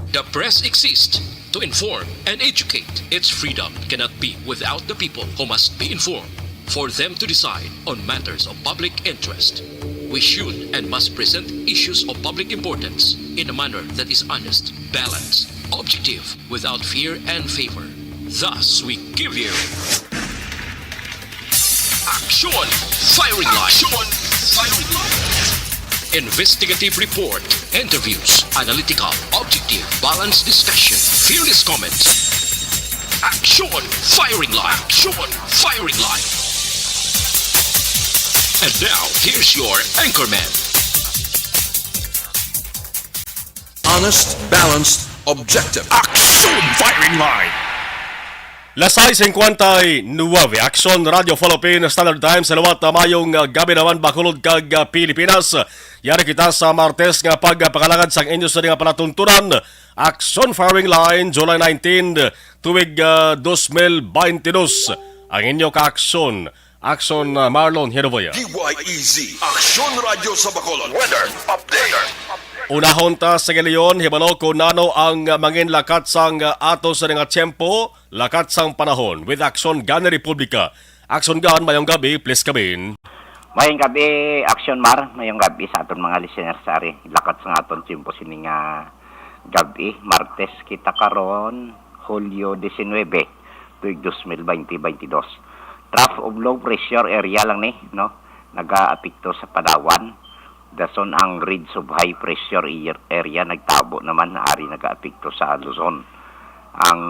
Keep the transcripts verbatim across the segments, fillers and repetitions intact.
The press exists to inform and educate. Its freedom cannot be without the people, who must be informed for them to decide on matters of public interest. We should and must present issues of public importance in a manner that is honest, balanced, objective, without fear and favor. Thus, we give you Action Firing Line. Action Firing Line. Investigative report, interviews, analytical, objective, balanced discussion, fearless comments. Action Firing Line. Action Firing Line. And now, here's your anchorman. Honest, balanced, objective. Action Firing Line. Las sais cincuenta y nueve, Action Radio Philippines Standard Time sa liwat. Ah, mayong, ah, gabi naman, Bacolod kag, ah, Pilipinas. Yari kita sa Martes nga pagpakalagad sang inyo sa nga palatuntunan. Action Firing Line, July nineteen, tuig, ah, dos mil baynte dos. Ang inyo ka-aksyon, Action, ah, Marlon Hiroboya. D Y E Z, Action Radio sa Bacolod. Weather update. Unahon ta sa giliyon, hibalo kung nano ang, ah, mangin lakat sang, ah, ato sa nga tiyempo, lakat sang panahon. With Action Gan Republika. Action Gan, mayong gabi, please come in. Mayong gabi, Action Mar. Mayong gabi sa aton mga listeners, ari. Lakat sang aton tiyempo sini nga gabi, Martes kita karon, Hulyo diecinuebe, tuig dos mil baynte baynte dos. Trough of low pressure area lang ni, no? Nagaapekto sa Palawan. Dason ang ridge of high pressure air-, area nagtabo naman, ari nagaapekto sa Luzon. Ang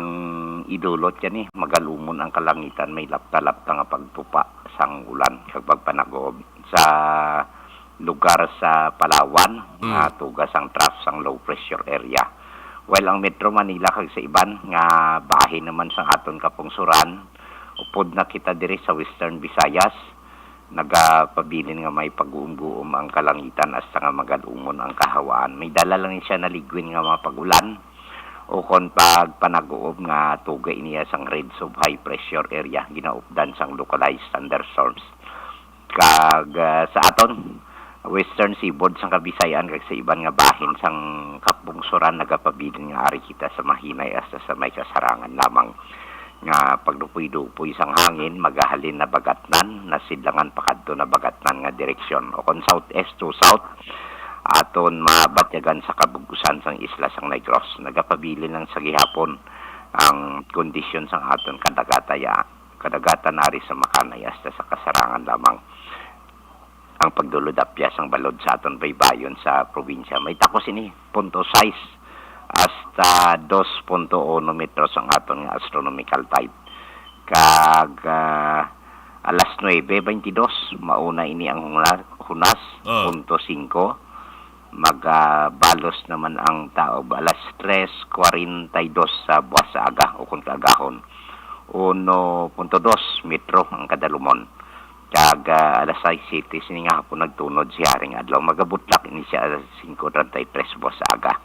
idulot gani, magalumon ang kalangitan, may lapta-lapta nga pagtupa sang ulan kag pagpanagob sa lugar sa Palawan nga tuga sang trough sang low pressure area. While ang Metro Manila kag sa iban nga bahin naman sang aton kapungsoran, upod na kita diri sa Western Visayas, nagapabilin nga may pag-uumguom ang kalangitan hasta nga magalumon ang kahawaan. May dala lang siya naligwin nga mga pag-ulan ukon pagpanaguob nga tuga niya sang ridge of high pressure area, ginaupdan sang localized thunderstorms. Kag, ah, sa aton Western Seaboard sang Kabisayan kag sa iban nga bahin sang kapungsoran nagapabilin nga ari kita sa mahinay hasta sa may kasarangan lamang nga pagdupoy-dupoy sang hangin, magahalin na bagatnan, nasidlangan pakadto na bagatnan nga direksyon, o kon southeast to south, aton mabatyagan sa kabug-usan sang isla sang Negros. Nagapabilin lang sa gihapon ang kondisyon sang aton kadagata ya, kadagatan ari sa makanay hasta sa kasarangan lamang ang pagdulod apya sang balod sa aton baybayon sa probinsya. May takos ini, punto sais hasta dos punto uno metros ang aton nga astronomical tide. Kag, ah, alas nuebe baynte dos, mauna ini ang huna-, hunas, Ah. punto singko. Magabalos naman ang taob alas tres kwarenta y dos sa buwas sa aga, ukon kaagahon, uno punto dos metro ang kadalumon. Kag, ah, alas sais siyete sini nga hapon nagtunod si Haring Adlaw. Magabutlak ini siya alas singko treinta y tres buwas sa aga.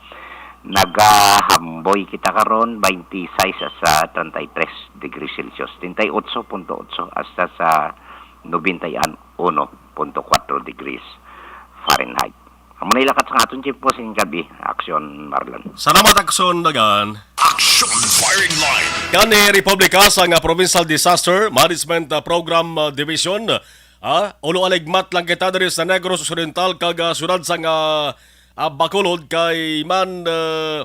Nagahamboy kita karon, baynte sais hasta treinta y tres degrees Celsius, treinta y ocho punto ocho hasta sa noventa y uno punto cuatro degrees Fahrenheit. Amo na ilakat sa aton tiyempo sing gabi, Action Marlon. Salamat, Action Dagan. Action Firing Line. Kani Republika sa nga Provincial Disaster Management, ah, Program, ah, Division. Ah, ulo aligmat lang kita diri sa Negros Occidental kag, ah, siyudad sang, ah, ah, Bacolod kay man, ah,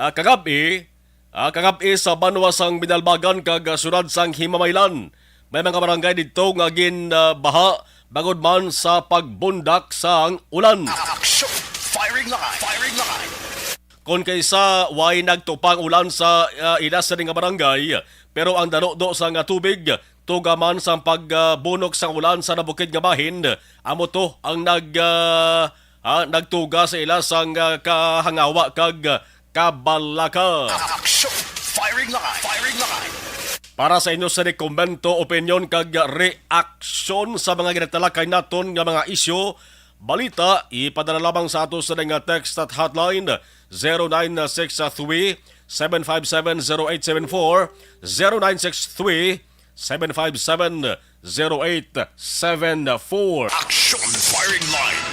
ah, kagab-i, ah, kagab-i sa banwa sang Binalbagan kag, ah, siyudad sang Himamaylan. May mga barangay didto nga gin, ah, baha bangod man sa pagbundak sang ulan. Action! Firing line! Firing line! Kon kaisa, way nagtupang ulan sa, ah, ila sini nga barangay, pero ang danudo sa nga tubig tuga man sang pagbunok sang ulan sa nabukid nga bahin, amo to ang nag, ah, ah, nagtuga sa ila sang, ah, kahangawa kag kabalaka. Action! Firing line! Firing line! Para sa inyo sa rekomento, opinyon kag reaksyon sa mga ginatalakay naton nga mga isyu, balita, ipadala lamang sa ato sa nga text at hotline, zero nine six three, seven five seven, zero eight seven four, zero nine six three, seven five seven, zero eight seven four. Action Firing Line.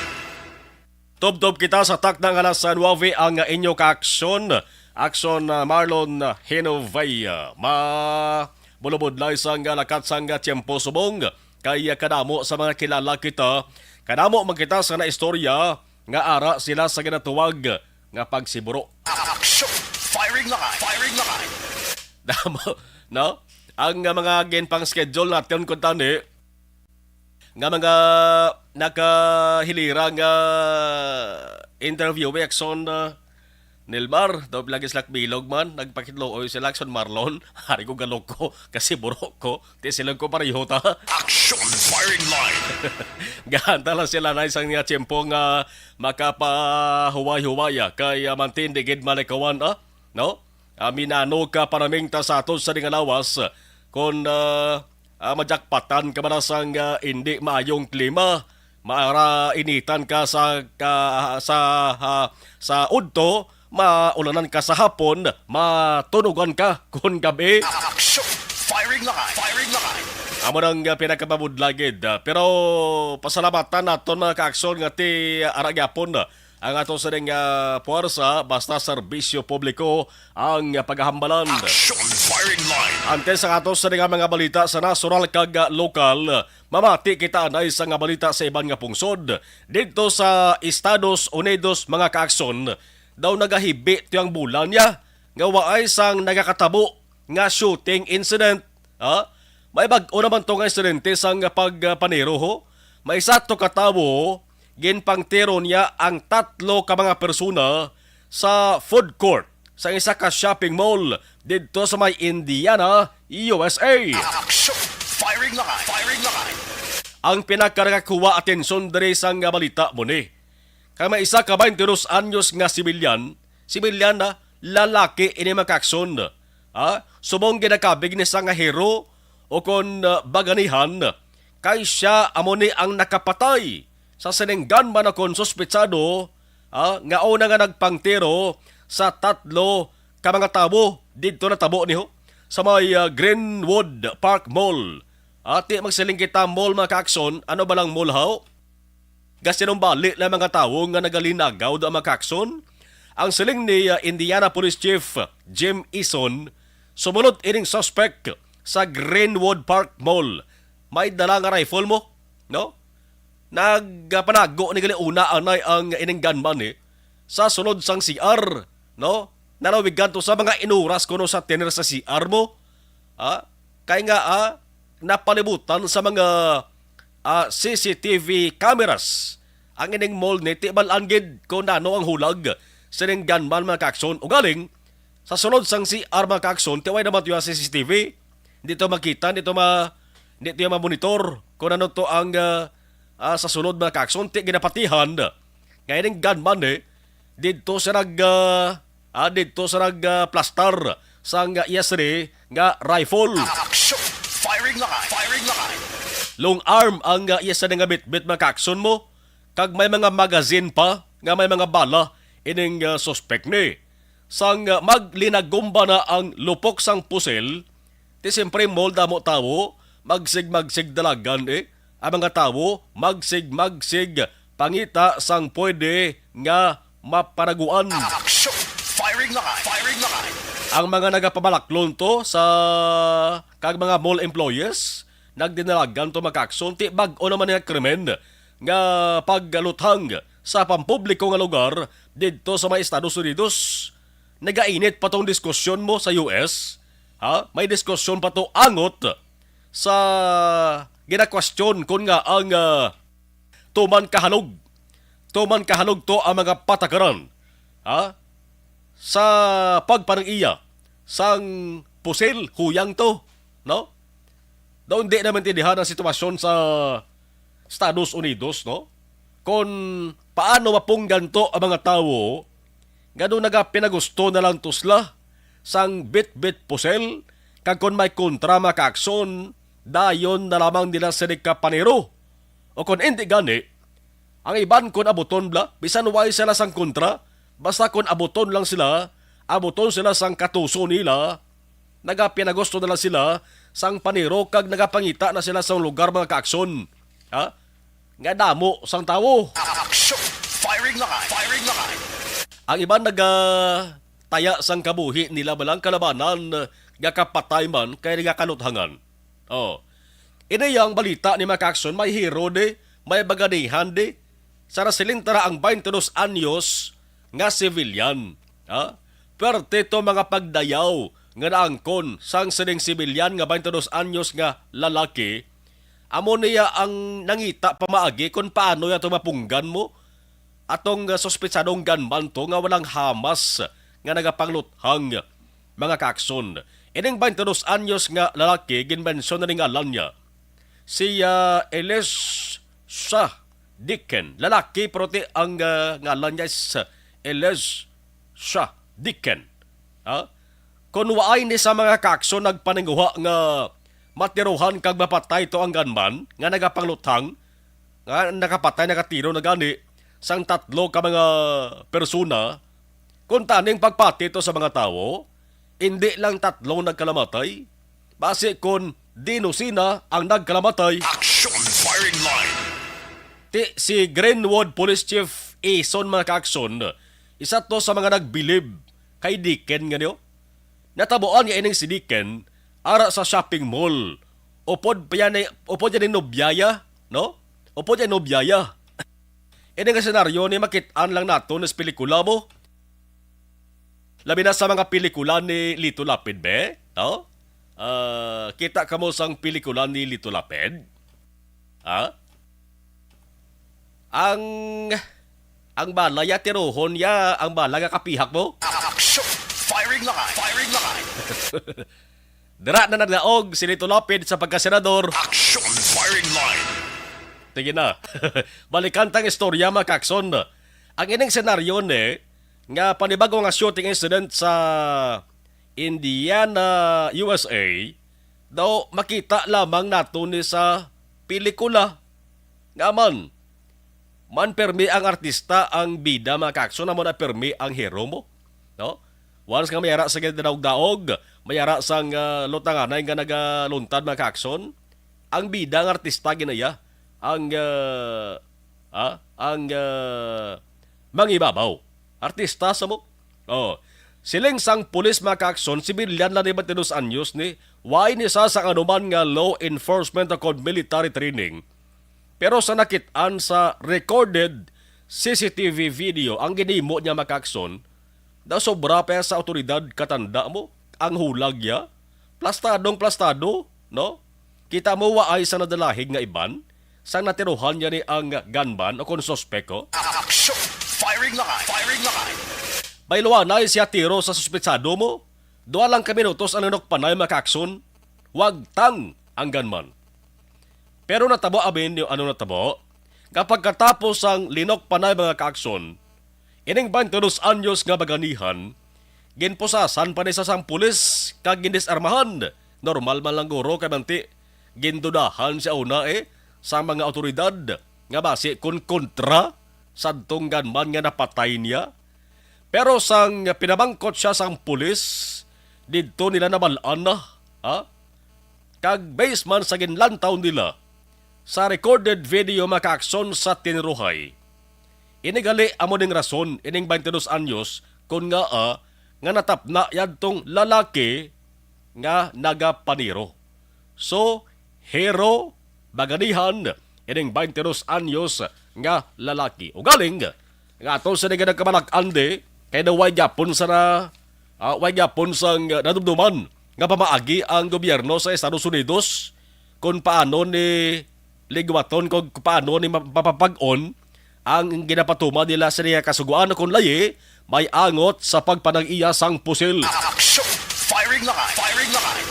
Tubtob kita sa takna nga alas nuebe ang inyo kaaksyon. Action, ah, Marlon, ah, Hinovea. Ma bulubudlay sang, ah, lakat sang, ah, tiyempo subong. Kay, ah, kadamo sa mga kilala kita, kadamo man kita sa naistorya nga ara sila sa ginatuwag nga pagsiburo. Action! Firing line! Firing line! Damo, no? Ang, ah, mga ginpang-schedule naton kuntani, nga mga nakahilira nga interview, Exxon, ah, Nilmar, daw lagi sila bilog man, nagpakitluoy sila, Exxon Marlon, hari ko galoko, kasi burok ko, ti sila ko pareho ta. Action firing line. Gahanta lang sila na isang nga tiyempo nga makapahuway-huwaya kay, ah, mantindi gid malikawan, ah, no? Ah, minano ka panamingta sa aton sa nga lawas, kon, ah, ah, majakpatan ka man sang, ah, indi maayong klima, maara initan ka sa, ka, sa, ah, sa udto, maulanan ka sa hapon, matunugan ka kon gabi. Action! Firing line! Firing line! Amo nang, ah, pinakababudlagid. Ah, pero pasalamatan naton, mga kaakson, nga ti ara gyapon, ah, ang ato sa ning, ah, puwersa, basta serbisyo publiko ang paghambalan. Action firing line. Antes sa ato sa nga mga balita sa nasyonal kag, ah, lokal, mamati kita anay sa nga balita sa iban nga pungsod. Didto sa Estados Unidos, mga kaakson, daw nagahibi ti ang bulan niya nga waay sang nagakatabo nga shooting incident. Ha? May bag-o naman to nga insidente sang pagpanero, ho. May isa to ka tawo ginpangtiro niya ang tatlo ka mga persona sa food court sa isa ka shopping mall didto sa may Indiana, U S A. Action! Firing line! Firing line! Ang pinaka nakakuha atensyon diri sang balita mo ni, kay may isa ka twenty-dos anyos nga sibilyan, sibilyan na lalaki ini, mga kaakson. Ha? Subong ginakabig ni sa nga hero o kon, ah, baganihan, kay sia amo ni ang nakapatay sa sining gunman o kon suspetsado, ah, nga una nga nagpangtiro sa tatlo ka mga tawo didto natabo ni, ho, sa may, ah, Greenwood Park Mall. Ati, magsiling kita mall, mga kaakson. Ano ba lang mall, haw? Gasinumbali na mga tawo nga nagalinagaw da, mga kaakson. Ang siling ni, ah, Indiana Police Chief Jim Eason, sumulod ining suspect sa Greenwood Park Mall. May dala nga rifle mo, no? Nagpanago ni gali una anay ang ining gunman, eh, sa sulod sang C R, no? Nalawigan to sa mga inuras kuno sa tener sa C R mo. Ah, kay nga, ah, napalibutan sa mga, ah, C C T V cameras ang ining mall ni, ti bal-an gid kung nano ang hulag sining gunman, mga kaakson. Ugaling, sa sulod sang C R, mga kaakson, ti way naman to yung C C T V. Hindi to makita, hindi to ma-, hindi to yung ma-monitor kung ano to ang, ah, ah, sa sulod, mga kaakson. Ti ginapatihan nga ining gunman, eh, didto sa nag, ah, ah, didto sa nag, ah, plastar sang iya sini nga rifle. Action! Firing line! Firing line! Long arm ang, ah, iya sini nga bitbit, mga kaakson mo, kag may mga magazine pa nga may mga bala ining, ah, suspect ni. Sang, ah, maglinagumba na ang lupok sang pusil, ti siyempre mall damo tawo, magsig-magsig dalagan, eh. Ang mga tawo, magsig-magsig pangita sang pwede nga mapanaguan. Action! Firing line! Firing line! Ang mga nagapabalaklon to sa kag mga mall employees, nagdinalagan to, mga kaakson, ti bag-o naman nga krimen nga pagluthang sa pampubliko nga lugar didto sa mga Estados Unidos. Nagainit pa tong diskusyon mo sa U S, ha? May diskusyon pa to angot sa ginakwestiyon kon nga ang, ah, tuman kahalog, tuman kahalog to ang mga patakaran, ha? Sa pagpanang iya sang pusil, huyang to, no? Daw hindi na maintindihan ang sitwasyon sa Estados Unidos, no? Kung paano mapunggan to ang mga tawo nga daw nagapinagusto na lang to sila sang bitbit pusil, kag kung may kontra, mga kaakson, dayon na lamang nila sini kapanero. O kung hindi gani, ang iban kung abuton bla, bisan way sila sang kontra, basta kung abuton lang sila, abuton sila sang katuso nila, nagapinagusto na lang sila sang panero kag nagapangita na sila sang lugar, mga kaakson. Ha? Nga damo sang tawo. Action! Firing line! Firing line! Ang iban naga-, taya sang kabuhi nila, balang kalabanan nga kapatay man kay nga kaluthangan. Oh. Ini ang balita ni mga kaakson, may hero di, may baganihan di. Sa nasiling tara ang twenty-dos anyos nga civilian. Ha? Pwerte to mga pagdayaw nga naangkon sang sining civilian nga twenty-dos anyos nga lalaki. Amo niya ang nangita pamaagi kung paano niya to mapunggan mo. Atong, ah, suspetsadong gunman to nga walang hamas nga nagapangluthang, mga kaakson. Ining twenty-dos anyos nga lalaki, ginmensyon na ni ngalan niya. Si, ah, Elisha Dicken. Lalaki, pero ti ang, ah, ngalan niya is Elisha Dicken. Ha? Kung waay ni sa mga kaakson nagpaninguha nga matirohan kag mapatay to ang gunman nga nagapangluthang, nga nakapatay, nakatiro na gani sang tatlo ka mga persona, kung taning pagpati to sa mga tawo, indi lang tatlo nagkalamatay, basi kon dinusina ang nagkalamatay. Action firing line. Ti, si Greenwood Police Chief Ison, mga kaakson, isa to sa mga nagbilib kay Dicken nga niyo. Natabuan nga ining si Dicken ara sa shopping mall. Upod pa yan ni, upod yan ni nobyaya, no? Upod yan nobyaya. Ini nga senaryo ni makit-an lang nato sa pelikula mo. Labi na sa mga pelikula ni Lito Lapid, be, no? Ah, kita kamo sang pelikula ni Lito Lapid? Ha? Ang, ang bala ya tirohon ya, ang bala nga kapihak mo? Action! Firing line! Firing line! Dira na nagdaog si Lito Lapid sa pagkasenador. Action! Firing line! Sige na. Balikan tang istorya, mga kaakson. Ang ining senaryo ni nga panibago nga shooting incident sa Indiana, U S A, daw makita lamang nato ni sa pelikula. Nga man, man permi ang artista ang bida, mga kaakson, amo na permi ang hero mo, no? Once nga may ara sa ginadag-daog, may ara sang, ah, lutanganay nga nagaluntad, mga kaakson, ang bida ang artista ginaya, ang, ah, ah, ang, ah, mangibabaw. Artista sa mo. Oh. Siling sang pulis, mga kaakson, sibilyan lang ni twenty-dos anyos ni, way ni sa sang anuman nga law enforcement o kon military training. Pero sa nakit-an sa recorded C C T V video ang ginimo niya, mga kaakson, daw sobra pa sa awtoridad katanda mo ang hulag niya. Plastadong plastado, no? Kita mo, waay sa nadalahig nga iban sang natirohan niya ni ang gunman o kon suspek, oh. Action! Firing line! Firing line! Bayluanay siya tiro sa suspetsado mo. Dua lang ka minutos ang linukpanay, mga kaakson. Wagtang ang gunman. Pero natabo, amin, yung ano natabo, nga pagkatapos sang linukpanay, mga kaakson, ining twenty-dos anyos nga baganihan, ginpusasan pa ni sa sang pulis kag gindisarmahan. Normal man lang guro kay manti gindudahan siya una, eh, sa mga awtoridad nga basi kon kontra sadtong gunman nga napatay niya. Pero sang pinamangkot siya sang pulis, didto nila nabal-an na, ha? Kag based man sa ginlantaw nila sa recorded video, mga kaakson, sa tiniruhay. Ini gali amo ning rason ining twenty-dos anyos kon ngaa nga natapna yadtong lalaki nga nagapaniro. So, hero, baganihan, ining twenty-dos anyos nga lalaki. Ugaling, nga ato sini nga nagkabalak-an di, kay daw way gyapon sa na, ah, way gyapon sang nadumduman nga pamaagi ang gobyerno sa Estados Unidos kung paano ni ligwaton, kung paano ni ma-, mapapag-on ang ginapatuman nila sa niya kasugoan, kung layi, may angot sa pagpanag-iya sang pusil. Action! Firing line! Firing line!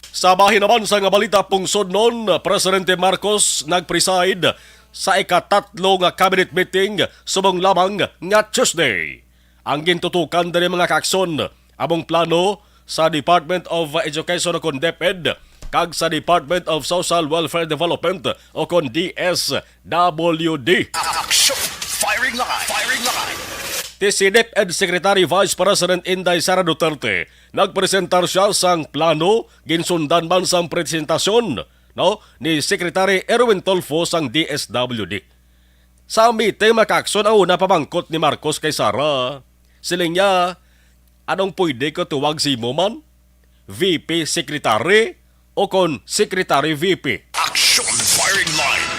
Sa bahin naman sang balita, pungsod non, Presidente Marcos nag-preside sa ikatatlo nga cabinet meeting subong lamang nga Tuesday. Ang gintutukan diri, mga kaakson, among plano sa Department of Education o kon DepEd kag sa Department of Social Welfare Development o kon D S W D. Action! Firing line! Firing line! Ti si DepEd Secretary Vice President Inday Sara Duterte nagpresentar siya sang plano, ginsundan man sang presentasyon, no, ni Secretary Erwin Tulfo sang D S W D. Sa meeting, mga kaakson, ang una pamangkot ni Marcos kay Sara. Siling niya, Anong pwede ko tuwag si mo man? V P Secretary o kon Secretary V P? Action Firing Line.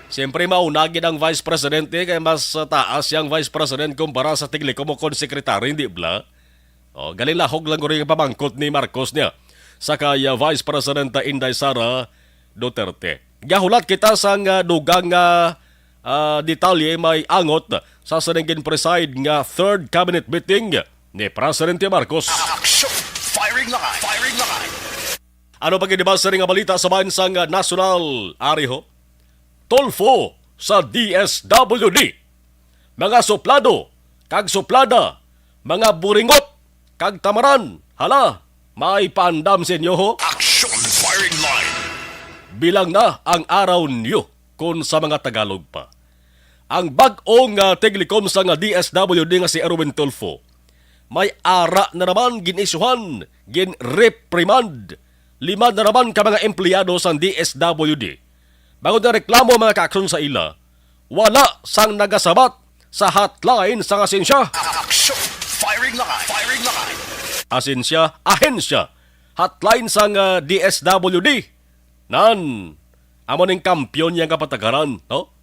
Siyempre, mauna gid ang Vice Presidente kay mas, ah, taas yang Vice President kumpara sa Tiglicom o kon Secretary, hindi bala? Oh, galing lahog lang guro yung pamangkot ni Marcos niya sa kay, ah, Vice President Inday Sara Duterte. Gahulat kita sang, ah, dugang nga, ah, detalye may angot sa sining gin-preside nga third cabinet meeting ni Presidente Marcos. Action! Firing line! Firing line! Ano pa gid ba sining nga balita sa bahin sang, ah, nasyonal, ari ho? Tulfo sa D S W D. Mga suplado kag suplada, mga buringot kag tamaran, hala, may paandam sa inyo ho. Action Firing Line. Bilang na ang araw niyo kon sa mga Tagalog pa. Ang bag-ong, ah, tiglikom sa nga D S W D nga si Erwin Tulfo, may ara na naman gin-isuhan, gin-reprimand, lima na naman ka mga empleyado sang D S W D. Bangod nga reklamo mga kaakson sa ila, wala sang nagasabat sa hotline sang asensya. Action! Firing line! Firing line! Asensya, ahensya, hotline sang, ah, D S W D. Nan, amo ning kampiyon niya nga patakaran, no?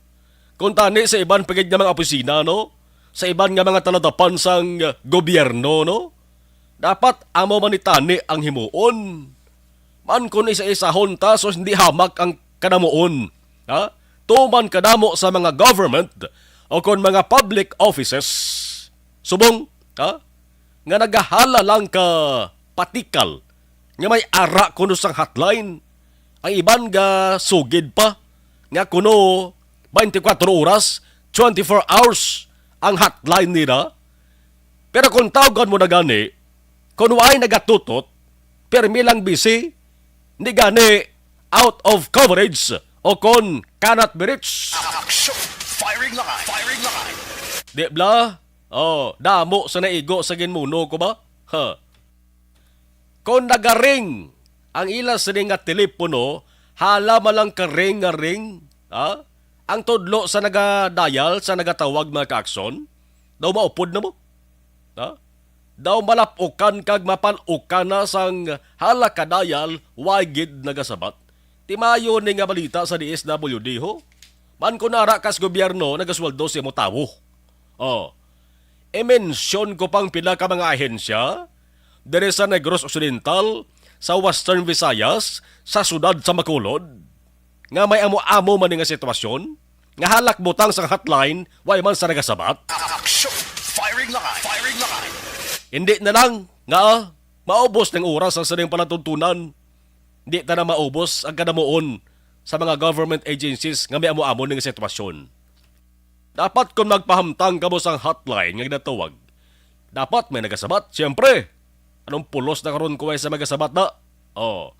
Kung tani sa iban pa gid nga mga opisina, no? Sa iban nga mga taladapan sang, ah, gobyerno, no? Dapat amo man ni tani ang himuon. Man kun isa-isahon ta, sus, hindi hamak ang kadamuon, ha? Tuman kadamo sa mga government o kon mga public offices. Subong, ha? Nga nagahala lang ka patikal nga may ara kuno sang hotline. Ang iban ga sugid pa nga kuno twenty-four oras, twenty-four hours ang hotline nila. Pero kung tawgan mo na gani, kung waay nagatutot, pirmi lang busy, di gani out of coverage o kon cannot be reached. Action! Firing line! Firing line! Di bala? Oh, damo sa naigo sa ginmuno ko ba? Ha. Kon nagaring ang ila sini nga telepono, hala man lang ka ring nga ring, ha? Ang tudlo sa naga-dial, sa nagatawag, mga kaakson, daw maupod na mo. Ha? Daw malap-ukan kag mapan-ukan na sang hala ka dial, way gid nagasabat. Timayo ni nga balita sa D S W D ho. Man kun ara kas gobyerno nagasweldo sa imo tawo. Oh. I-mention ko pang pila ka mga ahensya diri sa Negros Occidental, sa Western Visayas, sa siyudad sa Bacolod, nga may amo-amo man ni nga sitwasyon, nga halak butang sa hotline, way man sa nagasabat. Action! Firing line! Firing line! Hindi na lang nga maubos ng oras ang sining palatuntunan. Di ta na maubos ang kadamuon sa mga government agencies nga may amo-amo ning sitwasyon. Dapat kung magpahamtang kamo sang hotline nga ginatawag, dapat may nagasabat, siyempre. Anong pulos na karon kung way sa magasabat na? Oh.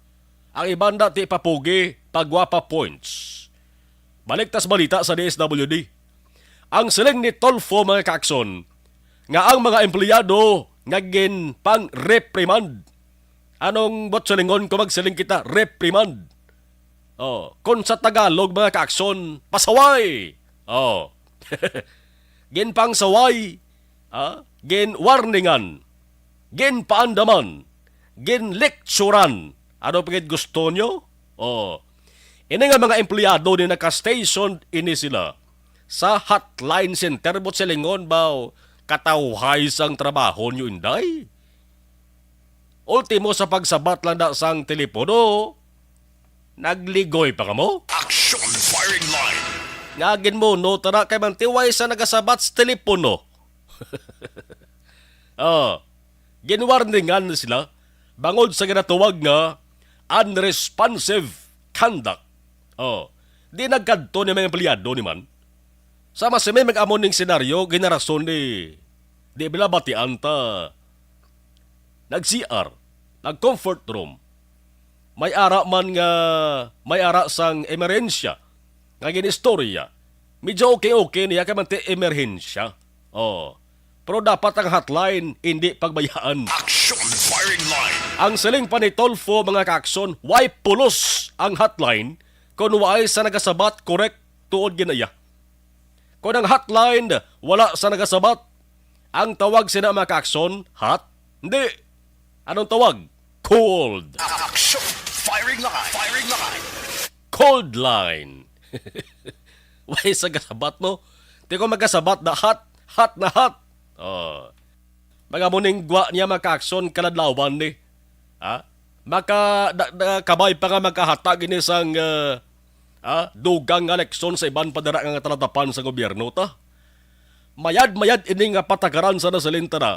Ang iban na ti papugi, pagwapa points. Balik tas balita sa D S W D. Ang siling ni Tulfo, mga kaakson, nga ang mga empleyado nga ginpang-reprimand. Anong buot silingon ko magsiling kita? Reprimand. Oh, kung sa Tagalog, mga kaakson, pasaway. Oh. Ginpangsaway, ah, ginwarningan, ginpaandaman, ginlektsuran. Ano pa gid gusto nyo? Oh. Ini nga mga empleyado ni naka-station ini sila sa hotline center, buot silingon ba, katawhay sang trabaho nyo, inday? Ultimo sa pagsabat lang na sang telepono, nagligoy pa kamo? Action Firing Line! Nga ginmuno tara kay mantiway sa nagasabat sa telepono. Oh, ginwarningan na sila bangod sa ginatawag nga unresponsive conduct. Oh, di nagkadto ni mga empleyado ni man. Sama si may mag-amo ning senaryo, ginarason ni, di bala batian ta nag-C R, nag-comfort room. May ara man nga, may ara sang emerhensya nga ginistorya. Medyo okay-okay niya kay manti emerhensya. Oh. Pero dapat ang hotline hindi pagbayaan. Action Firing Line. Ang siling pa ni Tulfo, mga kaakson, way pulos ang hotline kung way sa nagasabat, correct, tuod ginaya. Kung ang hotline wala sa nagasabat, ang tawag sina, mga kaakson, hot Hindi. Anong tawag? Cold. Action! Firing line! Firing line! Cold line. Way sa gasabat mo. Di ko magasabat na hot, hot na hot. Oh. Mga muningwa niya mga ka-aksyon kaladlawan ni. Ha? Maka, da, da, kabay pa nga makahatag ini sang, ah, ah, dugang nga leksyon sa iban pa dira nga talatapan sa gobyerno ta. Mayad-mayad ini nga patakaran sa nasalin ta na,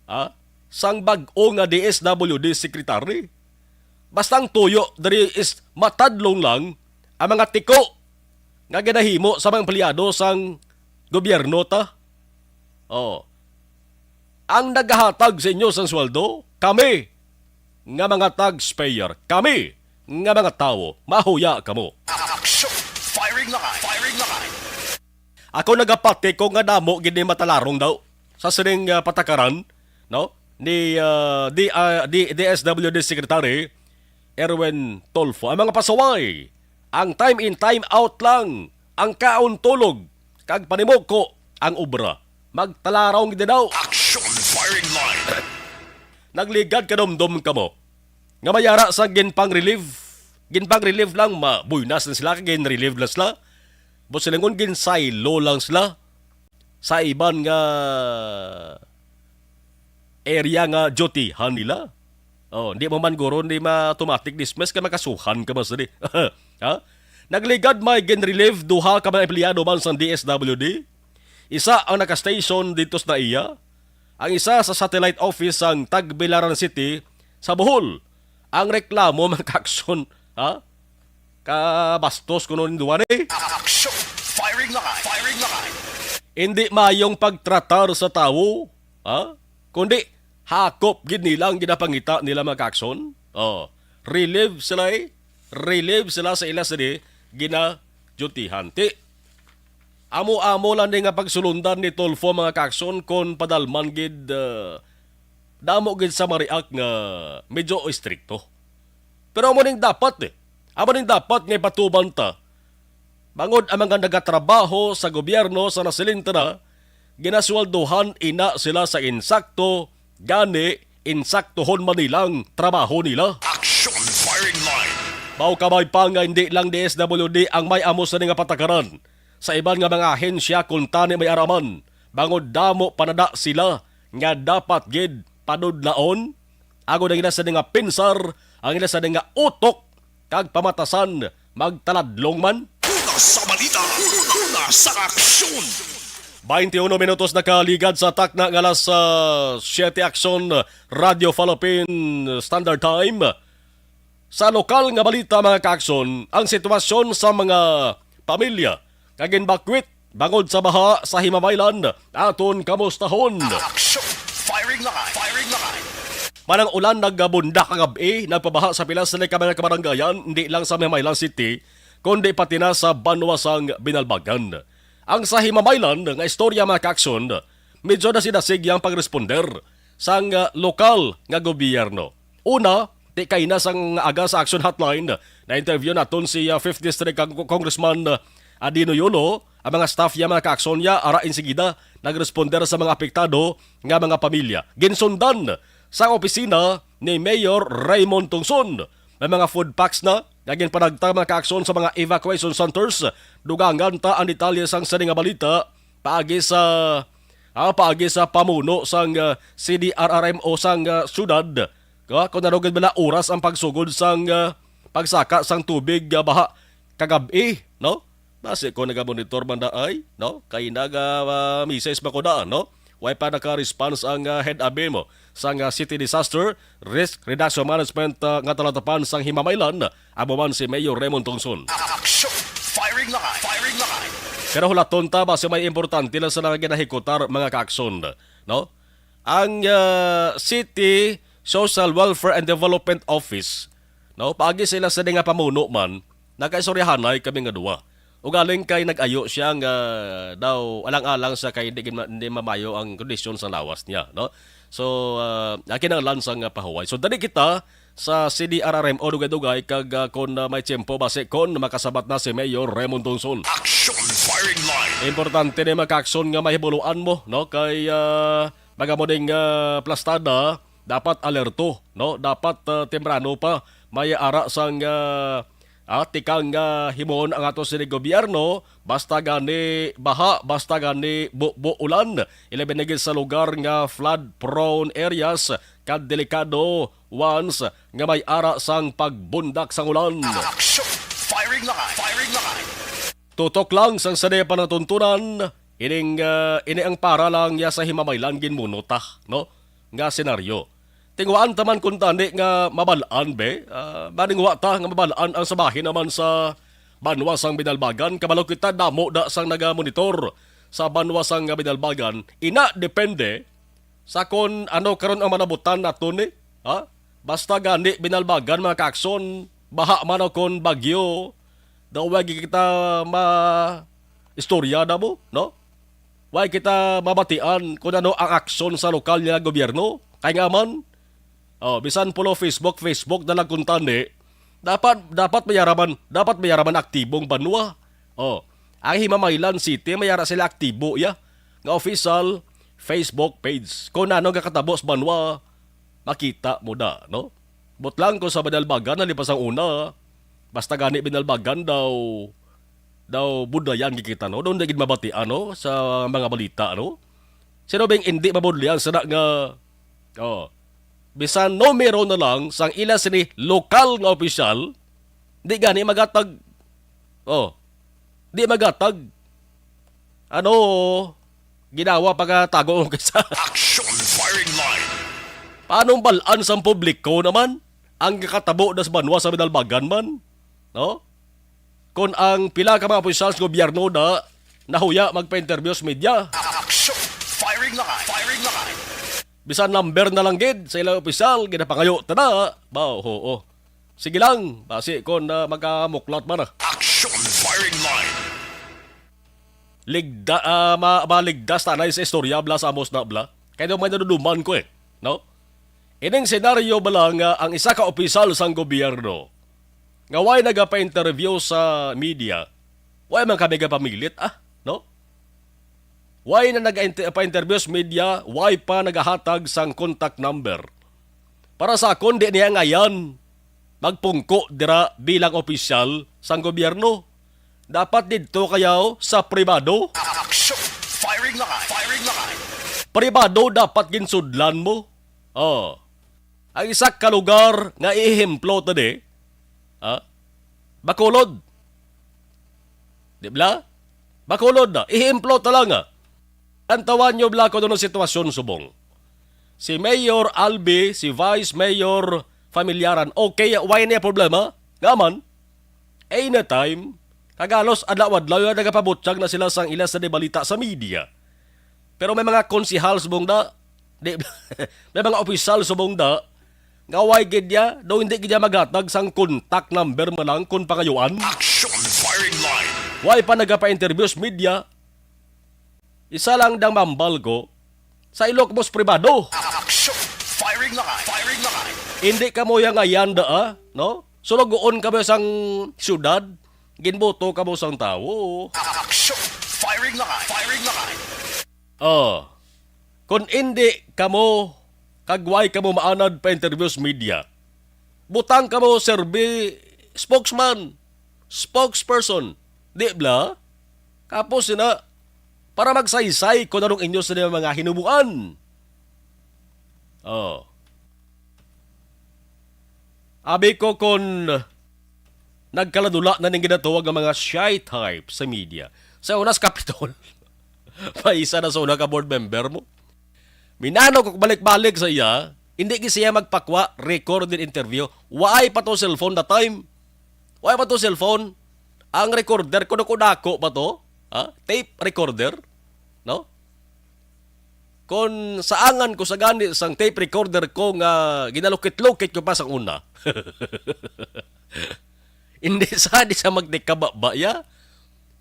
ha? Sang bag-o nga D S W D secretary. Basta ang tuyo diri is matadlong lang ang mga tiko nga ginahimo sa mga empleyado sang gobyerno ta. Oh. Ang nagahatag sa inyo sang sweldo, kami nga mga taxpayer, kami nga mga tawo, mahuya kamo. Action! Firing line! Firing line! Ako nagapati ko nga damo gid ni matalarong daw sa sining, ah, patakaran, no? Ni, ah, D, ah, D, D S W D Secretary Erwin Tulfo. Ang mga pasaway, ang time in, time out lang, ang kaon, tulog, kag panimuko ang obra. Magtalarong gid daw. Action! Firing line! Nagligad kadumdom kamo nga may ara sa ginpang-relieve. Ginpang-relieve lang, mabuy na sila, kag gin-relieve na sila. Buot silingon, ginsaylo lang sila sa iban nga area nga dutyhan nila. Oh, hindi mo man guro, hindi ma-automatic dismiss kay makasuhan ka man sini. Ha? Nagligad may gin-relieve duha ka mga empleyado man sang D S W D. Isa ang naka-station dito sa iya. Ang isa sa satellite office sang Tagbilaran City sa Bohol. Ang reklamo, mga ka-aksyon, ha? Kabastos kuno ning duwa ni. Action! Firing line! Firing line! Hindi mayong pagtratar sa tawo, ha? Kundi hakop gid nila ang ginapangita nila, mga ka-aksyon. Oh, relieve sila eh. Relieve sila sa ila sini ginadyutihan. Ti, amo-amo lang ni nga pagsulundan ni Tulfo, mga ka-aksyon, kon padalman gid, ah, damo gid sa ma-react nga medyo estrikto. Pero amo ning dapat eh. Amo ning dapat nga ipatuman ta. Bangod ang mga nagatrabaho sa gobyerno sa nasilin ta na, ginasweldohan ina sila sa insakto, gani insaktohon man nilang trabaho nila. Action! Firing line! Mao kabay pa nga hindi lang D S W D ang may amo sini nga patakaran. Sa iban nga mga ahensya kuntani may ara man, bangod damo pa na da sila nga dapat gid panudlaon, agod ang ila sini nga pinsar, ang ila sini nga utok, kag pamatasan magtaladlong man. Una sa balita, una sa aksyon. Twenty-uno minutos nakaligad sa takna nga alas, ah, siete, Aksyon, Radyo Philippine Standard Time. Sa lokal nga balita, mga ka-aksyon, ang sitwasyon sa mga pamilya nga ginbakwit bangod sa baha sa Himamaylan, aton kamustahon. Action! Firing line! Firing line! Manang ulan nagabunda kagab-i, nagpabaha sa pila sila ka mga kabaranggayan, hindi lang sa Himamaylan City, kundi pati na sa banwa sang Binalbagan. Ang sa Himamaylan nga istorya, mga ka-aksyon, medyo nasidasig ang pagresponder sang, ah, lokal nga gobyerno. Una, di kaina sang aga sa Action Hotline, na-interview naton si, ah, Fifth District Cong-, Congressman, ah, Adino Yolo, ang mga staff niya, mga ka-aksyon niya, ara insigida nagresponder sa mga apektado nga mga pamilya. Ginsundan sa opisina ni Mayor Raymond Tungson. May mga food packs na nga ginpanagtang, mga ka-aksyon, sa mga evacuation centers. Dugangan ta ang detalye sang sini nga balita paagi sa, ah, paagi sa pamuno sang, ah, C D R R M O sang, ah, syudad. Ah, kung ano gid bala oras ang pagsugod sang, ah, pagsaka sang tubig, ah, baha kagab-i, no? Basi ko nagamonitor man na ay, no? Kay naga, ah, message ba ko na, no? Way pa naka-response ang, ah, head abi mo sang, ah, City Disaster Risk Reduction Management, ah, nga talatapan sang Himamaylan, amo man si Mayor Raymond Tungson. Action! Firing line! Firing line! Pero hulaton ta, basi may importante lang sa mga ginahikutar, mga ka-aksyon, no? Ang, ah, City Social Welfare and Development Office, no? Paagi sila sa nga pamuno man, nakaistoryahanay kami nga duwa. Ugaling kay nag-ayo siya nga daw alang-alang sa kay hindi, gin-, hindi mamayo ang kondisyon sa lawas niya, no? So, ah, kinahanglan sa nga pahuway. So, dali kita sa C D R R M O dugay-dugay kag, ah, kung, ah, may tiyempo, basi kung makasabat na si Mayor Raymond Tungson. Action! Firing line! Importante ni mga ka-aksyon nga mahibuloan mo, no? Kay, ah, baga mo ding, ah, plastada, dapat alerto, no? Dapat, ah, temprano pa may ara sang, ah, ah, tikang, ah, himuon ang ato sini gobyerno, basta gani baha, basta gani bubo ulan, ilabi na gid sa lugar nga flood prone areas kag delikado ones nga may ara sang pagbundak sang ulan. Action! Firing line! Firing line! Tutok lang sang sini panatuntunan, ining, ah, ini ang para lang ya sa himamaylan ginmuno ta, no? Nga senaryo. Tinguhaan ta man kuntani nga mabal-an, be. Ah, maninguha ta nga mabal-an ang sa bahin naman sa banwa sang Binalbagan. Kabalo kita, damo da sang nagamonitor sa banwa sang Binalbagan. Ina, depende sa kon ano karon ang manabutan nato ni, ha? Basta gani Binalbagan, mga kaakson, baha man o kon bagyo, daw wa gid kita ma-istorya na mo, no? Wa kita mabatian kung ano ang aksyon sa lokal nga gobyerno. Kay nga man, oh, bisan pulo Facebook, Facebook na lang kuntani, dapat, dapat mayaraman, dapat mayaraman aktibong banwa. Oh, ang Himamaylan City, mayara sila aktibo, ya, nga official Facebook page. Kung ano nga katabo sa banwa, makita mo na, no? Butlang ko sa Binalbagan, nalipas ang una, basta gani Binalbagan daw, daw budlayan gid kita, no? Doon na gid mabatian, no? Sa mga balita, no? Sino bang hindi mabudlayan sa na nga, oh, bisan numero na lang sang ila sini lokal nga opisyal, di gani magatag, oh, di magatag, ano, ginawa pagkatago mo kaysa. Action firing line! Paano balaan sang publiko naman ang katabo na sa banwa sa Binalbagan man? No? Kung ang pila ka mga opisyal sa gobyerno na nahuya magpa-interview sa media. Action! Firing line! Firing line! Bisan number na lang gid sa ilang opisyal, ginapangayo ta na. Ba, oo. Sige lang, basi kung, ah, magkamuklat man, ah. Action! Firing line! Ligda, ah, ma-, maligdas tanay sa istorya, bla, sa amos na, bla. Kaya daw may naduduman ko, eh, no? Ining senaryo bala nga ang isa ka opisyal sang gobyerno nga way nagapa-interview sa media, way man kami gapamilit, ah, no? Way na nag-pa-interview sa media, way pa nagahatag sang contact number. Para sa akon, di niya ngayan magpungko dira bilang opisyal sang gobyerno. Dapat didto kayaw sa pribado. Action! Firing line! Firing line! Pribado dapat ginsudlan mo. Oh. Ang isa ka lugar nga ihemplo ta di, ha? Bacolod. Di bala? Bacolod na. Ihemplo ta lang, ha? Tantawan nyo bala kung ano sitwasyon subong. Si Mayor Albi, si Vice Mayor Familiaran, okay, why niya problema? Nga man, anytime, kag halos adlaw-adlaw nga nagapabutyag na sila sang ila sa balita sa media. Pero may mga konsehal subong da, di, may mga opisyal subong da, nga way gid niya, daw hindi gid niya maghatag sang contact number man lang kung pangayuan. Action firing line! Way pa nagapa-interview sa media, isa lang dang mambal ko, sa ilok mo sa pribado. Action! Firing line! Firing line! Hindi ka mo yang ayan da, ah, no? Sulugoon ka mo sang syudad, ginboto ka mo sang tawo. Action! Firing line! Firing line! Oh, kung hindi ka mo, kag way ka mo maanad pa interview sa media, butang ka mo serbi spokesman, spokesperson, di bala? Kapos na, para magsaysay kung anong inyo sa mga hinubuan. Oh. Abi ko kon nagkaladula na ning ginatawag nga mga shy type sa media. Sa una sa Kapitol, paisa na sa una ka board member mo. Minano ko balik-balik sa iya, hindi gid siya magpakwa, recorded interview. Waay pa to cellphone that time. Waay pa to cellphone. Ang recorder, kung ako dako pa to, ha? Tape recorder, no? Kon saangan ko sa gani sang tape recorder ko nga ginalukit-lukit ko pa sa una. Hindi sa, di sa magtikababa, ya.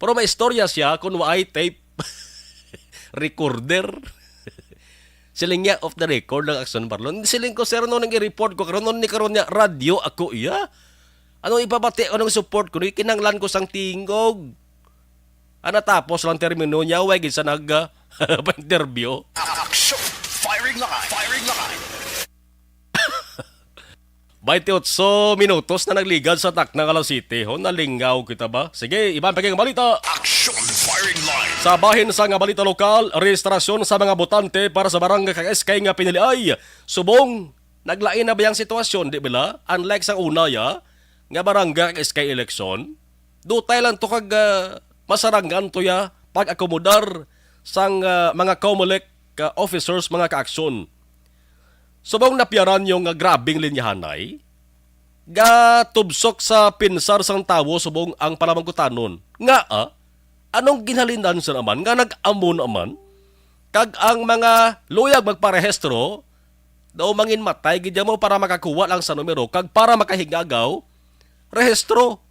Pero may istorya siya kung waay tape recorder. Siling niya, off the record lang, Action Parlon. Siling ko, sir, no, nang i-report ko karon, no, ni karon niya, radyo ako, iya. Anong ipabati, anong support ko, ni kinanglan ko sang tingog. Ana tapos lang termino niya, way gid sa nag, ah, pa-interview. Action! Firing line! Firing line! Baynte otso minutos na nagligad sa takna nga alas siyete. Ho, nalingaw kita ba? Sige, iban pa kay balita. Action Firing Line. Sa bahin sa nga balita lokal, rehistrasyon sa mga botante para sa barangay kag S K nga piniliay. Subong, naglain na ba ang sitwasyon, di bala? Unlike sa una, ya, nga barangay kag S K election, dutay lang to kag, ah, masarangan to, ya, pag-akomodar sang, ah, mga Comelec, ah, officers, mga kaaksyon. Subong napiaran nyo nga grabing linyahanay, gatubsok sa pinsar sang tawo subong ang palamangkutanon. Nga, ah, anong ginhalinan sa naman nga nag-amo naman? Kag ang mga luyag magparehistro, daw mangin matay gid mo para makakuha lang sa numero, kag para makahingagaw, rehistro.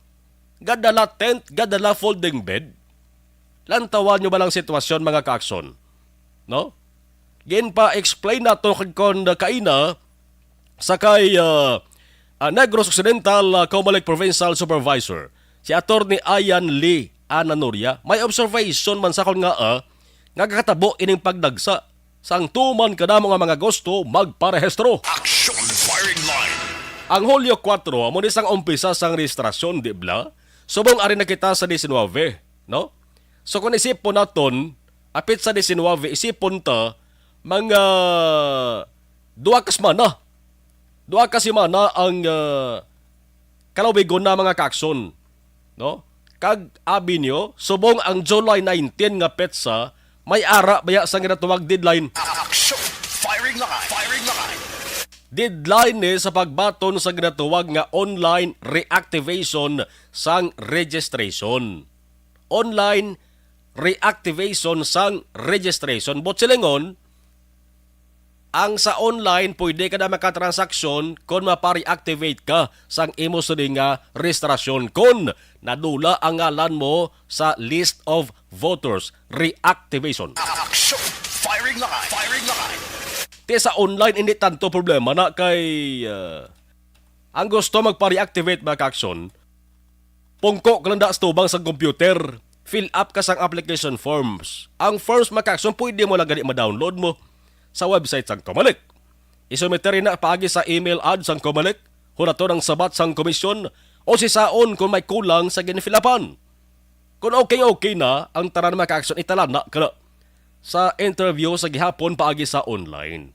Gadala tent, gadala folding bed. Lantawan nyo ba lang sitwasyon, mga kaakson? No? Ginpa-explain nato kag kon kaina sa kay, ah, ah, Negros Occidental, ah, Comelec Provincial Supervisor, si Attorney Ian Lee Ananoria. May observation man sa kon nga, ah, nga kakatabo ining pagdagsa sang tuman kadamo nga mga gusto magparehistro. Action Firing Line. Ang Hulyo kuwatro amo ni sang umpisa sang rehistrasyon, di bala? Subong ari na kita sa diecinuebe, no? So, kung isipon naton, apit sa diecinuebe, isipon ta, mga duha ka semana. Duha ka semana ang, ah, kalawigon na, mga kaakson, no? Kag abi niyo, subong ang July nineteen nga petsa, may ara baya sang ginatawag deadline. Action! Firing line! Firing line! Deadline ni sa pagbaton sa ginatawag nga online reactivation sang registration. Online reactivation sang registration. Buot silingon, ang sa online, pwede ka na makatransaksyon kon mapa-reactivate ka sang imo sini nga rehistrasyon kon nadula ang ngalan mo sa list of voters. Reactivation. Action! Firing line! Firing line! Ti sa online, hindi tanto problema na kay, ah, ang gusto magpa-reactivate, mga kaakson, pungko ka lang da sa tubang sa computer, fill up ka sang application forms. Ang forms, mga kaakson, pwede mo lang gani ma-download mo sa website sang Comelec. Isumiter ina paagi sa email ad sang Comelec, hulaton ang sabat sang komisyon, o sisaon kon may kulang sa ginfilapan. Kon okay, okay na ang tanan, mga kaakson, italana ka na sa interview sa gihapon paagi sa online.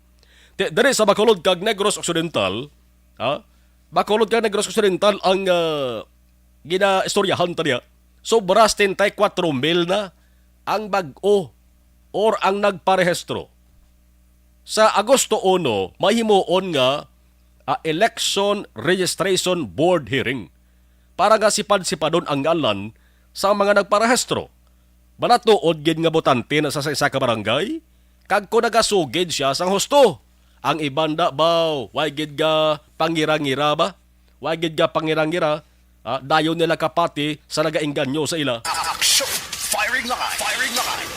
Ti-, diri sa Bacolod kag Negros Occidental, ha? Bacolod kag Negros Occidental ang, ah, ginaistoryahan ta niya. Sobra setenta y cuatro mil na ang bag-o or ang nagparehistro. Sa Agosto uno, may himuon nga, ah, election registration board hearing para nga sipad-sipadon ang ngalan sa mga nagparehistro. Balatuod gid nga botante na sa, sa isa ka barangay, kag kon nagasugid siya sang husto. Ang iban da baw, way gid ga pangira-ngira ba? Way gid ga pangira-ngira, ah, dayon nila kapati sa nagaengganyo sa ila. Action! Firing line! Firing line!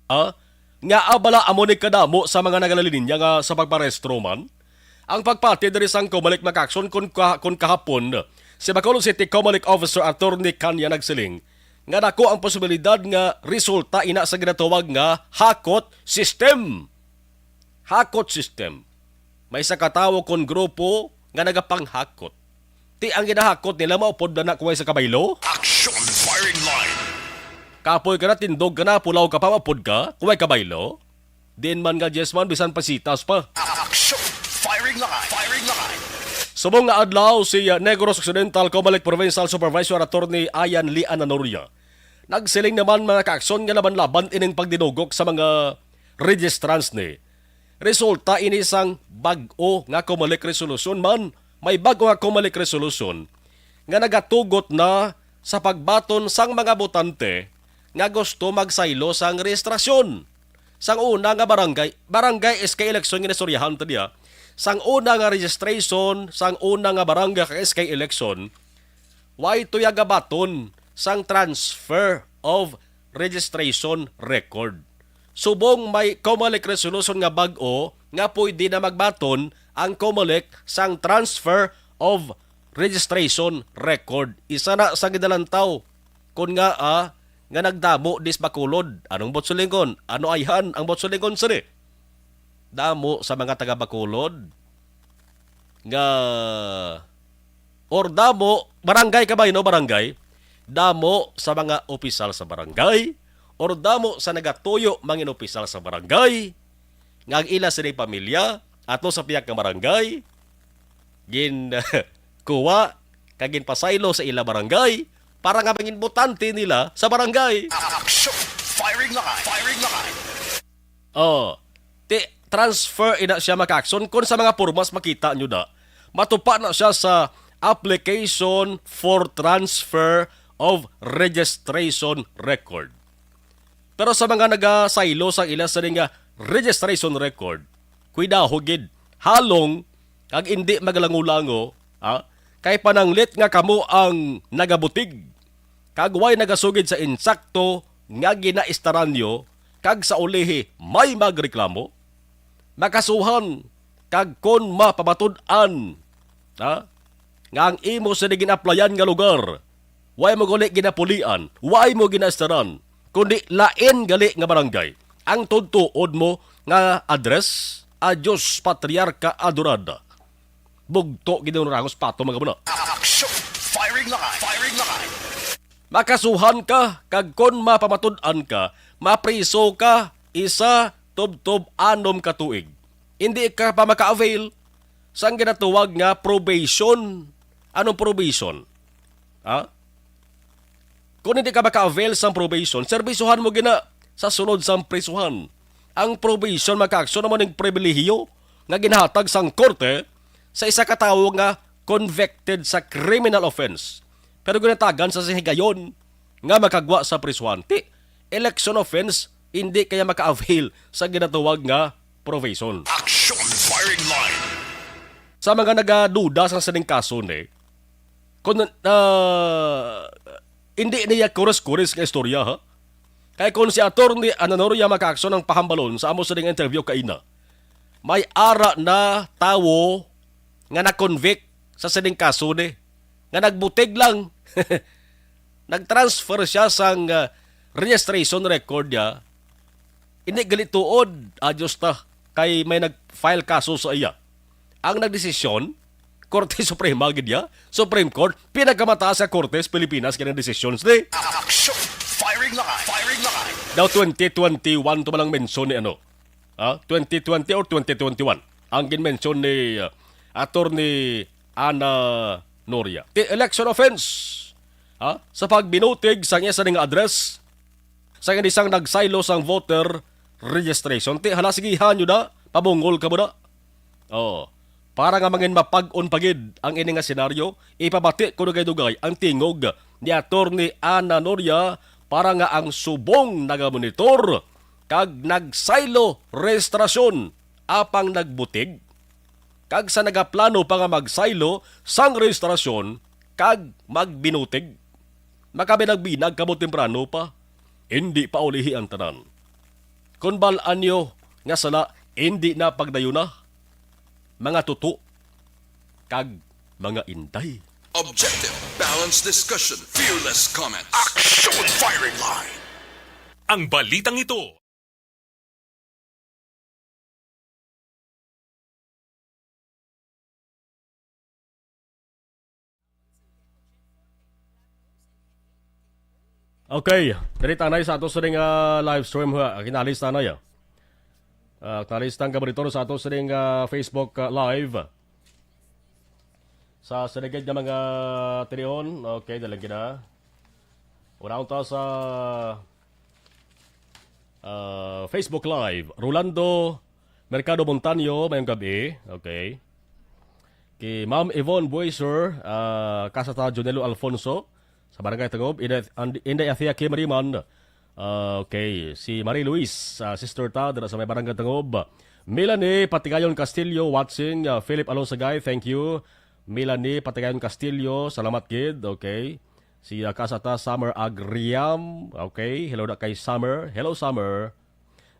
Ah, nga abala amo ni kadamo sa mga nagalalinya nga sa pagparehistro man? Ang pagpati diri sang Comelec, mga kaakson, kun ka-, kun kahapon, si Bacolod City Comelec Officer Attorney Kanya nagsiling nga dako ang posibilidad nga resulta ina sa ginatawag nga hakot system. Hakot system. May isa ka tawo kon grupo nga nagapanghakot. Ti ang ginahakot nila maupod na na kuway sa kabaylo? Action firing line. Kapoy ka na, tindog ka na, pulaw ka pa, maupod ka, kuway kabaylo? Diin man nga, yes man, bisan pasitas pa. Action firing line. Firing line. Subong nga adlaw, si, uh, Negros Occidental Comelec Provincial Supervisor Attorney Ian Lee Ananoria nagsiling naman, mga kaakson, nga laban-laban ining pagdinugok sa mga registrants ni. Resulta ini sang bag-o nga Comelec resolution man. May bag-o nga Comelec resolution nga nagatugot na sa pagbaton sang mga botante nga gusto magsaylo sang rehistrasyon. Sang una nga barangay, barangay S K election nga naistoryahan ta diya. Sang una nga registration, sang una nga barangay kag S K election, way tuya gabaton sang transfer of registration record. Subong may Comelec resolution nga bag-o nga pwede na magbaton ang Comelec sang transfer of registration record. Isa na sa gidalantaw kon nga, ah, nga nagdamo dis Bacolod. Anong buot silingon? Ano ayhan ang buot silingon sini? Damo sa mga taga Bacolod nga, or damo, barangay ka ba, no? Barangay, damo sa mga opisyal sa barangay, or damo sa nagatuyo mangin opisyal sa barangay, nga ang ila sini pamilya ato sa pihak nga barangay gin kuha kag ginpasaylo sa ila barangay para nga mangin botante nila sa barangay. Action! Firing line! Firing line! Oh, ti transfer ina siya, Max Action. Kung sa mga pormas makita nyo na, matupa na siya sa application for transfer of registration record. Pero sa mga nagasaylo sang ila sini nga registration record, kuidaho gid, halong kag indi maglango-lango, ha? Kay pananglit nga kamo ang nagabutig kag way nagasugid sa insakto nga ginaistaran nyo, kag sa ulihi may magreklamo, makasuhan, kag kon mapamatud-an, ha, nga ang imo sini gin-applyan nga lugar, way mo gali ginapulian, way mo ginaistaran, kundi lain gali nga barangay, ang tuod-tuod mo nga address, adios, Patriarka Adorada. Bugto gid ang rangos pato, mga buna. Action! Firing line! Firing line! Makasuhan ka, kag kon mapamatud-an ka, mapriso ka isa tubtob anom ka tuig. Hindi ka pa maka-avail sang ginatawag nga probation. Anong probation? Ha? Kung hindi ka maka-avail sang probation, serbisuhan mo gina sa sulod sang prisuhan. Ang probation, Max Action, amo ning pribilehiyo nga ginahatag sang korte sa isa ka tawo nga convicted sa criminal offense, pero ginatagan sa higayon nga makagwa sa prisuhan. Ti, election offense, hindi kaya maka-avail sa ginatawag nga probation. Action firing line. Sa mga nagaduda sa sining kaso ni, kung, ah, hindi niya kuris-kuris nga istorya, ha? Kay kung si Attorney Ana Noria, Max Action, ang pahambalon sa amo sining interview kaina, may ara na tawo nga na-convict sa sining kaso ni, nga nagbutig lang. Nag-transfer siya sang, ah, registration record niya. Hindi gali tuod, adios ta, kay may nag-file kaso sa iya. Ang nagdesisyon, Korte Suprema gid ya, Supreme Court, pinakamataas nga korte sa Pilipinas kay nagdesisyon sini. Action! Firing line! Firing line! Daw twenty twenty-one to man ang mention ni ano? Ha? Twenty twenty or twenty twenty-one ang ginmention ni, uh, Attorney Ana Noria. Ti election offense, ha? Sa pagbinutig sang iya sini nga address, sa isang nagsaylo sang voter registration. Ti, hala, sige, hanyo na, pabungol ka mo na. Oh, para nga mangin mapag-on pa gid ang ini nga senaryo, ipabati ko dugay-dugay ang tingog ni Attorney Ana Noria para nga ang subong nagamonitor kag nagsaylo rehistrasyon apang nagbutig, kag sa nagaplano pa nga magsaylo sang rehistrasyon kag magbinutig, makabinag-binag kamo temprano pa. Indi pa ulihi ang tanan. Kon bal-an nyo nga sala, indi na pagdayuna, mga tuto kag mga inday. Objective, balanced discussion, fearless comments. Action firing line! Ang balitang ito. Okay, diri tanay sa ato sining, ah, live stream, ha. Kinalista na ya. Ah, kinalista ang kabaritor sa ato sining, ah, Facebook, ah, Live. Sa sinigid nga mga tinion, okay, dalag na. Una unta sa, ah, Facebook Live, Rolando Mercado Montaño, mayong gabi. Okay. Kay Ma'am Yvonne Buiser, ah, kasata Junelo Alfonso, sa Barangay Tangob, Inday, and, Inday Athea Kim Riman. Ah, okay, si Marie Luis, ah, sister ta, dira sa may Barangay Tangob. Melanie Patigayon Castillo watching, ah, Philip Alonsagay, thank you. Melanie Patigayon Castillo, salamat gid. Okay. Si, ah, kasata Summer Agriam. Okay, hello na kay Summer. Hello, Summer.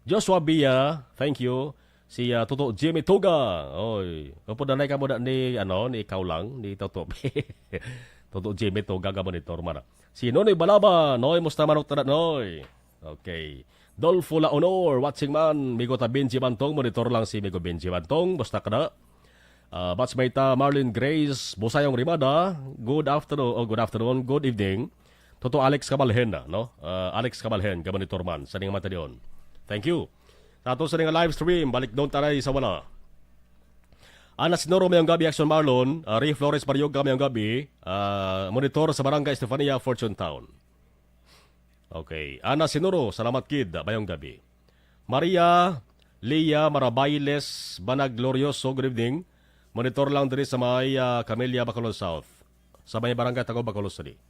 Joshua Bia, thank you. Si, ah, Toto Jimmy Tuga. Oy, upod na kamo na ni, ano, ni ikaw lang, ni Toto. Toto Jimmy Tuga, ka monitor man. Si Nonoy Balaba, Noy, musta manok tanan, Noy? Okay. Dolfo La Honor, watching man. Migo ta Benji Bantong, monitor lang si Migo Benji Bantong. Musta ka na? Ah, batchmate, ah, Marlene Grace Busayong Rimada, good afternoon, oh, good afternoon, good evening. Toto Alex Kabalhen, no? Ah, Alex Kabalhen, ka monitor man sa ning matalion. Thank you. Tato sa ning live stream, balik doon taray sa wala. Ana Sinoro, mayong gabi, Action Marlon. Ah, Ray Flores Baryoga, mayong gabi. Ah, monitor sa Barangay Estefania, Fortune Town. Okay. Ana Sinoro, salamat kid, mayong gabi. Maria Lia Marabailes Banaglorioso, good evening. Monitor lang diri sa may, ah, Camellia, Bacolod South. Sa may Barangay Tago, Bacolod City.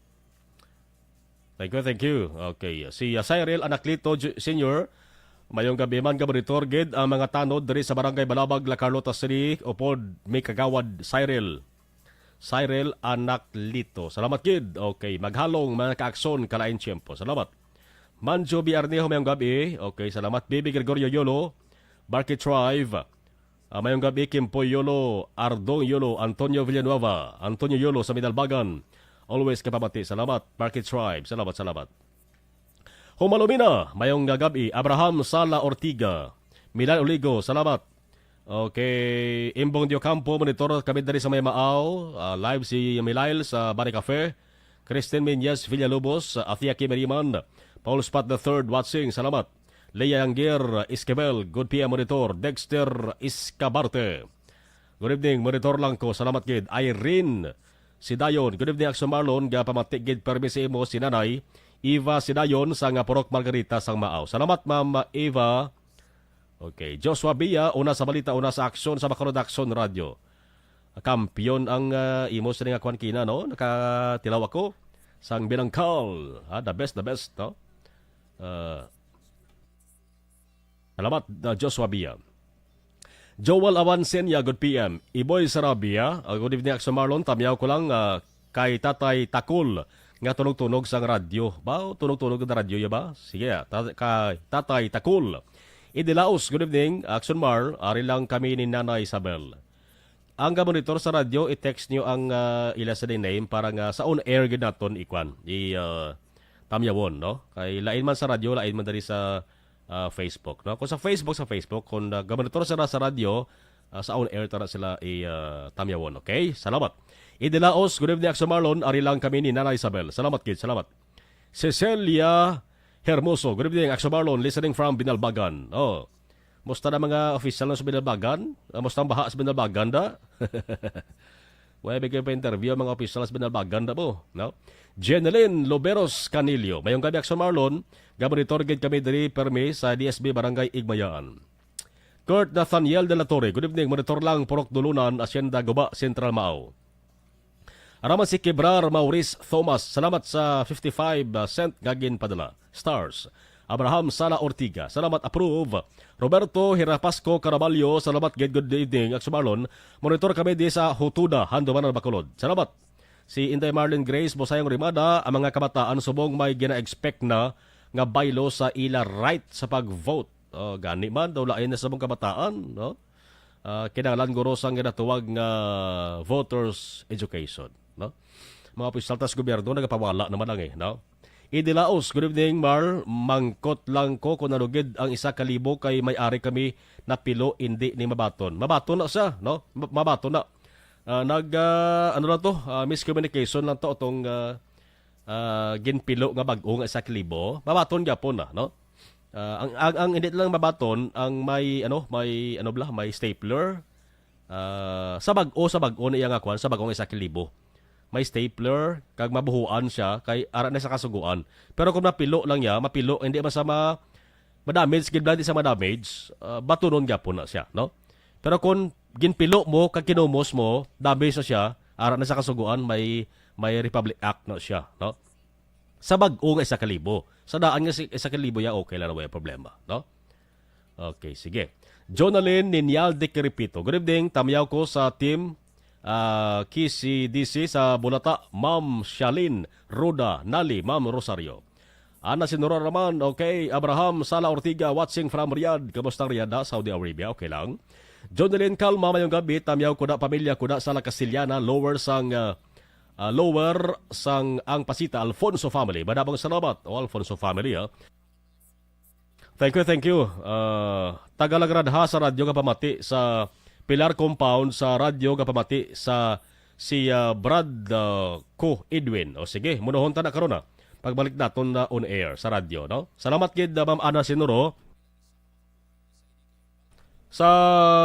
Thank you, thank you. Okay. Si, ah, Cyril Anaclito Ju-, Senior, mayong gabi man, ka monitor gid ang mga tanod diri sa Barangay Balabag, La Carlota City, upod mi Kagawad Cyril. Cyril Anaclito. Salamat gid. Okay, maghalong mga kaakson kalain tiyempo. Salamat. Manjo B. Arnejo, mayong gabi. Okay, salamat. Bibi Gregorio Yolo, Barky Tribe. Ah, mayong gabi, Kimpoy Yolo, Ardong Yolo, Antonio Villanueva, Antonio Yolo sa Minalbagan. Always kapamati. Salamat, Barky Tribe. Salamat, salamat. Humalumina, mayong gabi, Abraham Sala Ortiga, Milan Oligo, salamat. Okay, Imbong Diocampo, monitor kami diri sa may Maaw. Ah, live si Milail sa Bari Cafe. Kristen Menyes Villalobos, Athia Kimeriman, Paul Spat the third watching, salamat. Lea Angier Esquivel, good P M monitor. Dexter Escabarte. Good evening, monitor lang ko. Salamat gid. Irene Sidayon, good evening, Action Marlon. Gapamati gid permi sa imo si Nanay Eva Sidayon sa nga Purok Margarita sang Maaw. Salamat, Ma'am Eva. Okay, Joshua Bia, una sa balita, una sa aksyon sa Bacolod Aksyon Radio. Kampiyon ang, ah, imo sa nga kwan kina, no? Nakatilaw ako sang Binangkal. Ah, the best, the best, no? Ah, salamat, ah, Joshua Bia. Joel Awan Senya, good P M. Iboy Sarabia, ah, good evening, Action Marlon. Tamyaw ko lang, ah, kay Tatay Takol nga tunog-tunog sang radyo. Ba, tunog-tunog ang radyo ya ba? Sige, ah, ta-, kay Tatay Takol. Idilaos, good evening, Action Mar. Ari lang kami ni Nanay Isabel. Ang ga-monitor sa radyo, i-text nyo ang, ah, ila sa name para nga sa on-air gid naton ikwan, i, ah, tamyawon, no? Kay lain man sa radyo, lain man diri sa, ah, Facebook, no? Kung sa Facebook, sa Facebook, kung, ah, ga-monitor sila sa radyo, ah, sa on-air tara sila i, ah, tamyawon, okay? Salamat. Idilaos, good evening, Action Marlon. Ari lang kami ni Nanay Isabel. Salamat, kid. Salamat. Cecilia Hermoso, good evening, Action Marlon, listening from Binalbagan. Oh, musta na mga official na sa Binalbagan? Ah, musta ang baha sa Binalbagan, da? Wala ba kayo pa-interview ang mga official sa Binalbagan, da mo? No? Jeneline Loberos Canillo, mayong gabi, Action Marlon. Gabonitor gid kami diri permi sa D S B Barangay Igmayaan. Kurt Nathaniel de la Torre, good evening. Monitor lang, Purok Dulunan, Hacienda Guba, Central Mao. Araman si Kibrar Maurice Thomas, salamat sa fifty-five cent nga ginpadala. Stars. Abraham Sala Ortiga, salamat, approve. Roberto Hirapasco Caraballo, salamat gid, good evening, Action Marlon. Monitor kami di sa Hutuda, Handumanan, Bacolod. Salamat. Si Inday Marlene Grace Bosayong Rimada, ang mga kabataan subong may gina-expect na nga baylo sa ila right sa pag-vote. Oh, gani man, daw lain na sa mga kabataan, no? Ah, kinahanglan guro sang ginatuwag nga voters education, no? Mga opisyal tas gobyerno nagapawala naman lang eh, no? Idilaos, good evening, Marl. Mangkot lang ko kung ano gid ang isa ka libo kay may ari kami na pilo, hindi ni mabaton. Mabaton na siya, no? Ma-, mabaton na. Ah, nag, ah, ano lang to, ah, miscommunication lang to, atong, ah, ah, ginpilo nga bag-o nga isa ka libo. Mabaton gyapon na, no? Ah, ang, ang, ang hindi lang mabaton, ang may, ano, may, ano bala, may stapler. Ah, sa bag-o, sa bag-o na iya nga kwan, sa bag-o nga isa ka libo. May stapler, kag mabuhuan siya, kay ara na sa kasuguan. Pero kung mapilo lang niya, mapilo, hindi man sa ma-, ma-damage, gid lang di sa ma-damage, ah, batunon gyapon na siya, no? Pero kung ginpilo mo, kag kinumos mo, damage na siya, ara na sa kasuguan, may, may Republic Act na siya, no? Sa bag-o nga isa ka libo. Sa daan nga si-, isa ka libo ya, okay lang, way problema, no? Okay, sige. Jonalyn Ninyal de Quiripito. Good evening. Tamyaw ko sa team, ah, K C D C sa Bulata, Ma'am Shalin, Roda, Nali, Ma'am Rosario. Ana Sinora Raman, okay. Abraham Sala Ortiga, watching from Riyadh. Kamusta ang Riyadh, ha? Saudi Arabia, okay lang. Jonalyn Calma, mayong gabi. Tamyaw ko na, pamilya ko na, Sala Castellana, lower sang, ah, ah, lower sang ang Pasita, Alfonso family. Madamong salamat, o Alfonso family, ha. Thank you, thank you. Ah, taga Lagradha sa radyo nga pamati sa Pilar Compound sa radyo gapamati sa si, ah, Brad, ah, Ko Edwin. O sige, munohon ta na karon na. Pagbalik naton na on air sa radyo, no? Salamat gid, ah, Ma'am Ana Sinuro, sa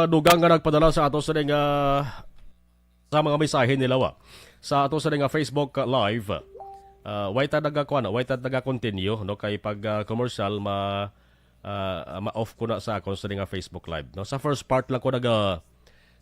dugang nga nagpadala sa ato sa nga, sa mga mensahe nila, wa. Sa ato sa nga Facebook, ah, Live, ah, way ta nagakuan, way ta naga-continue, no? Kay pag, ah, commercial, ma-, ah, ma-off ko na sa akon sa nga Facebook Live, no? Sa first part lang ko naga-,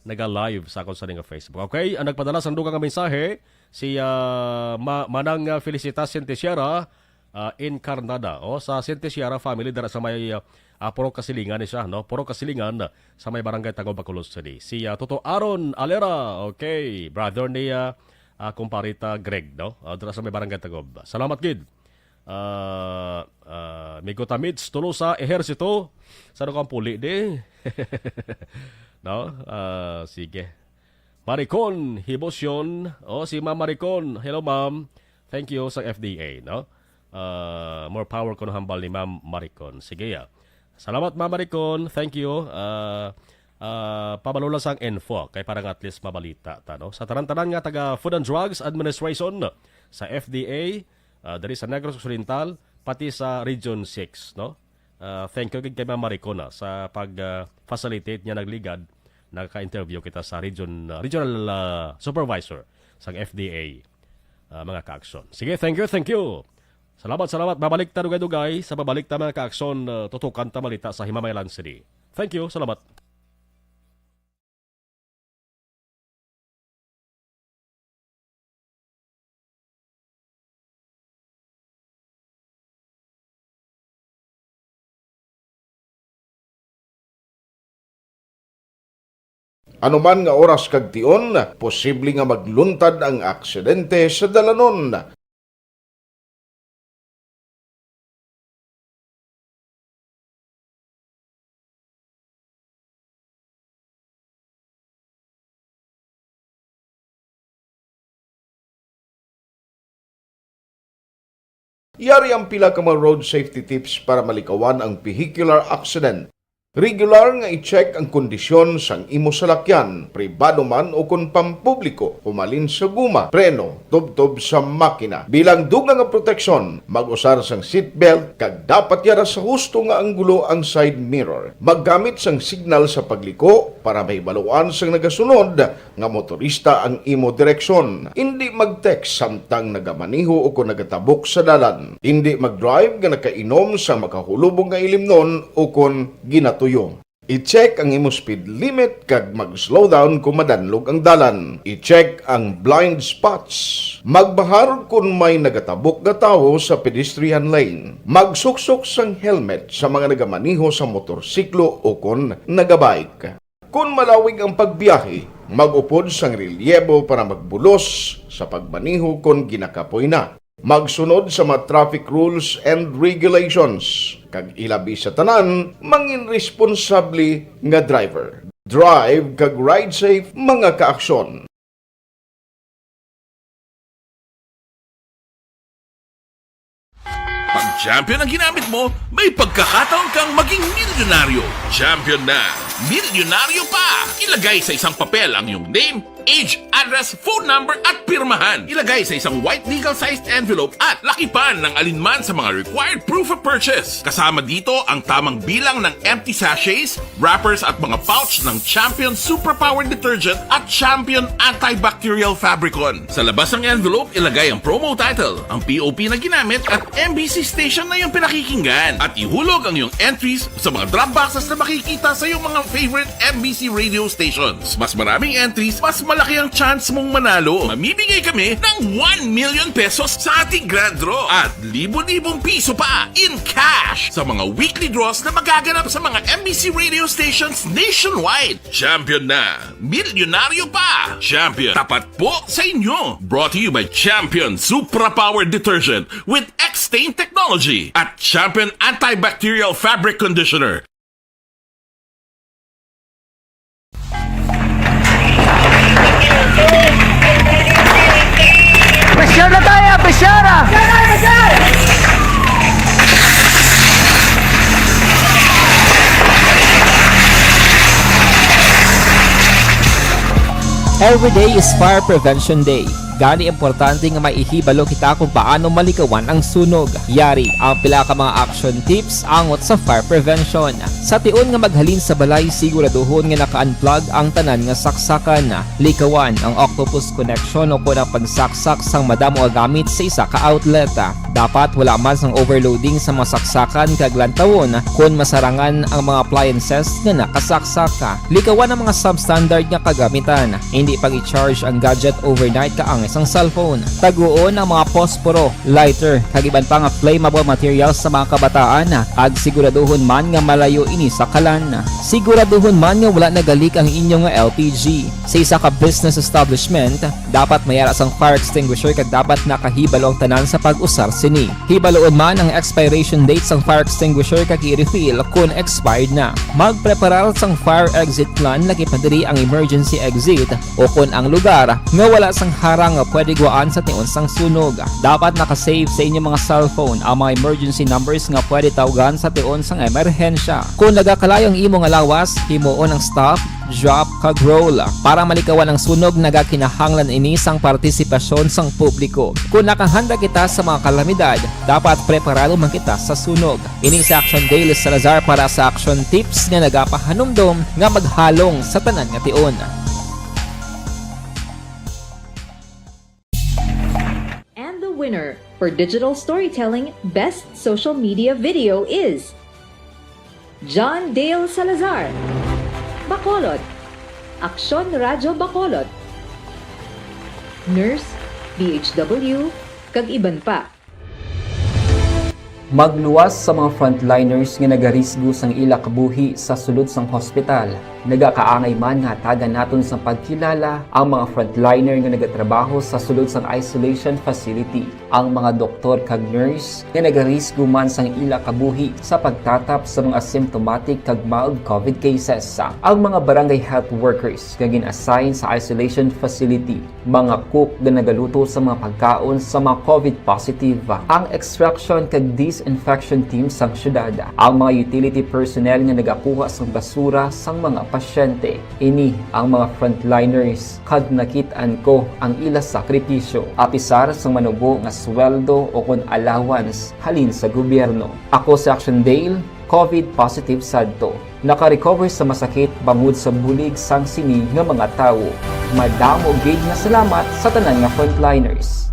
naga-live sa akon sa nga Facebook. Okay, ang nagpadala sang dugang nga mensahe, si, ah, Ma-, Manang, ah, Felicitas Sintesiera, ah, Incarnada. O, sa Sintesiera family, dira sa may, ah, ah, Purok Kasilingan ni siya, no? Purok Kasilingan, sa may Barangay Tagob, Bacolod City. Si, ah, Toto Aaron Alera, okay, brother ni, ah, ah, kumparita Greg, no? Ah, dira sa may Barangay Tagob. Salamat gid. Ah, ah, Migo Tamids, Tolosa, Ehersito. Sa ano kang puli, di? No? Ah, sige. Maricon, Hibosyon. Oh, si Ma'am Maricon. Hello, ma'am. Thank you sa F D A, no? Ah, more power kuno hambal ni Ma'am Maricon. Sige, ah. Salamat, Ma'am Maricon. Thank you. Ah, ah, pabalo lang sang info kay para nga at least mabalita ta, no? Sa tanan-tanan nga taga Food and Drugs Administration, sa F D A, ah, diri sa Negros Occidental, pati sa Region six, no? Ah, thank you gid kay Ma'am Maricon, ah, sa pag, ah, facilitate niya nagligad, nagka-interview kita sa region, ah, regional, ah, supervisor sang F D A, ah, mga ka-aksyon. Sige, thank you, thank you. Salamat, salamat. Babalik ta dugay-dugay. Sa babalik ta, mga ka-aksyon, ah, tutukan ta malita sa Himamaylan City. Thank you, salamat. Anuman nga oras kag tion, posible nga magluntad ang aksidente sa dalanon. Yari ang pila ka mga road safety tips para malikawan ang vehicular accident. Regular nga i-check ang kondisyon sang imo salakyan, pribado man o kon pampubliko, humalin sa guma, preno, tubtob sa makina. Bilang dugang nga proteksyon, mag-usar sang seatbelt kag dapat yara sa husto nga anggulo ang side mirror. Maggamit sang signal sa pagliko para mahibaluan sang nagasunod nga motorista ang imo direksyon. Indi mag-text samtang nagamaneho o kon nagatabok sa dalan. Indi mag-drive nga nakainom sang makahulubong nga ilimnon o kon ginatuyo. I-check ang imo speed limit kag mag-slow down kon madanlog ang dalan. I-check ang blind spots. Magbahar kon may nagatabok nga tawo sa pedestrian lane. Magsuksok sang helmet sa mga nagamaneho sa motorsiklo o kon nagabike. Kon malawig ang pagbiyahe, mag-upod sang relyebo para magbulos sa pagmaneho kon ginakapoy na. Magsunod sa mga traffic rules and regulations, kag ilabi sa tanan, mangin responsable nga driver. Drive kag ride safe, mga kaaksyon. Pag Champion ang ginamit mo, may pagkakataon kang maging milyonaryo. Champion na, milyonaryo pa! Ilagay sa isang papel ang iyong name, age, address, phone number, at pirmahan. Ilagay sa isang white legal-sized envelope at lakipan ng alinman sa mga required proof of purchase. Kasama dito ang tamang bilang ng empty sachets, wrappers, at mga pouch ng Champion Superpower Detergent at Champion Antibacterial Fabricon. Sa labas ng envelope, ilagay ang promo title, ang P O P na ginamit, at M B C station na iyong pinakikinggan. At ihulog ang iyong entries sa mga drop boxes na makikita sa iyong mga favorite M B C radio stations. Mas maraming entries, mas malaki ang chance mong manalo. Mamimigay kami ng one million pesos sa ating grand draw at libo-libong piso pa in cash sa mga weekly draws na magaganap sa mga M B C radio stations nationwide. Champion na! Milyonaryo pa! Champion, tapat po sa inyo! Brought to you by Champion Supra Power Detergent with X-Stain Technology at Champion Antibacterial Fabric Conditioner. Pressure na tayo, pressure, ah! Every day is Fire Prevention Day. Gani, importante nga maihibalo kita kung paano malikawan ang sunog. Yari ang pila ka mga action tips angot sa fire prevention. Sa tion nga maghalin sa balay, siguraduhon nga naka-unplug ang tanan nga saksakan. Likawan ang octopus connection o kon ang pagsaksak sang madamo nga gamit sa isa ka outlet. Dapat wala man sang overloading sa mga saksakan kag lantawon kon masarangan ang mga appliances nga nakasaksak. Likawan ang mga substandard nga kagamitan. Hindi pag-i-charge ang gadget overnight kaangay sang cellphone. Taguon ang mga posporo, lighter, kag iban pa nga flammable materials sa mga kabataan, kag siguraduhon man nga malayo ini sa kalan. Siguraduhon man nga wala nagalik ang inyo nga L P G. Sa isa ka business establishment, dapat may ara sang fire extinguisher kag dapat nakahibalo ang tanan sa pag-usar sini. Hibaloon man ang expiration date sang fire extinguisher kag i-refill kon expired na. Magpreparar sang fire exit plan, lakip na diri ang emergency exit o kon ang lugar nga wala sang harang nga pwede guwaan sa tion sang sunog. Dapat naka-save sa inyo mga cellphone ang mga emergency numbers nga pwede tawgan sa tion sang emerhensya. Kon nagakalayo ang imo nga lawas, himuon ang stop, drop, kag roll. Para malikawan ang sunog, nagakinahanglan ini sang partisipasyon sang publiko. Kon nakahanda kita sa mga kalamidad, dapat preparado man kita sa sunog. Ini si Action Dale Salazar para sa Action Tips nga nagapahanumdom nga maghalong sa tanan nga tion. And the winner for digital storytelling best social media video is John Dale Salazar, Bacolod, Aksyon Radyo Bacolod, Nurse, D H W, kag iban pa. Magluwas sa mga frontliners nga nagarisgo sang ila kabuhi sa sulod sang hospital. Nagakaangay man nga hatagan naton sang pagkilala ang mga frontliner nga nagatrabaho sa sulod sang isolation facility, ang mga doktor kag nurse nga nagarisgo man sang ila kabuhi sa pagtatap sa mga asymptomatic kag mild covid cases, ang mga barangay health workers nga gin-assign sa isolation facility, mga cook nga nagaluto sa mga pagkaon sa mga covid positive, ang extraction kag disinfection team sang syudad, ang mga utility personnel nga nagakuha sang basura sang mga pasyente. Ini ang mga frontliners kag nakit-an ko ang ila sakripisyo, apisar sang manubo nga sweldo o kon allowance halin sa gobyerno. Ako si Action Dale, covid positive sadto. Naka-recover sa masakit bangod sa bulig sang sini nga mga tawo. Madamo gid nga salamat sa tanan nga frontliners.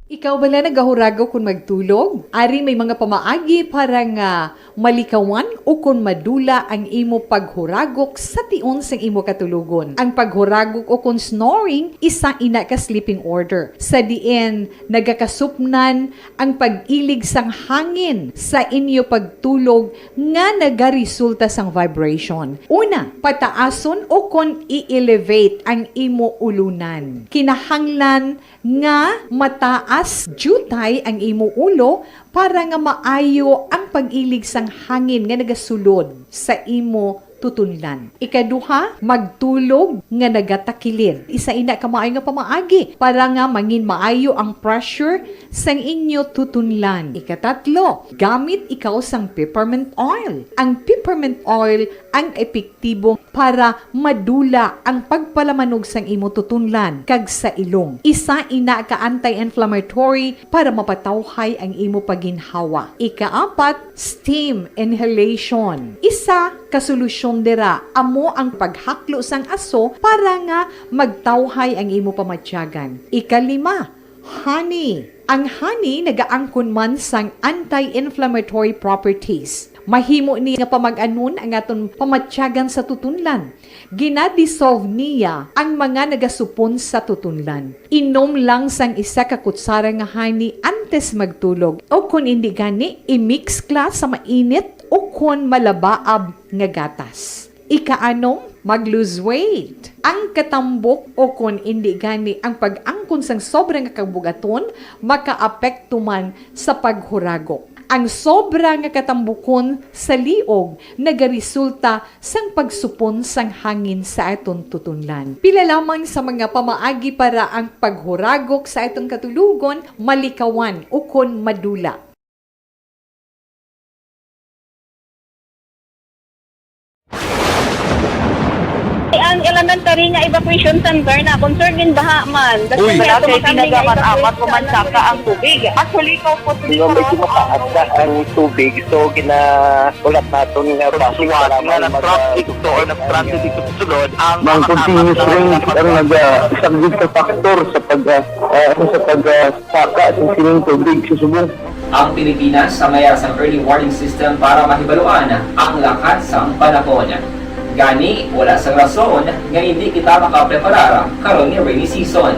Ikaw bala nagahuragok kon magtulog? Ari may mga pamaagi para nga malikawan o kon madula ang imo paghuragok sa tion sang imo katulogon. Ang paghuragok o kon snoring, isa ina ka sleeping order, sa diin nagakasupnan ang pag-ilig sang hangin sa inyo pagtulog nga nagaresulta sang vibration. Una, pataason o kon i-elevate ang imo ulunan. Kinahanglan nga mataas diutay ang imo ulo para nga maayo ang pag-ilig sang hangin nga nagasulod sa imo tutunlan. Ikaduha, magtulog nga nagatakilid. Isa ina ka maayo nga pamaagi para nga mangin maayo ang pressure sang inyo tutunlan. Ikatatlo, gamit ikaw sang peppermint oil. Ang peppermint oil ang epektibo para madula ang pagpalamanog sang imo tutunlan kag sa ilong. Isa ina ka anti-inflammatory para mapatawhay ang imo pagginhawa. Ikaapat, steam inhalation. Isa ka solusyon dira amo ang paghaklo sang aso para nga magtawhay ang imo pamatyagan. Ikalima, honey. Ang honey nagaangkon man sang anti-inflammatory properties. Mahimo ni nga pamag-anon ang aton pamatyagan sa tutunlan. Gina-dissolve niya ang mga nagasupon sa tutunlan. Inom lang sang isa ka kutsara nga honey antes magtulog, o kon indi gani, i-mix kla sa mainit o kon malabaab nga gatas. Ikaanom, mag-lose weight. Ang katambok o kon indi gani ang pag-angkon sang sobra nga kabugaton makaapekto man sa paghuragok. Ang sobra nga katambukon sa liog nagaresulta sang pagsupon sang hangin sa aton tutunlan. Pila lamang sa mga pamaagi para ang paghuragok sa aton katulogon malikawan ukon madula. Ang elementary nga evacuation center na concern din baha man. Uy. Wala kay pinagamat-amat, umansaka ang tubig. Actually, ko po. Medyo mataas na ang tubig, so ginahulat naton nga basi nga nag-traffic to or nag-transit dito sa sulod ang mga continuous rain ang nagasaglit sa factor sa pag, ah, ah, sa pag, ah, saka sa sining tubig sa subong. Ang Pilipinas sa mayara sang early warning system para mahibaluan ang lakat sang panahon. Gani, wala sang rason nga hindi kita makapreparar karon nga rainy season.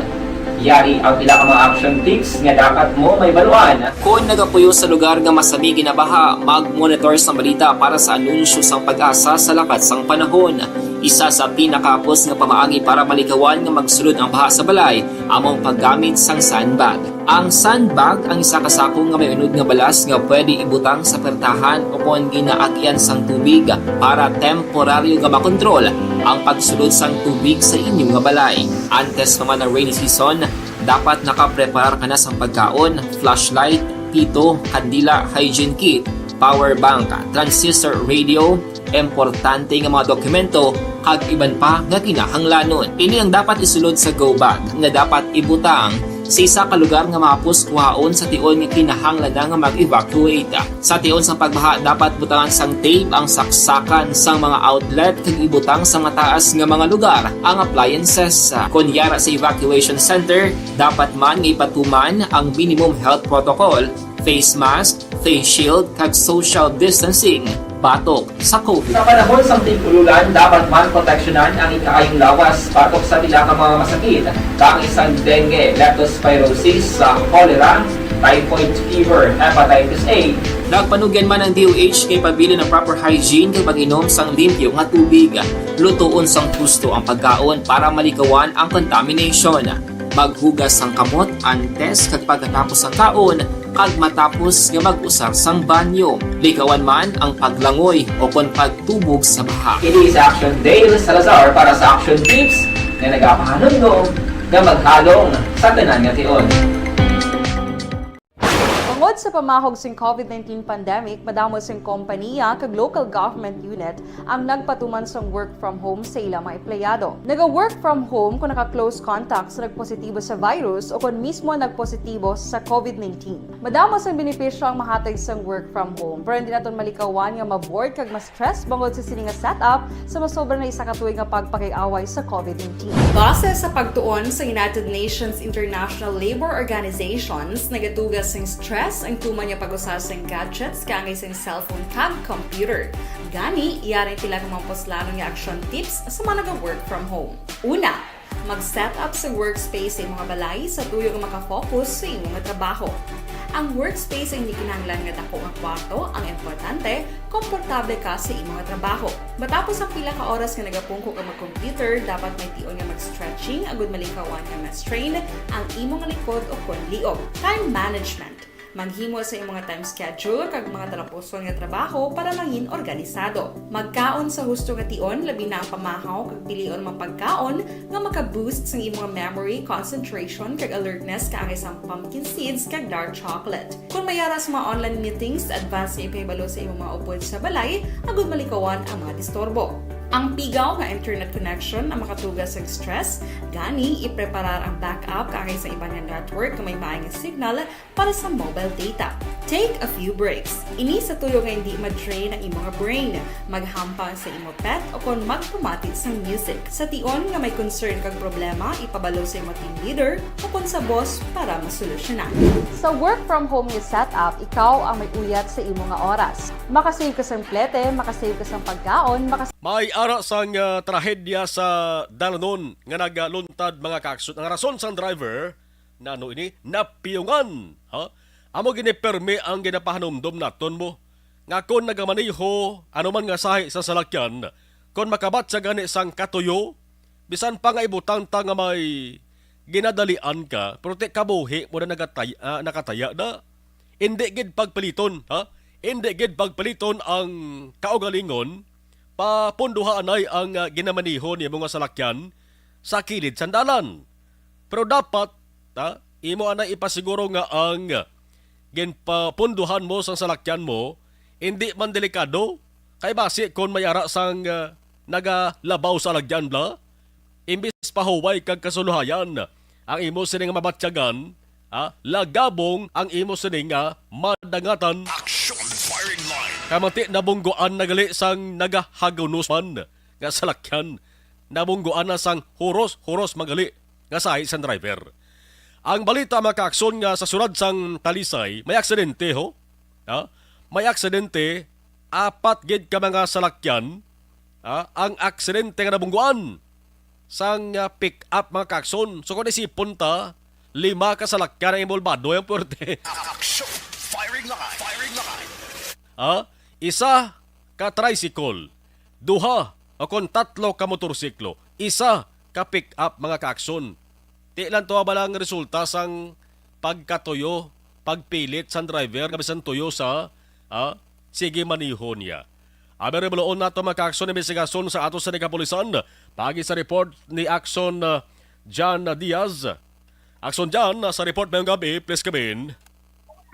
Yari ang pila ka mga action tips nga dapat mo mahibaluan. Kon nagapuyo sa lugar nga masami ginabaha, mag-monitor sa balita para sa anunsyo sang PAGASA sa lakat sang panahon. Isa sa pinakahapos nga pamaagi para malikawan nga magsulod ang baha sa balay amo ang paggamit sang sandbag. Ang sandbag ang isa ka sako nga may unod nga balas nga pwede ibutang sa pertahan o kon ginaagian sang tubig para temporaryo nga makontrol ang pagsulod sang tubig sa inyo nga balay. Antes pa man ang rainy season, dapat nakapreparar ka na sang pagkaon, flashlight, pito, kandila, hygiene kit, power bank, transistor radio, importante nga mga dokumento, kag iban pa nga kinahanglanon. Ini ang dapat isulod sa go bag nga dapat ibutang sa isa ka lugar nga mahapos kuhaon sa tion nga kinahanglan na nga mag-evacuate. Sa tion sang pagbaha, dapat butangan sang tape ang saksakan sang mga outlet kag ibutang sa mataas nga mga lugar ang appliances. Kon yara sa evacuation center, dapat man nga ipatuman ang minimum health protocol, face mask, face shield, kag social distancing batok sa COVID. Sa panahon sang tig-ululan, dapat man proteksyonan ang ikaayong lawas batok sa pila ka mga masakit, kaangay sang dengue, leptospirosis, sa cholera, typhoid fever, hepatitis A. Nagpanugyan man ang D O H kay pabilin ang proper hygiene kag pag-inom sang limpyo nga tubig, lutoon sang husto ang pagkaon para malikawan ang contamination. Maghugas sang kamot antes kag pagkatapos sang kaon, kag matapos nga mag-usar sang banyo. Likawan man ang paglangoy o kon pagtubog sa baha. Ini si Action Dale Salazar para sa Action Tips nga nagapahanumdom nga maghalong sa tanan nga tion. Tungod sa pamahog sing COVID nineteen pandemic, madamo sing kompaniya kag local government unit ang nagpatuman sang work from home sa ila mga empleyado. Naga-work from home kung naka-close contact sa nagpositibo sa virus o kon mismo nagpositibo sa COVID nineteen. Madamo sang benepisyo ang mahatag sang work from home, pero hindi naton malikawan nga ma-bored kag ma-stress bangod sa sini nga setup sa masobra na isa ka tuig nga pagpakig-away sa COVID nineteen. Base sa pagtuon sa United Nations International Labor Organizations, nagatuga sing stress ang tuman nga pag-usar sing gadgets kaangay sing cellphone kag computer. Gani, yari ang pila ka mga puslanon nga action tips sa mga naga-work from home. Una, mag-set up sa workspace sa imong balay sa tuyo nga makafocus sa imong trabaho. Ang workspace ay hindi kinahanglan nga dako nga kwarto, ang importante, komportable ka sa imong trabaho. Matapos ang pila ka oras nga nagapungko ka mag-computer, dapat may tion nga mag-stretching agud malikawan nga ma-strain ang imong likod o kon liog. Time management. Maghimo sa imong time schedule kag mga talapuson nga trabaho para mangin organisado. Magkaon sa husto nga tion, labi na ang pamahaw kag pilion ang mga pagkaon nga maka-boost sang imong memory, concentration, kag alertness kaangay sang pumpkin seeds kag dark chocolate. Kung may ara sa mga online meetings, advance nga ipahibalo sa imong mga upod sa balay agud malikawan ang mga disturbo. Ang pigaw nga internet connection ang makatuga sa stress, gani ipreparar ang backup kaangay sa iban nga network nga may maay nga signal para sa mobile data. Take a few breaks. Ini sa tuyo nga hindi ma-drain ang imong brain, maghampang sa imo pet o kon magpamati sang music. Sa tion nga may concern kag problema, ipabalo sa imo team leader o kon sa boss para masolusyonan. Sa work from home nga setup, ikaw ang may uyat sa imo nga oras. Makasave ka sang plete, makasave ka sang pagkaon, makas- May ara sang, ah, trahedya sa dalanon nga nagaluntad, mga kaksot. Ang rason sang driver, na ano ini, napiyungan, ha? Amo gini permi ang ginapahanumdom naton mo, nga kon nagamaneho ano man nga sahi sa salakyan, kon makabatya gani sang katuyo, bisan pa nga ibutang ta nga may ginadalian ka, pero ti kabuhi mo na nagatay-, ah, nakataya na. Indi gid pagpiliton, ha? Indi gid pagpiliton ang kaugalingon, papunduha anay ang, ah, ginamaneho nimo nga salakyan sa kilid sang dalan. Pero dapat, ha, imo anay ipasiguro nga ang ginpapunduhan mo sang salakyan mo indi man delikado, kay basi kon may ara sang, ah, nagalabaw sa alagyan, bla? Imbis pahuway kag kasuluhayan ang imo sini nga mabatyagan, ah, lagabong ang imo sini nga madangatan. Action firing line. Kamanti nabungguan na gali sang nagahagunos man nga salakyan. Nabungguan na sang huros-huros man gali nga sahi sang driver. Ang balita, mga kaakson, nga sa syudad sang Talisay, may aksidente, ho? Ha? May aksidente, apat gid ka mga salakyan, ha? Ang aksidente nga nabungguan sang, ah, pick-up, mga kaakson. So, kung isipon ta, lima ka salakyan ang involvado, yung puwerte. Action! Firing line! Firing line! Ha? Isa ka tricycle, duha o kon tatlo ka motorsiklo, isa ka pick-up, mga kaakson. Ti lang to ba lang resulta sang pagkatuyo, pagpilit sang driver nga bisan tuyo sa, ah, sige maniho niya. Abi, rebuloon nato, mga kaakson, imbestigasyon sa ato sa kapulisan. Paagi sa report ni Akson, ah, John Diaz. Akson John, sa report, mayong gabi, please come in.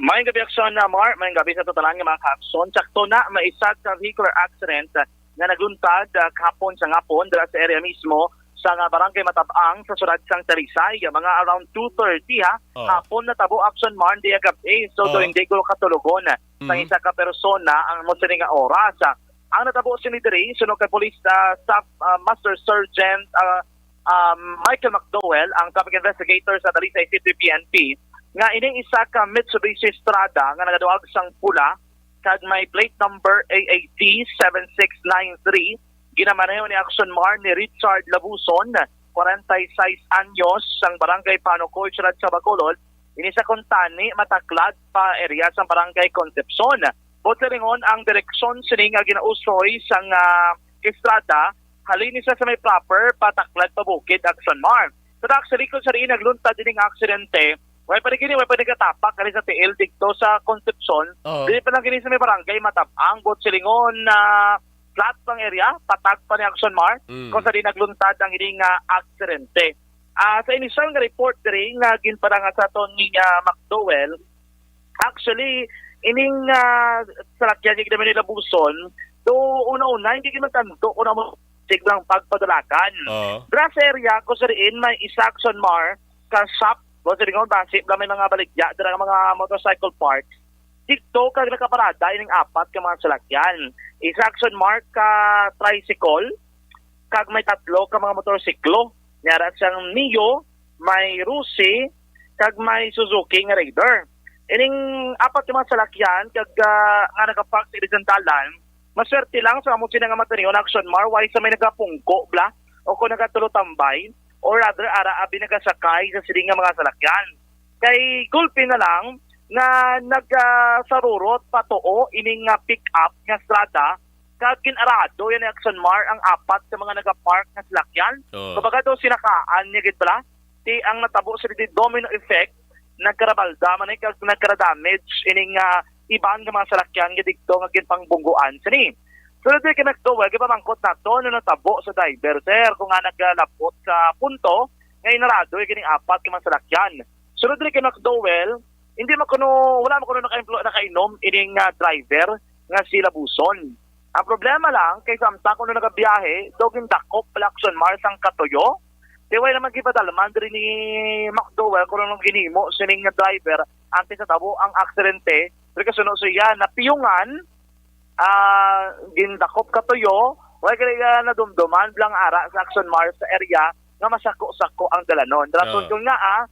Mayong gabi, Akson, ah, Mar. Mayong gabi sa totalan nga mga kaakson. Sakto na, may isa ka vehicular accident, ah, nga nagluntad, ah, kahapon sa ngapon dira sa area mismo sa nga Barangay Matabang sa syudad sang Talisay, ah, mga around two thirty, ha. Oh. Hapon natabo, Akson, Mar, diya gabi. So, Oh. during day ko katulogon sa Mm. isa ka persona ang mo sini nga oras. Ah, ang natabo sini diri, suno kay Police, ah, Staff, ah, Master Sergeant, ah, um, Michael McDowell, ang traffic investigator sa Talisay City P N P, nga ining isa ka Mitsubishi Strada nga nagaduag sang pula kag may plate number A A T seven six nine three, ginamaneho ni Akson Mar ni Richard Labuson, kwarenta y seis anyos, sang Barangay Panukoy, syudad sa Bacolod, ini sa kuntani mataklad pa area sang Barangay Concepcion. Buot silingon, ang direksyon sini nga ginausoy sang, ah, estrada, halin ni sa, sa may proper pataklad pa bukid, Akson Mar. Sa dak sa likod sa diin nagluntad ining aksidente, way pa gini, way pa nagatapak kani sa tiil didto sa Concepcion. Oo. Dili pa lang gini sa may barangay Matabang, buot silingon na flat pang area, patag pa ni, Akson Mar, Mm. kung sa di nagluntad ang ini nga aksidente. Ah, sa inisyal nga report diri nga ginpadala sa aton ni, ah, McDowell, actually, ining, ah, salakyan nga ginamay ni Labuson, do una-una, hindi gid man tanto kung ano sig lang pagpadalagan. Oo. Dira sa area ko sa diin, may isa, Akson Mar, ka shop, o sa diin, basi lang may mga baligya, dira nga mga motorcycle parts. Didto kag nakaparada ining apat ka mga salakyan. Isa, Akson Mar, ka tricycle, kag may tatlo ka mga motorsiklo. Niara sang Mio, may Rusi, kag may Suzuki nga Raider. Ining apat ka mga salakyan kag, ah, nga nakapark sa ilisan dalan, maswerte lang sa amo sila nga mataningon, Akson Mar, way sa may nagapungko bla o kung nagatulotambay, or rather, ara abi nagasakay sa siling nga mga salakyan. Kay gulpi na lang nga nag, ah, sarurot patuo ining nga pick-up nga strada, kag gin-arado yan ni Akson Mar ang apat ka mga nagapark nga salakyan. Oo. Kumbaga daw, sinakaan niya gid bala. Ti ang natabo sa di domino effect, nagkarabalda man ni kag nagkara-damage ining, ah, iban nga mga salakyan nga didto nga ginpangbungguan sini. Pero di kay McDowell, gipamangkot nato ano natabo sa driver, sir, kung nga nagalabot sa punto nga inarado yung kining apat ka mga salakyan. Sunod diri kay McDowell, hindi man kuno, wala man kuno naka-, nakainom ining, ah, driver nga si Labuson. Ang problema lang, kay samtang kuno nagabiyahe, daw gindakop pala, Akson Mar, sang katuyo. Kay wala naman gipadalman diri ni McDowell kung anong ginhimo sining nga driver antes sa tabo ang aksidente. Pero kasuno siya, napiyungan, ah, gindakop katuyo, wala gali, ah, nadumduman lang ara sa Akson Mar sa area nga masako-sako ang dalanon. Rason Ah. kun nga, ah,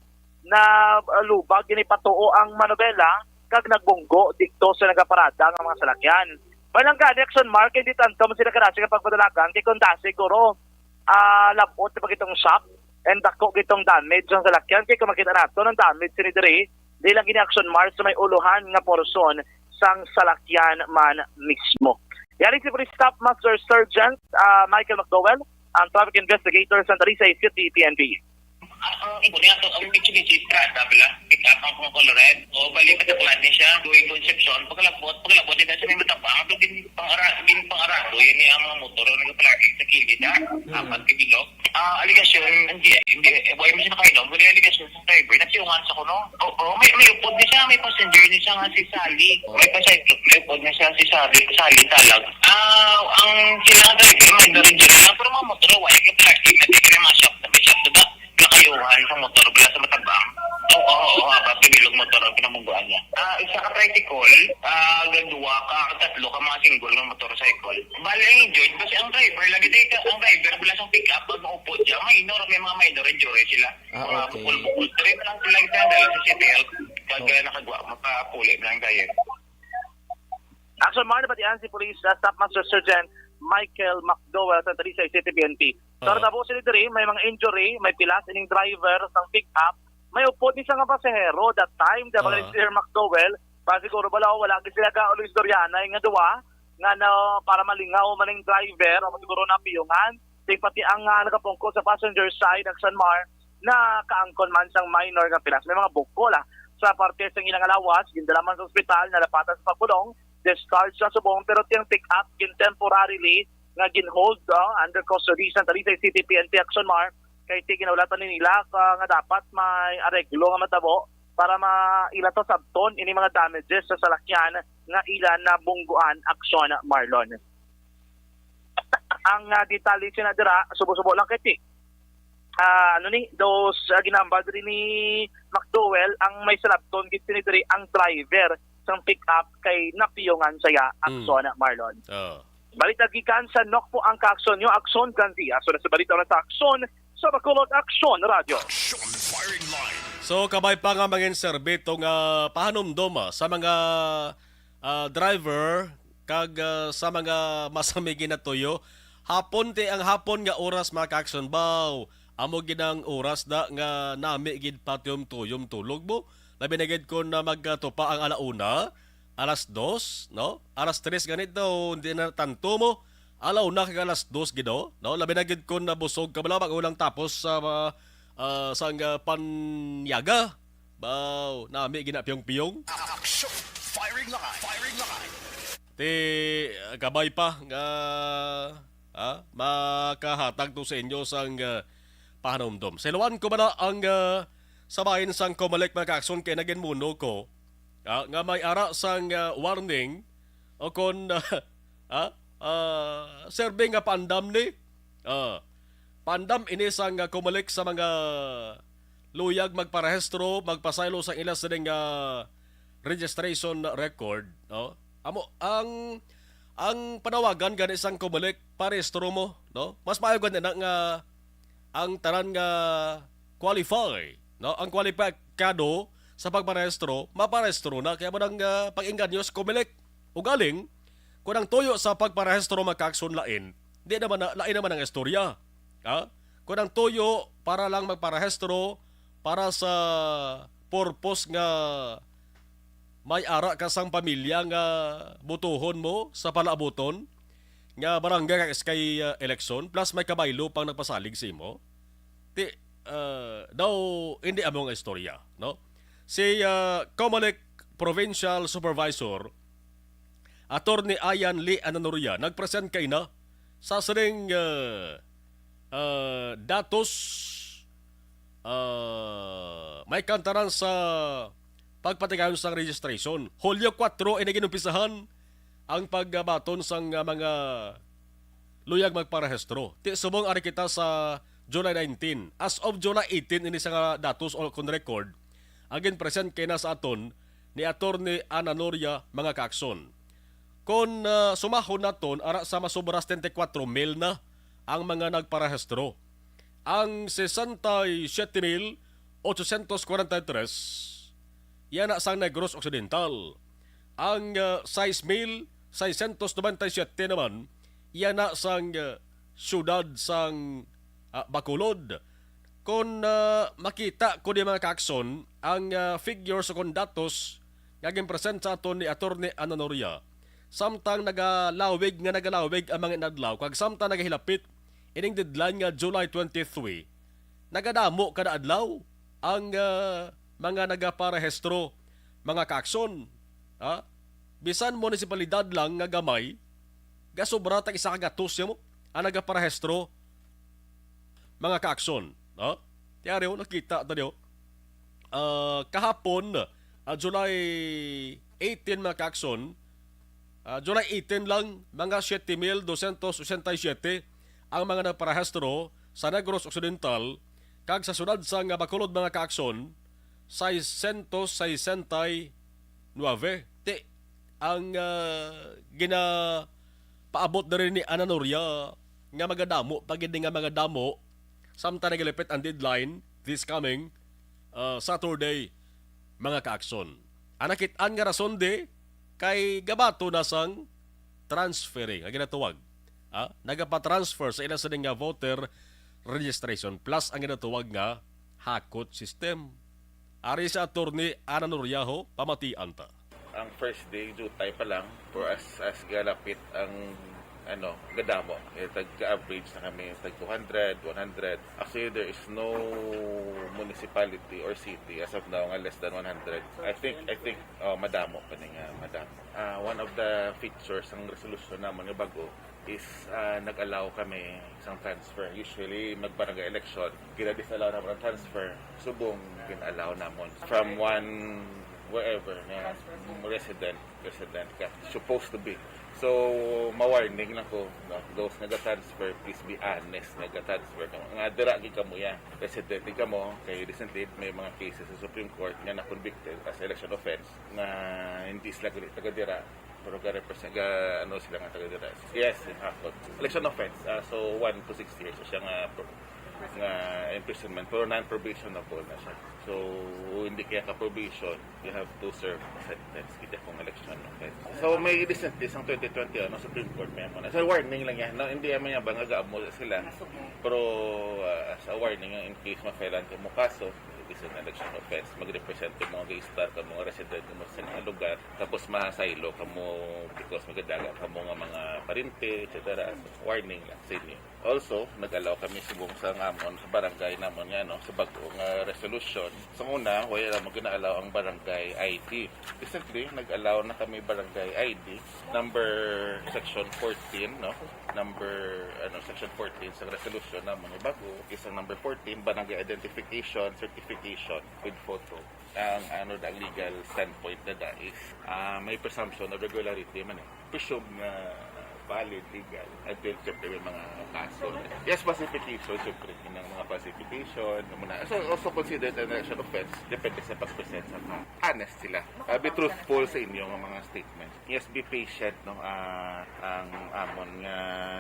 na, ah, lubag gini patuo ang manobela kag nagbunggo didto sa nagaparada nga mga salakyan. Manang gani, Akson Mar, hindi tanto man sila kadasig ang pagpadalagan, kay kung dasi siguro, ah, labot sa pagitong shock and dako gitong damage ang salakyan. Kay kung makita nato ang damage sini diri, di lang gini, Akson Mar, sa may uluhan nga porsyon sang salakyan man mismo. Yari si Police Staff Master Sergeant, ah, Michael McDowell, ang traffic investigator sa Talisay City P N P. Ang, ang, ang, ang Mitsubishi Strada pala, pick up ang mga color red. O, bali, patakulan niya siya. Going Concepcion, paglabot, paglabot, di na siya may matabang. Ang gin-, pang-ara-, gin-pang-arado, yan yung mga motor, ang nagpalagi sa kilid, ha? Hmm. Apat ka bilog. Ah, aligasyon, hindi, hindi, eh, wala mo siya nakainom. Wala aligasyon sa driver, nasiungan sa kuno. Oo, may, may upod niya siya, may passenger niya siya nga si Sally. May passenger, may upod niya siya si Sally, Sally Talag. Ah, Ang sila nga driver, may daradyo lang, pero mga motor, wala yung traffic, na di ka na mga shop, na may shop na ba? Nakayuhan sa motor, wala sa matabang. Oo, oo, oo, apat ka bilog motor, ang pinamungguan niya. Ah, isa ka tricycle, ah, gagduwa ka, tatlo ka mga single nga motorcycle. Bali ang injured, kasi ang driver, lagi tayo ka, ang driver, wala siyang pick up, ang maupod siya, minor, may mga minor injury sila. Ah, mga okay. Bukol-bukol. Pero yun lang sila, kita dala sa city health, pag Oh. ah, nakagwa, mapapuli lang tayo. Action Mar, nabatian si Police uh, Staff Master Sergeant Michael McDowell sa Talisay City P N P. Sa Ah. natabo sila diri, may mga injury, may pilas ining driver sang pick-up, may upod ni sa nga pasahero that time, the Ah. Brigadier McDowell, pa siguro bala wala gid sila ka ulo istoryanay nga duwa nga na para malingaw man ang driver o siguro na piyungan. Di pati ang ah, nakapungko sa passenger side, Action Mar, na kaangkon man sang minor nga pilas. May mga bukol ah, sa parte sa ilang alawas, gindala man sa ospital, nalapatan sa pagpulong, discharge sa subong, pero tiyang pick up gin temporarily nga gin-hold ah, under custody sa Talisay City P N P, Action Mar, kay ti ginahulatan ni nila ka, nga dapat may areglo nga matabo para maila sa sabton ini mga damages sa salakyan nga ila nabungguan, Action Marlon. Ang ah, detalye sina dira, subo-subo lang kay ti ah, ano ni, those ah, ginambal diri ni McDowell, ang may salabton gid sini diri ang driver sang pick-up kay napiyungan saya, Mm. Action Marlon. Oh. Balita gikan sa Nokpo ang Kaaksyon nyo, Action Gandia. So, nasa balita na sa Action sa Bacolod, Action Radio. Action Firing Line. So, kabay pa nga mangin serbito nga pahanumdom ah, sa mga ah, driver kag ah, sa mga masamig nga tuyo. Hapon ti ang hapon nga oras, mga ka-action, baw. Amo gid ang oras da nga nami gid patuyom-tuyom tulog mo. Labi na gid kon na magtupa ang alauna, alas dos, no? Alas tres ganito, hindi na tanto mo. Alauna kag alas dos gid, oh, no? Labi na gid kon nabusog ka bala, mag-ulang tapos sa ah, ah, sang ah, panyaga. Baw, nami gid na piyong-piyong. Action! Firing line! Firing line! Ti, ah, kabay pa nga ah, makahatag to sa inyo sang ah, pahanumdom. Siluan ko ba na ang ah, sa bahin sang Comelec, mga ka-action, kay nagin muno ko ah, nga may ara sang ah, warning o kon ah, ah, ah, serbi nga paandam ni ah, paandam ini sang ah, Comelec sa mga luyag magparehistro, magpasaylo sang ila sining nga registration record, no? Amo ang ang panawagan gani sang Comelec, parehistro mo, no? Mas maayo gani na nga ang tanan nga qualify, no? Ang kwalipikado sa pagparehistro, maparehistro na, kaya mo nang ah, pag-inganyo sa Comelec. Ugaling, kung ang tuyo sa pagparehistro, mga ka-action, lain, di naman na, lain naman ang istorya. Ha? Kung ang tuyo para lang magparehistro para sa purpose nga may ara ka sang pamilya nga butuhon mo sa palaabuton nga barangay kag S K, uh, election, plus may kabaylo pang nagpasalig sa imo, ti, uh, daw hindi amo nga istorya, no? Si uh, Comelec Provincial Supervisor Attorney Ian Lee Ananoria nagpresent kaina sa sining, uh, uh, datos, uh, may kantaran sa pagpatigayon sang registration. Hulyo kuwatro ini ginumpisahan ang pagbaton sang, uh, mga luyag magparehistro. Ti subong ari kita sa July nineteen. As of July eighteen, ini sa nga datos o kon record, ang ginpresent kaina sa aton ni Attorney Ana Noria, mga kaakson. Kon, ah, sumahon naton, ara sa masobra setenta y cuatro mil na ang mga nagparehistro. Ang sesenta y siete mil ochocientos cuarenta y tres, yana sang Negros Occidental. Ang, ah, sais mil seiscientos noventa y siete naman, yana sang, ah, siyudad sang, ah, Bacolod. Kon, ah, makita ko di, mga kaakson, ang, ah, figures o kon datos nga ginpresent sa aton ni Attorney Ana Noria, samtang nagalawig nga nagalawig ang mga inadlaw kag samtang nagahilapit ining deadline nga July twenty-three, nagadamo kada adlaw ang, ah, mga nagaparehistro, mga kaakson. Ha? Bisan munisipalidad lang nga gamay, gasobra tag isa ka gatos ya mo ang nagaparehistro, mga kaakson. Ha? Ti ari, oh, nakita ta diyo. Ah, kahapon, ah, July eighteen, mga kaakson, Ah, July eighteen lang, mga siyete mil dosyentos ochenta y siyete ang mga nagparehistro sa Negros Occidental, kag sa siyudad sang Bacolod, mga kaakson, seiscientos sesenta y nueve. Ti, ang, ah, ginapaabot na rin ni Ana Noria nga magadamo pa gid nga magadamo samtang nagalapit ang deadline this coming, ah, Saturday, mga kaakson. Ang nakit-an nga rason di kay gabato na sang transferring, ang ginatawag. Ah, nagapatransfer sa ila sini nga voter registration plus ang ginatawag nga hakot system. Ari sa Attorney Ana Noriaho, pamatian ta. Ang first day, jutay pa lang. For as, as galapit ang, ano, gadamo. Eh, tag-average na kami, tag two hundred, one hundred. Actually, there is no municipality or city as of now nga less than one hundred. I think, I think, oh, madamo pa ni nga, madamo. Ah, one of the features sang resolusyon namon nga bago is, ah, nag-allow kami sang transfer. Usually, mag-barangay election, gina-disallow namon ang transfer. Subong, gin-allow namon from one wherever nga resident, resident ka. Supposed to be. So, ma-warning lang ko, no? Those nga ga-transfer, please be honest nga ga-transfer kamo. Nga dira gid kamo ya. Resident gid kamo, kay recently may mga cases sa Supreme Court nga na-convicted as election offense nga hindi sila gali taga dira, pero ga-represent, ga, ano sila nga taga dira. Yes, in Hakot. Election offense, ah, so one to six years siya nga pro-, nga imprisonment, pero non-probationable na siya. So, hindi kaya ka-probation, you have to serve a sentence. Kita kong election offense. So, may recently, sang twenty twenty, ano, Supreme Court, may mo na. So, warning lang yan. No? Hindi naman yan ba nga gaamo sila? Pero, ah, sa warning, in case ma-filean ka mo kaso, it is an election offense. Mag-represent ka mo, mag-star ka mo, resident ka mo sa mga lugar. Tapos, ma-silo ka mo because magadaga ka mo nga mga parente, et cetera. So, warning lang sa inyo. Also, nag-allow kami subong sa ngamon, sa barangay namon nga, no, sa bag-o nga resolution. Sa una, wala lang mo gina-allow ang barangay I D. Recently, nag-allow na kami barangay I D, number section fourteen, no? Number, ano, section fourteen sa resolution namon nga bag-o, is ang number fourteen, barangay identification, certification with photo. Ang, ano, the legal standpoint na da is, ah, may presumption of regularity man eh. Presume nga valid, legal, until siyempre may mga kaso. Yes, falsification, siyempre, ng mga falsification, ng mga, so, also considered an election offense, depende sa pag-present sa ka. Honest sila. Uh, be truthful sa inyo nga mga statement. Yes, be patient, no? Ah, ang amon nga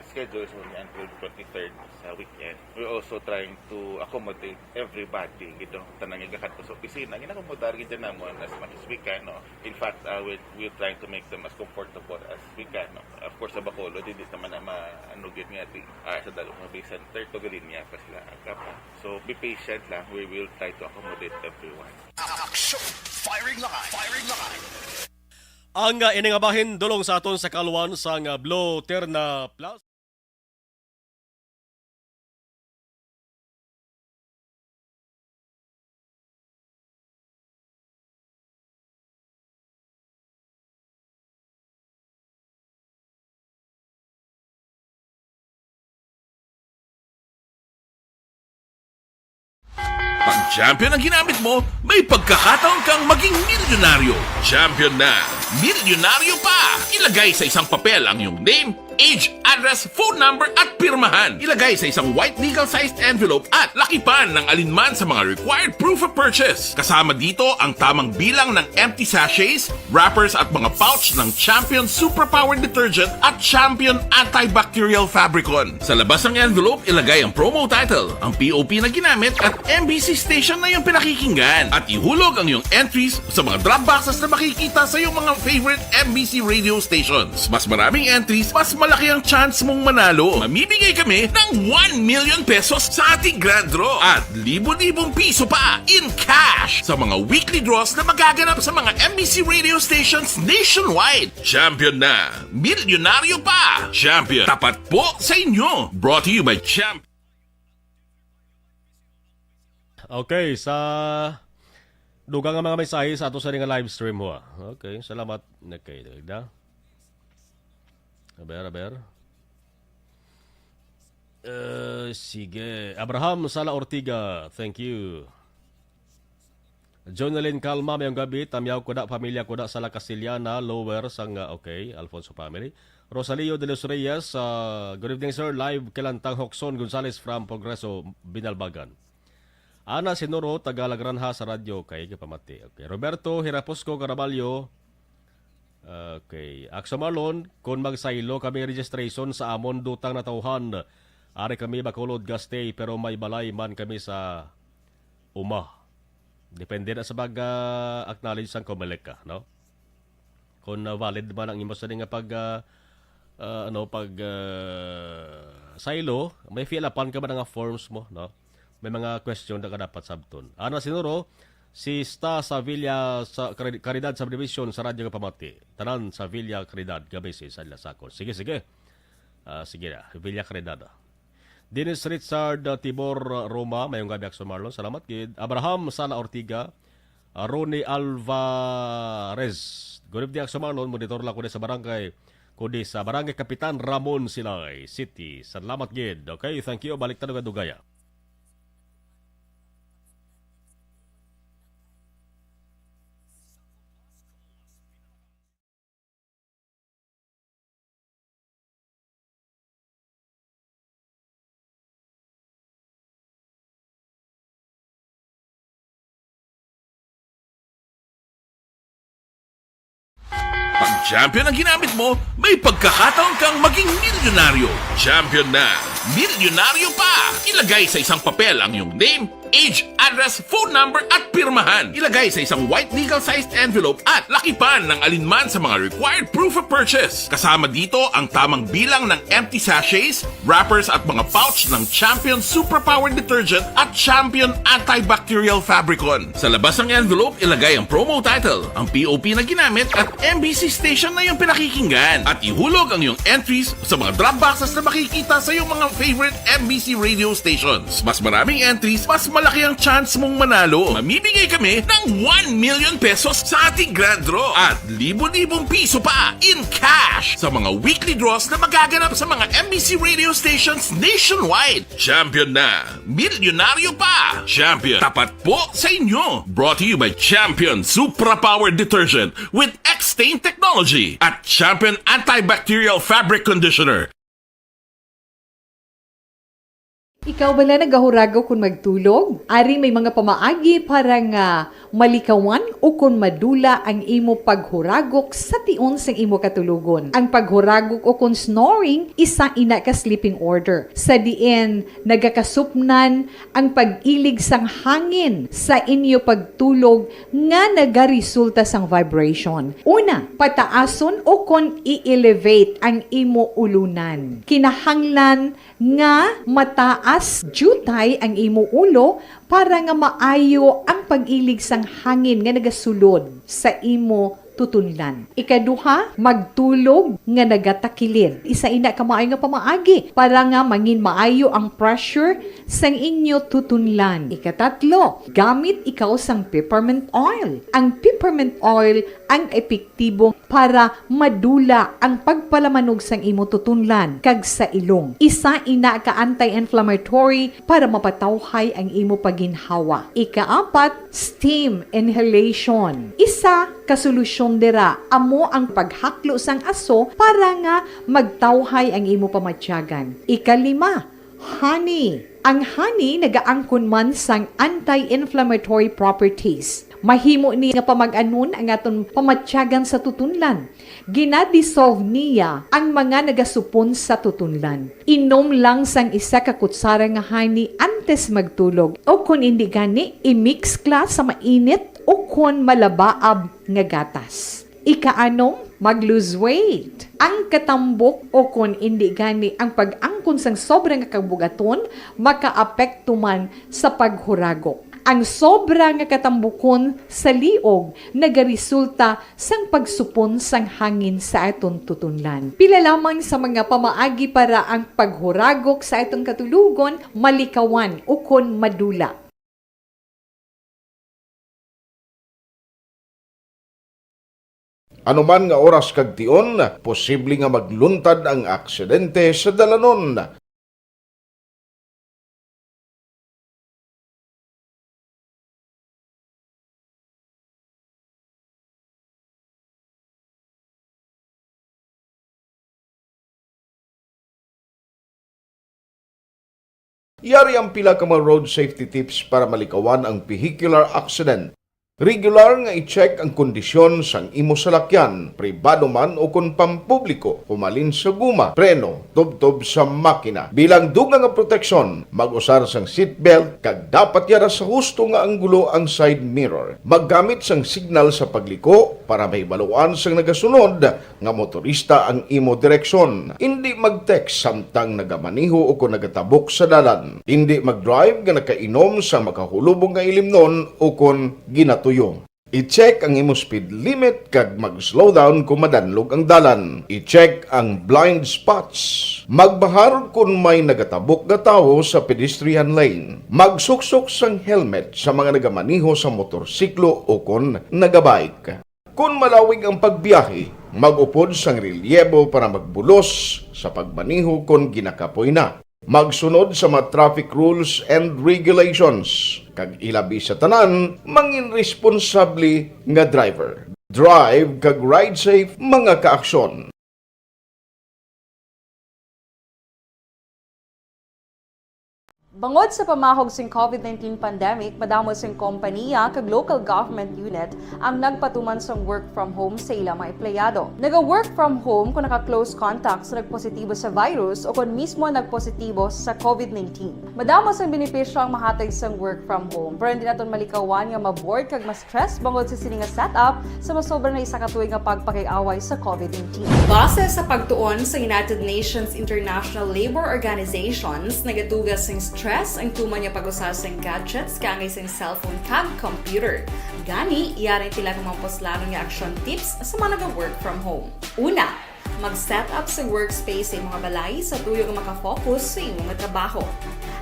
schedule is only until twenty-third sa weekend. We're also trying to accommodate everybody, gid, no? Tanan nga gakat sa opisina, ginakomodar gid namon as much as we can, no? In fact, uh, we, we're trying to make them as comfortable as we can, no? Of course, sa Bacolod, hindi naman na ma-, ano gid nga, di, ah, sa Dalong Bay Center, to Galinia pa sila, aga pa. So, be patient lang. We will try to accommodate everyone. Action! Firing line! Firing line! Ang, ah, ini nga bahin dulong sa aton sa kaluan sang, ah, Blue Terna Plus. Pag champion ang ginamit mo, may pagkakataon kang maging milyonaryo. Champion na, milyonaryo pa! Ilagay sa isang papel ang iyong name, age, address, phone number, at pirmahan. Ilagay sa isang white legal-sized envelope at lakipan ng alinman sa mga required proof of purchase. Kasama dito ang tamang bilang ng empty sachets, wrappers, at mga pouch ng Champion Superpower Detergent at Champion Antibacterial Fabricon. Sa labas ng envelope, ilagay ang promo title, ang P O P na ginamit, at M B C station na iyong pinakikinggan. At ihulog ang iyong entries sa mga drop boxes na makikita sa iyong mga favorite M B C radio stations. Mas maraming entries, mas malaki ang chance mong manalo. Mamimigay kami ng one million pesos sa ating grand draw at libo-libong piso pa in cash sa mga weekly draws na magaganap sa mga M B C radio stations nationwide. Champion na! Milyonaryo pa! Champion, tapat po sa inyo! Brought to you by Champ. Okay, sa dugang nga mga mensahe sa ato sa nga live stream, ho, ah. Okay, salamat. Okay, da. Aber, aber. Eh, sige. Abraham Sala Ortiga, thank you. Jonalyn Calma, mayong gabi. Tamyaw Kuda, pamilya Kuda sa La Castellana, Lower, sang, ah, okay, Alfonso family. Rosalio de los Reyes, ah, good evening, sir. Live Kilantang, Hoxon Gonzales from Progreso, Binalbagan. Ana Sinuro, taga Lagranha sa radyo, kay kapamati. Okay. Roberto Hiraposco Caraballo, okay. Axo Marlon, kung magsaylo kami registration sa amon dutang natawhan, ari kami Bacolod, Gastey, pero may balay man kami sa uma. Depende na sa pag, ah, acknowledge sang Comelec ka, no? Kung, ah, valid man ang imo sa nga pag, ah, ah, ano, pag, ah, saylo, may fill upan ka ba nga forms mo, no? May mga question na ka dapat sabton. Ana Sinuro, si Sta sa Villa sa Cari-, Caridad Subdivision sa Radyo Kapamati. Tanan sa Villa Caridad, gabi si Sanla Sakon. Sige, sige. Ah, sige na, Villa Caridad, ah. Dennis Richard, ah, Tibor, ah, Roma, mayong gabi, Axo Marlon. Salamat gid. Abraham Sala Ortiga, ah, Ronnie Alvarez. Good evening, Axo Marlon. Monitor lang ko di sa barangay, kundi sa Barangay Kapitan Ramon, Silay City. Salamat gid. Okay, thank you. Balik tayo ka Dugaya. Pag champion ang ginamit mo, may pagkakataon kang maging milyonaryo. Champion na, milyonaryo pa! Ilagay sa isang papel ang iyong name, age, address, phone number, at pirmahan. Ilagay sa isang white legal-sized envelope at lakipan ng alinman sa mga required proof of purchase. Kasama dito ang tamang bilang ng empty sachets, wrappers, at mga pouch ng Champion Superpower Detergent at Champion Antibacterial Fabricon. Sa labas ng envelope, ilagay ang promo title, ang P O P na ginamit, at M B C station na iyong pinakikinggan. At ihulog ang iyong entries sa mga drop boxes na makikita sa iyong mga favorite M B C radio stations. Mas maraming entries, mas malaki ang chance mong manalo. Mamimigay kami ng one million pesos sa ating grand draw at libo-libong piso pa in cash sa mga weekly draws na magaganap sa mga M B C radio stations nationwide. Champion na! Milyonaryo pa! Champion, tapat po sa inyo! Brought to you by Champion Supra Power Detergent with X-Stain Technology at Champion Antibacterial Fabric Conditioner. Ikaw bala nagahuragok kon magtulog? Ari may mga pamaagi para nga malikawan ukon madula ang imo paghuragok sa tion sang imo katulogon. Ang paghuragok ukon snoring, isa ina ka sleeping order, sa diin nagakasupnan ang pag-ilig sang hangin sa inyo pagtulog nga nagaresulta sang vibration. Una, pataason ukon i-elevate ang imo ulunan. Kinahanglan nga mataas diutay ang imo ulo para nga maayo ang pag-ilig sang hangin nga nagasulod sa imo tutunlan. Ikaduha, magtulog nga nagatakilid. Isa ina ka maayo nga pamaagi para nga mangin maayo ang pressure sang inyo tutunlan. Ikatatlo, gamit ikaw sang peppermint oil. Ang peppermint oil ang epektibo para madula ang pagpalamanog sang imo tutunlan kag sa ilong. Isa ina ka anti-inflammatory para mapatawhay ang imo pagginhawa. Ikaapat, steam inhalation. Isa ka solusyon dira amo ang paghaklo sang aso para nga magtawhay ang imo pamatyagan. Ikalima, honey. Ang honey nagaangkon man sang anti-inflammatory properties. Mahimo ni nga pamag-anon ang aton pamatyagan sa tutunlan. Gina-dissolve niya ang mga nagasupon sa tutunlan. Inom lang sang isa ka kutsara nga honey antes magtulog, o kon indi gani, i-mix kla sa mainit o kon malabaab nga gatas. Ikaanom, mag-lose weight. Ang katambok o kon indi gani ang pag-angkon sang sobra nga kabugaton makaapekto man sa paghuragok. Ang sobra nga katambukon sa liog nagaresulta sang pagsupon sang hangin sa aton tutunlan. Pila lamang sa mga pamaagi para ang paghuragok sa aton katulogon malikawan ukon madula. Ano man nga oras kag tion, posible nga magluntad ang aksidente sa dalanon. Yari ang pila ka mga road safety tips para malikawan ang vehicular accident. Regular nga i-check ang kondisyon sang imo salakyan, pribado man o kon pampubliko, humalin sa guma, preno, tubtob sa makina. Bilang dugang nga proteksyon, mag-usar sang seatbelt kag dapat yara sa husto nga anggulo ang side mirror. Maggamit sang signal sa pagliko para mahibaluan sang nagasunod nga motorista ang imo direksyon. Indi mag-text samtang nagamaneho o kon nagatabok sa dalan. Indi mag-drive nga nakainom sa makahulubong nga ilimnon o kon ginatuyo. I-check ang imo speed limit kag mag-slow down kung madanlog ang dalan. I-check ang blind spots. Magbahar kon may nagatabok nga tawo sa pedestrian lane. Magsuksok sang helmet sa mga nagamaneho sa motorsiklo o kon nagabike. Kon malawig ang pagbiyahe, mag-upod sang relyebo para magbulos sa pagmaneho kon ginakapoy na. Magsunod sa mga traffic rules and regulations, kag ilabi sa tanan, mangin responsable nga driver. Drive kag ride safe, mga kaaksyon. Bangod sa pamahog sing COVID nineteen pandemic, madamo sing kompaniya kag local government unit ang nagpatuman sang work from home sa ila mga empleyado. Naga-work from home kung naka-close contact sa nagpositibo sa virus o kung mismo nagpositibo sa COVID nineteen. Madamo sang benepisyo ang mahatag sang work from home, pero hindi naton malikawan nga ma-bored kag ma-stress bangod sa sini nga setup sa masobra na isa ka tuig nga pagpakig-away sa COVID nineteen. Base sa pagtuon sa United Nations International Labor Organizations, nagatuga sing stress ang tuman nga pag-usa sing gadgets kaangay sing cellphone kag computer. Gani, yari ang pila ka mga puslanon nga action tips sa mga naga-work from home. Una, mag-set up sa workspace sa imong balay sa tuyo nga makafocus sa imo nga trabaho.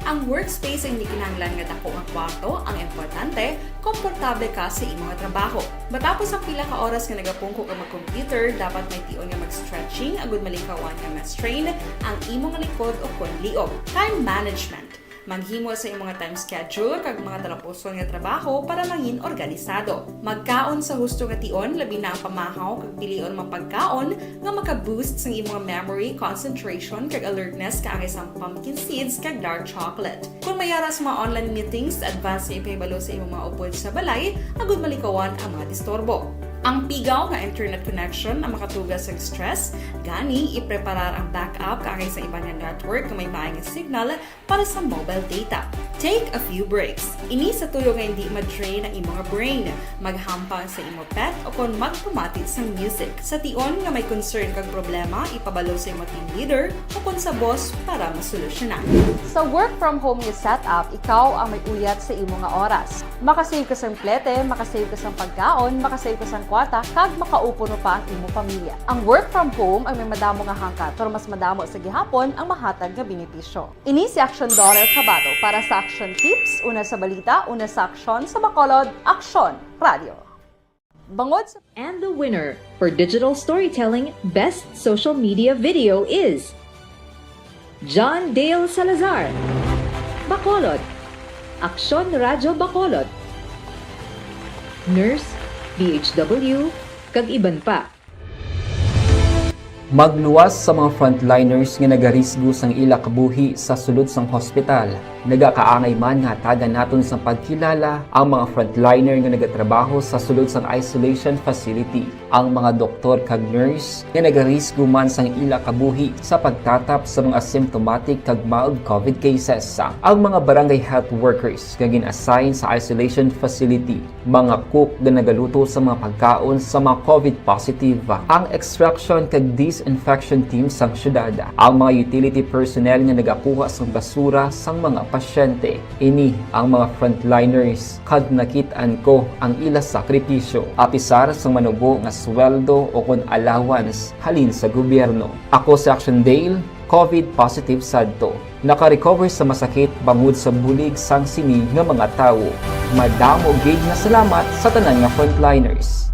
Ang workspace ang hindi kinahanglan nga dako nga kwarto, ang importante, komportable ka sa imo nga trabaho. Matapos ang pila ka oras nga nagapungko ka mag-computer, dapat may tion nga mag-stretching agud malikawan nga ma-strain ang imo nga likod o kon liog. Time management. Maghimo sa imong time schedule kag mga talapuson nga trabaho para mangin organisado. Magkaon sa husto nga tion, labi na ang pamahaw kag pilion mga pagkaon nga maka-boost sang imong memory, concentration, kag alertness kaangay sang pumpkin seeds kag dark chocolate. Kung may ara sa mga online meetings, advance nga ipahibalo sa imong mga upod sa balay agud malikawan ang mga disturbo. Ang pigaw nga internet connection ang makatuga sang stress, gani ipreparar ang backup kaangay sa iban nga network nga may maay nga signal para sa mobile data. Take a few breaks. Ini sa tuyo nga hindi ma-drain ang imo nga brain. Maghampang sa imo pet o kon magpamati sang music. Sa tion nga may concern kag problema, ipabalo sa imo team leader o kon sa boss para masolusyonan. Sa work from home nga setup, ikaw ang may uyat sa imo nga oras. Makasave ka sang plete, makasave ka sang pagkaon, makasave ka sang kwarta, kag makaupod pa ang imo pamilya. Ang work from home ang may madamo nga hangkat, pero mas madamo sa gihapon ang mahatag nga benepisyo. Ini si Aksyon Dorer Cabato para sa Aksyon Tips, una sa balita, una sa aksyon, sa Bacolod, Aksyon Radio. Bangod sa And the winner for digital storytelling best social media video is John Dale Salazar, Bacolod, Aksyon Radyo Bacolod, Nurse, D H W, kag iban pa. Magluwas sa mga frontliners nga nagarisgo sang ila kabuhi sa sulod sang hospital. Nagakaangay man nga hatagan naton sang pagkilala ang mga frontliner nga nagatrabaho sa sulod sang isolation facility, ang mga doktor kag nurse nga nagarisgo man sang ila kabuhi sa pagtatap sa mga symptomatic kag mild COVID cases, ang mga barangay health workers nga gin-assign sa isolation facility, mga cook nga nagaluto sa mga pagkaon sa mga COVID positive, ang extraction kag disinfection team sang syudad, ang mga utility personnel nga nagakuha sang basura sang mga pasyente. Ini ang mga frontliners, kag nakit-an ko ang ila sakripisyo, apisar sang manubo nga sweldo o kon allowance halin sa gobyerno. Ako si Action Dale, COVID positive sadto. Naka-recover sa masakit bangod sa bulig sang sini nga mga tawo. Madamo gid nga salamat sa tanan nga frontliners.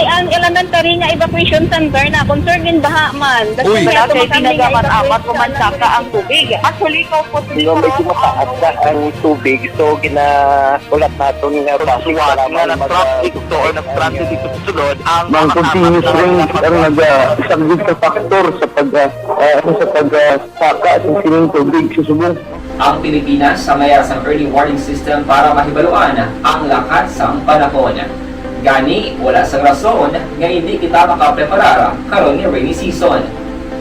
Ang ilan Nagtari nga evacuation center na, concern din baha man. Uy. Wala kay pinagamat-amat, umansaka ang tubig. Actually, ikaw po, di ba, medyo mataas na ang tubig, so ginahulat naton nga bus nga nag-traffic to or nag-transit dito sa sulod ang mga continuous rain ang nag-, ah, isang big factor sa pag, ah, ah, sa pag, ah, saka sa sining tubig sa subong. Ang Pilipinas sa mayar sang early warning system para mahibaluan ang lakat sang panahon. Gani, wala sang rason nga hindi kita makapreparar karon nga rainy season.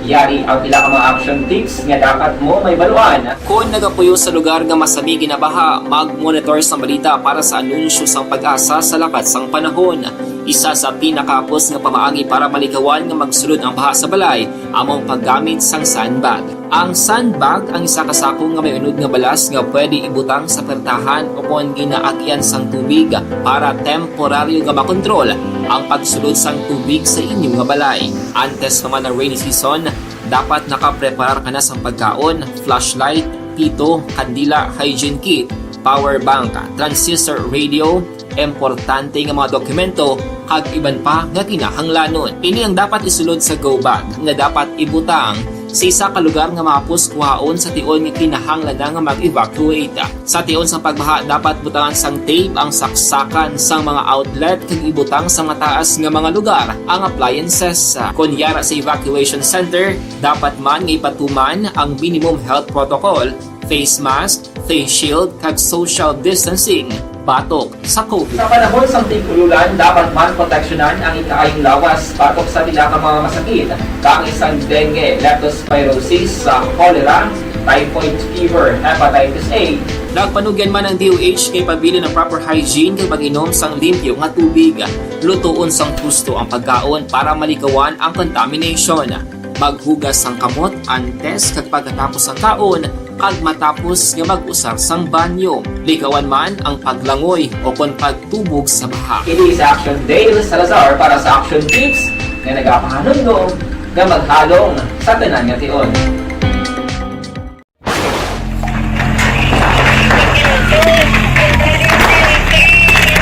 Yari ang pila ka mga action tips nga dapat mo mahibaluan. Kon nagapuyo sa lugar nga masami ginabaha, mag-monitor sang balita para sa anunsyo sang PAGASA sa lakat sang panahon. Isa sa pinakahapos nga pamaagi para malikawan nga magsulod ang baha sa balay amo ang paggamit sang sandbag. Ang sandbag ang isa ka sako nga may unod nga balas nga pwede ibutang sa pertahan o kon ginaagian sang tubig para temporaryo nga makontrol ang pagsulod sang tubig sa inyo nga balay. Antes pa man ang rainy season, dapat nakapreparar ka na sang pagkaon, flashlight, pito, kandila, hygiene kit, power bank, transistor radio, importante nga mga dokumento, kag iban pa nga kinahanglanon. Ini ang dapat isulod sa go bag nga dapat ibutang sa isa ka lugar nga mahapos kuhaon sa tion nga kinahanglan na nga mag-evacuate. Sa tion sang pagbaha, dapat butangan sang tape ang saksakan sang mga outlet kag ibutang sa mataas nga mga lugar ang appliances. Kon yara sa evacuation center, dapat man nga ipatuman ang minimum health protocol, face mask, face shield, kag social distancing batok sa COVID. Sa panahon sang tig-ululan, dapat man proteksyonan ang ikaayong lawas batok sa pila ka mga masakit, kaangay sang dengue, leptospirosis, sa cholera, typhoid fever, hepatitis A. Nagpanugyan man ang D O H nga ipabilin ang proper hygiene kag pag-inom sang limpyo nga tubig. Lutoon sang husto ang pagkaon para malikawan ang contamination. Maghugas sang kamot antes kag pagkatapos sang kaon, kag matapos nga mag-usar sang banyo. Likawan man ang paglangoy o kon pagtubog sa baha. Ini si Action Dale Salazar para sa Action Tips nga nagapahanumdom nga maghalong sa tanan nga tion.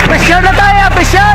Pressure na tayo, pressure!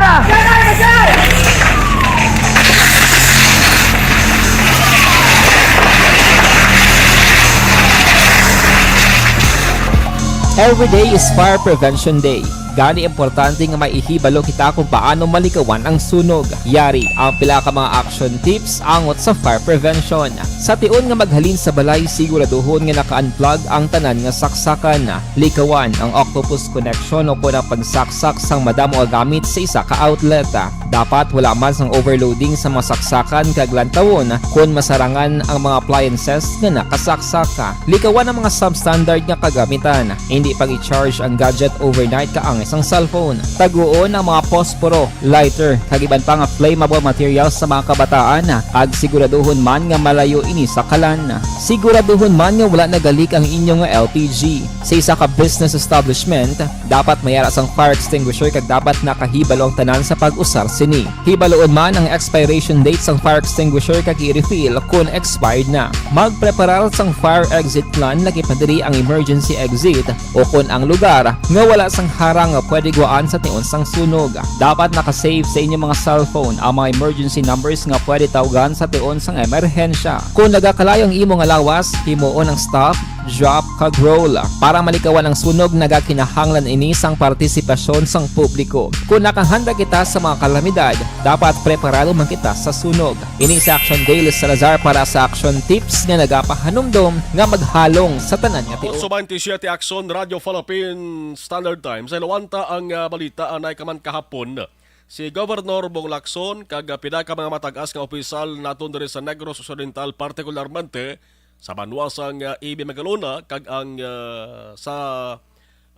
Every day is Fire Prevention Day. Gani, importante nga maihibalo kita kung paano malikawan ang sunog. Yari ang pila ka mga action tips angot sa fire prevention. Sa tion nga maghalin sa balay, siguraduhon nga naka-unplug ang tanan nga saksakan. Likawan ang octopus connection o kon ang pagsaksak sang madamo nga gamit sa isa ka outlet. Dapat wala man sang overloading sa mga saksakan kag lantawon kon masarangan ang mga appliances nga nakasaksak. Likawan ang mga substandard nga kagamitan. Hindi pag-i-charge ang gadget overnight kaangay sang cellphone. Taguon ang mga posporo, lighter, kag iban pa nga flammable materials sa mga kabataan, kag siguraduhon man nga malayo ini sa kalan. Siguraduhon man nga wala nagalik ang inyo nga L P G. Sa isa ka business establishment, dapat may ara sang fire extinguisher kag dapat nakahibalo ang tanan sa pag-usar sini. Hibaluon man ang expiration date sang fire extinguisher kag i-refill kon expired na. Magpreparar sang fire exit plan, lagi pa diri ang emergency exit o kon ang lugar nga wala sang harang nga pwede guwaan sa tion sang sunog. Dapat naka-save sa inyo mga cellphone ang mga emergency numbers nga pwede tawgan sa tion sang emerhensya. Kon nagakalayo ang imo nga lawas, himuon ang stop, drop, kag roll. Para malikawan ang sunog, nagakinahanglan ini sang partisipasyon sang publiko. Kon nakahanda kita sa mga kalamidad, dapat preparado man kita sa sunog. Ini si Action Dale Salazar para sa Action Tips nga nagapahanumdom nga maghalong sa tanan nga tion. Otso baynte siyete, Action Radio Philippine Standard Time. Sa ilawanta ang, ah, balita anay ka man kahapon. Si Governor Bong Lacson kag, ah, pila ka mga matag-as nga opisyal naton diri sa Negros Occidental, partikularmente sa banwa sang, ah, E B Magalona kag ang, ah, sa,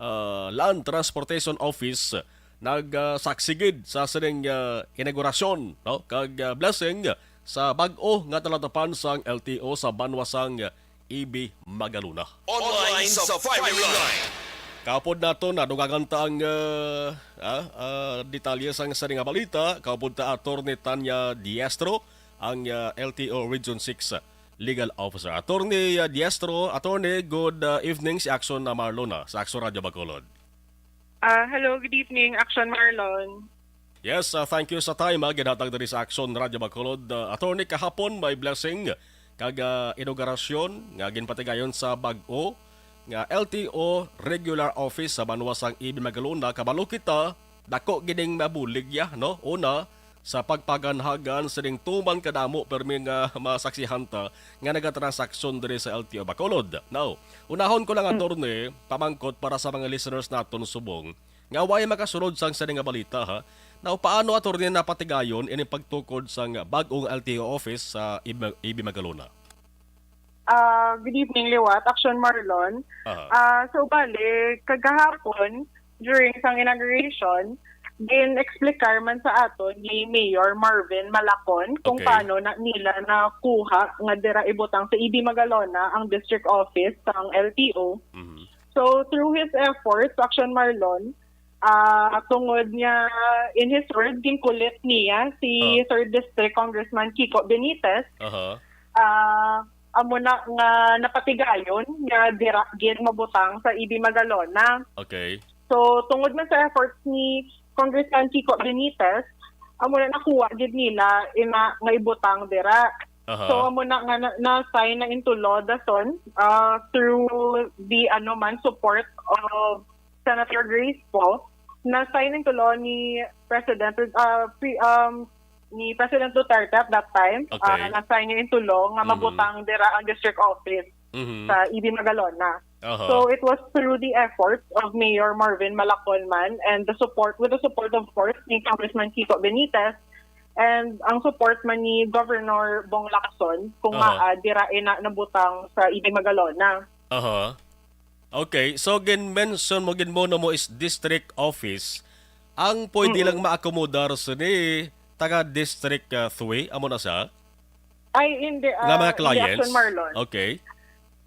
ah, Land Transportation Office, nag, ah, saksi gid sa sining, ah, inaugurasyon, no, kag, ah, blessing sa bag-o nga talatapan sang L T O sa banwa sang E B Magalona. Online sa firing line. Kaupod naton, nadugangan ta ang, ah, ah, ah, detalye sang sini nga balita. Kaupod ta, Attorney Tanya Diestro, ang, ah, L T O Region six Legal Officer. Attorney, ah, Diestro, Attorney, good, ah, evening. Si Action na Marlon na sa Action Radio Bacolod. Ah, hello, good evening, Action Marlon. Yes, uh, thank you sa time, ah, ginhatag diri sa Action Radio Bacolod. Uh, Attorney, kahapon may blessing kag, ah, inaugurasyon nga ginpatigayon sa bag-o nga L T O regular office sa banwa sang E B Magalona. Kabalo kita, dako gining mabulig ya, no? Una, sa pagpaganhagan sining tuman kadamo permi nga masaksihan ta nga nagatransaksyon diri sa L T O Bacolod. Now, unahon ko lang, attorney, pamangkot para sa mga listeners naton subong nga way makasulod sang sini nga balita, ha. Now, paano, attorney, napatigayon ini pagtukod sang bag-ong L T O office sa Ib-, Ibi Magalona? Ah, good evening, Liwat. Action Marlon. Aha. Ah, so, bali, kagahapon, during sang inauguration, gin-explicar man sa aton ni Mayor Marvin Malacon kung Okay. paano na nila nakuha nga dira ibutang sa Ibi Magalona ang district office sang L T O. Mhm. So, through his efforts, Action Marlon, ah, tungod nga in his word, ginkulit niya si Ah. Third District Congressman Kiko Benitez, Aha. ah, amo na nga napatigayon nga dira gid mabutang sa Ibi Magalona. Okay. So, tungod man sa efforts ni Congressman Kiko Benitez, amo na nakuha gid nila ina nga ibutang dira. Aha. So, amo na nga na, na-sign na into law dason, uh, through the, ano man, support of Senator Grace Poe, na-sign into law ni President, uh, pre-, um, ni President Duterte at that time. Okay. Uh, na-sign niya into law nga Mhm. mabutang dira ang district office Mhm. sa Ibi Magalona. Aha. So, it was through the efforts of Mayor Marvin Malacon man and the support, with the support, of course, ni Congressman Kiko Benitez and ang support man ni Governor Bong Lacson kung Aha. maa dira ina nabutang sa Ibi Magalona. Aha. Okay, so gin-mention mo, gin-mono mo is district office. Ang pwede Mm-mm. lang maakomodar sini taga District, ah, three, amo na siya? Ay, hindi, Nga ah, mga hindi, clients? Action Marlon. Okay.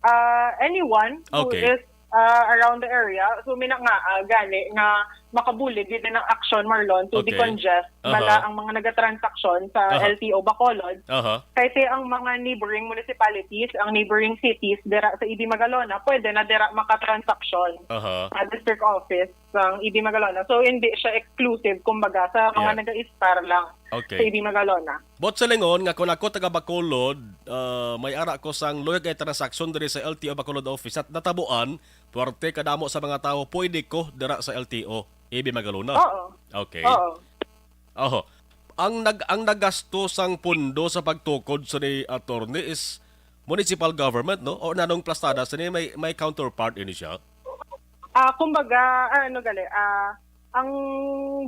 Ah, anyone who Okay. is, ah, around the area, so, mina nga, ah, gani nga makabulig gid ang Action Marlon to Okay. decongest Aha. bala ang mga nagatransaksyon sa Aha. L T O Bacolod. Aha. Kay ti ang mga neighboring municipalities, ang neighboring cities dira sa Ibi Magalona, pwede na dira makatransaksyon Aha. sa district office sang Ibi Magalona. So, hindi siya exclusive, kumbaga, sa mga Yes. nag-a-istar lang Okay. sa Ibi Magalona. But sa lingon nga kung ako taga Bacolod, ah, may ara ko sang luyag ay transaksyon diri sa L T O Bacolod office at natabuan, puwerte kadamo sa mga tawo, pwede ko dira sa L T O, Ibi Magalona. Oo. Okay. Oo. Oho. Ang nag-, ang nagasto sang pondo sa pagtukod sa ni attorney is municipal government, no? O nanong plastada sini may, may counterpart ini siya? Ah, kumbaga, ah, ano gali, ah, ang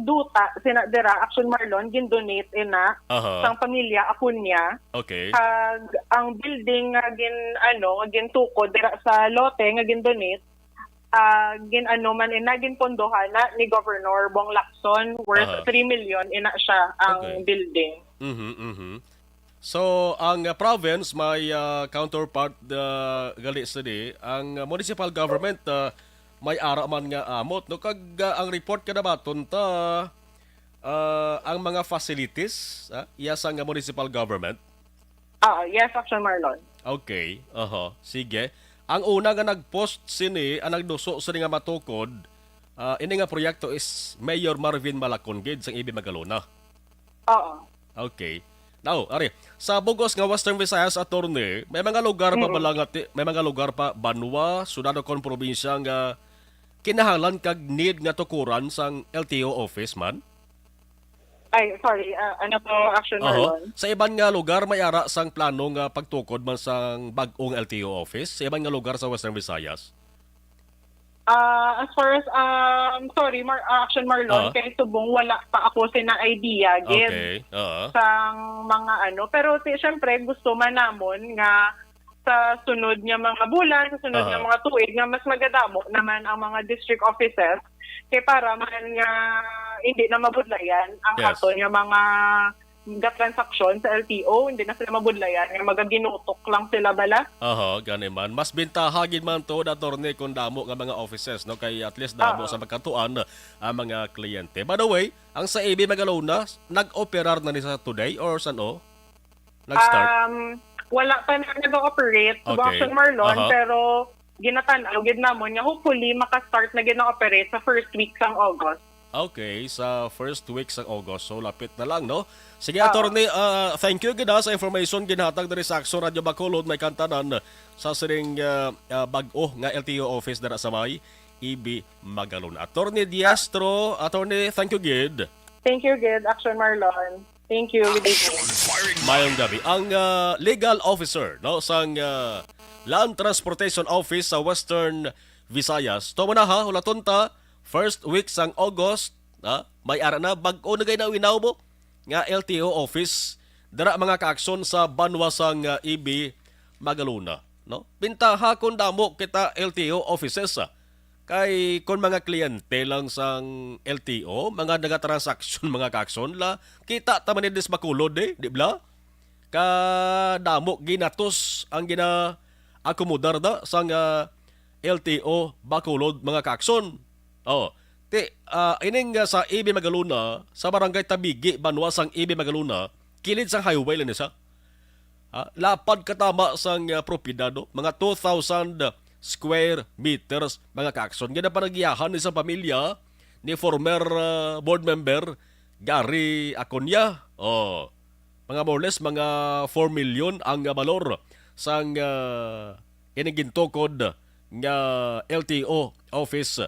duta sina dira, Action Marlon, gin-donate ina Aha. sang pamilya Acuña. Okay. Kag ang building nga gin-, ano, nga gintukod dira sa lote nga gin-donate, ah, gin-, ano man ina, ginpondohan na ni Governor Bong Lacson, worth Aha. three million ina siya ang Okay. building. Mhm, mhm. So, ang, uh, province may, uh, counterpart, uh, gali sini. Ang, uh, municipal government, uh, may ara man nga amot, no? Kag, uh, ang report ka nabaton ta, uh, ang mga facilities, ah, iya sang municipal government? Ah, yes, Action Marlon. Okay, aha, sige. Ang una nga nag-post sini, ang nagduso sini nga matukod, ah, ini nga proyekto is Mayor Marvin Malacon gid sang Ibi Magalona. Oo. Okay. Now, ari, sa bugos nga Western Visayas, attorney, may mga lugar pa Mm. bala nga ti-, may mga lugar pa, banwa, syudad o kon probinsya nga kinahanglan kag need nga tukuran sang L T O office man? Ay, sorry, ah, ano po, Action Oho. Marlon? Sa iban nga lugar, may ara sang plano nga pagtukod man sang bag-ong L T O office sa iban nga lugar sa Western Visayas? Ah, as far as, um, sorry, Mar-, ah, Action Marlon, Ah. kay subong wala pa ako sina idea, gid, Okay, ah. sang mga ano. Pero ti-, syempre, gusto man namon nga sa sunod nga mga bulan, sa sunod nga Aha. mga tuig, nga mas magadamo naman ang mga district offices. Kay para man nga hindi na mabudlayan ang Yes. aton nga mga gatransaksyon sa L T O, hindi na sila mabudlayan, nga magaginutok lang sila bala. Aha, gani man. Mas bintaha gid man to, attorney, kung damo nga mga offices, no? Kay at least damo Oo. sa magkatuan ang mga kliyente. By the way, ang sa A B Magalona, nag-operar na ni sa today or san-o? Nag-start? Um, wala pa na nag-ooperate sa Okay. Action Marlon, Aha. pero ginatan-aw gid namon nga hopefully maka-start na gid na operate sa first week sang August. Okay, sa first week sa August. So, lapit na lang, no? Sige, Oo. Attorney, ah, thank you gid, ah, sa information ginhatag diri sa Aksyon Radio Bacolod, may kantanan sa sining, ah, ah, bag-o nga L T O office dira sa may E B Magalona. Attorney Diastro, Attorney, thank you gid. Thank you gid, Action Marlon. Thank you. Good evening. Mayong gabi. Ang, ah, legal officer, no, sang, ah, Land Transportation Office sa Western Visayas. Tumo na ha, hulaton ta, first week sang August, ha, may ara na, bag-o na gay nawinaw mo nga L T O office, dara mga kaaksyon sa banwa sang, ah, E B Magalona, no? Bintaha kung damo kita L T O offices, ah. Kay kon mga kliyente lang sang L T O, mga nagatransaksyon, mga kaaksyon la, kita ta man ni dis Bacolod, eh, di bala? Kadamo ginatos ang gina-akomodar da sang, ah, L T O Bacolod, mga kaaksyon. Oh, ti, ah, ining, ah, sa E B Magalona, sa barangay Tabigi, banwa sang E B Magalona, kilid sang highway lang ni sa. Ha? Lapad katama sang, ah, propiedad, no? Mga two thousand square meters, mga kaaksyon. Nga napanagiyahan ni sa pamilya ni former, ah, board member Gary Acuña. Oh, mga more or less, mga four million ang, ah, balor sang, ah, ining gintukod nga L T O office,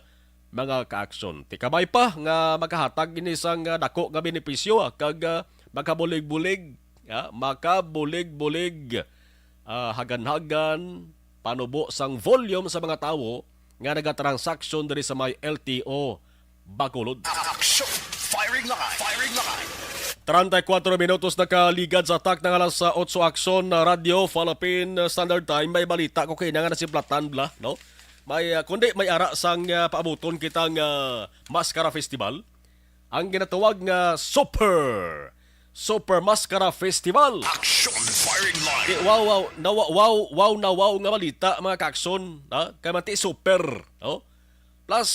mga kaaksyon. Ti kabay pa nga makahatag ini sang, ah, dako nga benepisyo, ah, kag, ah, makabulig-bulig, ah, makabulig-bulig, ah, hagan-hagan, panubo sang volume sa mga tawo nga nagatransaksyon diri sa may L T O Bacolod. Action! Firing line! Firing line! Treinta y cuatro minutos nakaligad sa tak ng alas otso. Aksyon na Radyo Philippine Standard Time. May balita ko kay nga nasiplatan bla, no? May, ah, kundi may ara sang, ah, paabuton kita nga Maskara Festival. Ang ginatawag nga Super, Super Maskara Festival. Action! Firing line! Di, wow, wow, na, wow, wow, wow na wow nga balita, mga kaaksyon, ha? Kay mati super, no? Plus,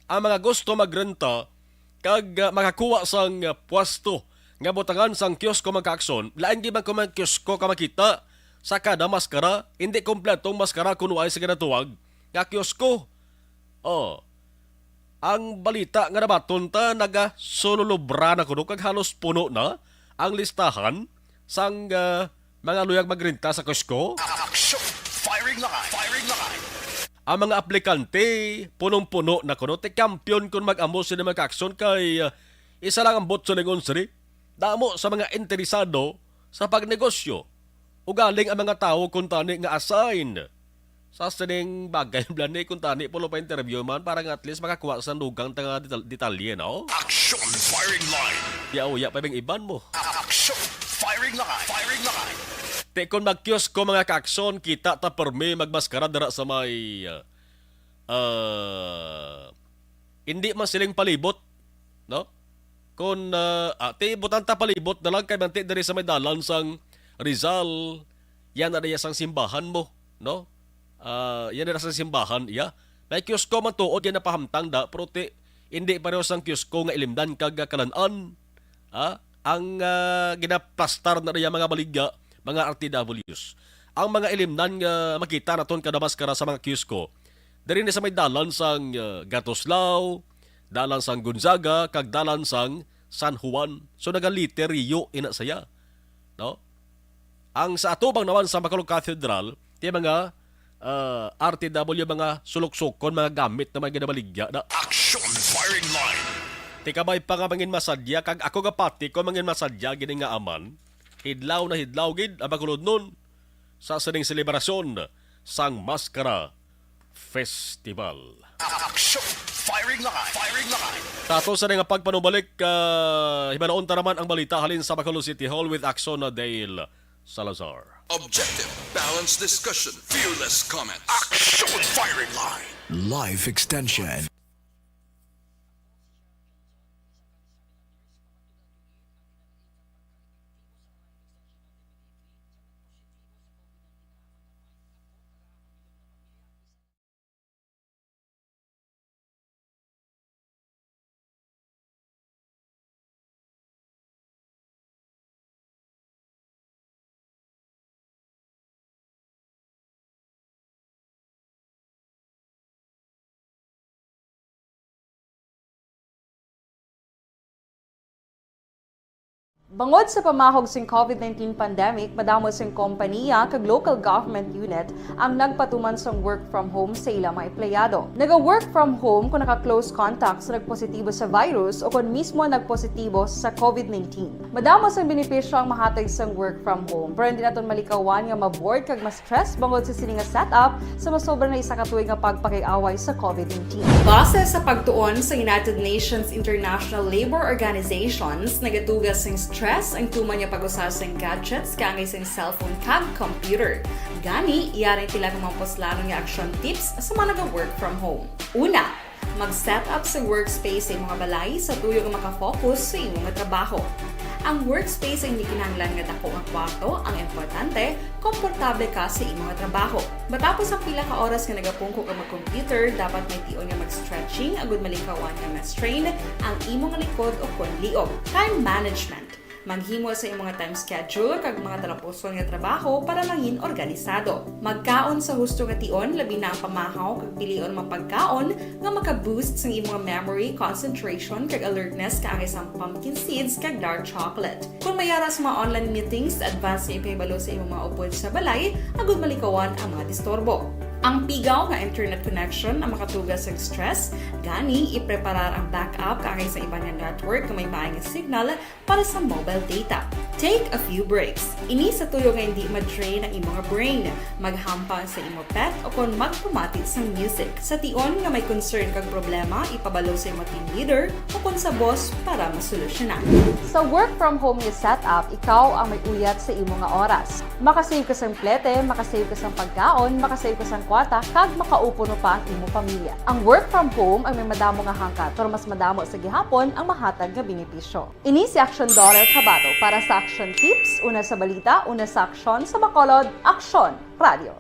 ang mga gusto magrenta kag, ah, makakuha sang, ah, pwesto nga butangan sang kiosko, mga kaaksyon, lain gid man kung may kiosko ka makita sa kada maskara, hindi kompletong maskara kun wala sa ginatuwag nga kiosko. Oh, ang balita nga nabaton ta, nagasululubra na kuno kag halos puno na ang listahan sang, ah, mga luyag magrenta sa kiosko. Action! Firing line! Firing line! Ang mga aplikante, punong-puno na kuno, ti kampiyon kon mag-amo sila, mga kaaksyon, kay, ah, isa lang ang bot sa lingon sini. Damo sa mga interesado sa pagnegosyo. Ugaling ang mga tawo kuntani nga assign sa sining bagay, bla ni, kuntani pulo pa interview man, para nga at least makakuha sa dugang ta nga detal-, detalye, no? Action! Firing line! Yauya pa bang iban mo. Action! Firing line! Firing line! Ti kon mag-kiosko, mga kaaksyon, kita ta permi magmaskara dira sa may, ah, ah, hindi man siling palibot, no? Kon, ah, ah, ti butang ta palibot na lang kay manti diri sa may dalan sang Rizal, yan na diya sang simbahan mo, no? Ah, yan na sang simbahan, iya. May kiosko man tuod yan napahamtang da, pero ti, hindi pareho sang kiosko nga ilimnan kag, ah, kalan-an. Ha? Ang, ah, ginaplastar na diya mga baligya, mga R T Ws. Ang mga ilimnan nga makita naton kada maskara sa mga kiosko, diri ni sa may dalan sang, ah, Gatoslao, dalan sang Gonzaga, kag dalan sang San Juan. So, nagaliteryo ina saya, no? Ang sa atubang naman sa Bacolod Cathedral, ti mga, ah, R T W, mga suluksukon, mga gamit na mga ginabaligya na. Action! Firing line! Ti kabay pa nga mangin masadya, kag ako nga pati ko mangin masadya gini nga aman, hidlaw na hidlaw gid ang Bacolodnon sa sining selebrasyon sang Maskara Festival. Action! Firing line! Firing line! Sa ato sa nga pagpanubalik, ah, hibalaon ta naman ang balita halin sa Bacolod City Hall with Action na Dale Salazar. Objective, balanced discussion, fearless comments. Action! Firing line! Life extension. Bangod sa pamahog sing COVID nineteen pandemic, madamo sing kompaniya kag local government unit ang nagpatuman sang work from home sa ilang mga empleyado. Naga-work from home kung naka-close contact sa nagpositibo sa virus o kon mismo nagpositibo sa COVID nineteen. Madamo sang benepisyo ang mahatag sang work from home, pero hindi naton malikawan nga ma-bored kag ma-stress bangod sa sini nga setup sa masobra na isa ka tuig nga pagpakig-away sa COVID nineteen. Base sa pagtuon sa United Nations International Labour Organizations, nagatuga sing stress ang tuman nga pag-usa sing gadgets kaangay sing cellphone kag computer. Gani, yari ang pila ka mga puslanon nga action tips sa mga naga-work from home. Una, mag-set up sa workspace sa imong balay sa tuyo nga makafocus sa imo nga trabaho. Ang workspace ay hindi kinahanglan nga dako nga kwarto ang importante, komportable ka sa imo nga trabaho. Matapos ang pila ka oras nga nagapungko ka mag-computer, dapat may tion nga mag-stretching agud malikawan nga ma-strain ang imo nga likod o kon liog. Time management. Maghimo sa imong nga time schedule kag mga talapuson nga trabaho para mangin organisado. Magkaon sa husto nga tion, labi na ang pamahaw kag pilion mga pagkaon nga maka-boost sang imong memory, concentration, kag alertness kaangay sang pumpkin seeds kag dark chocolate. Kung may ara sa mga online meetings, advance nga ipahibalo sa imong mga upod sa balay agud malikawan ang mga disturbo. Ang pigaw nga internet connection ang makatuga sang stress, gani ipreparar ang backup kaangay sa iban nga network nga may maay nga signal para sa mobile data. Take a few breaks. Ini sa tuyo nga hindi ma-drain ang imo nga brain. Maghampang sa imo pet o kon magpamati sang music. Sa tion nga may concern kag problema, ipabalo sa imo team leader o kon sa boss para masolusyonan. Sa work from home nga setup, ikaw ang may uyat sa imo nga oras. Makasave ka sang plete, makasave ka sang pagkaon, makasave ka sang kwarta, kag makaupo pa ang imo pamilya. Ang work from home ang may madamo nga hangkat, pero mas madamo sa gihapon ang mahatag nga benepisyo. Ini si Action Daryl Cabato para sa Action Tips, una sa balita, una sa aksyon, sa Bacolod, Aksyon Radio.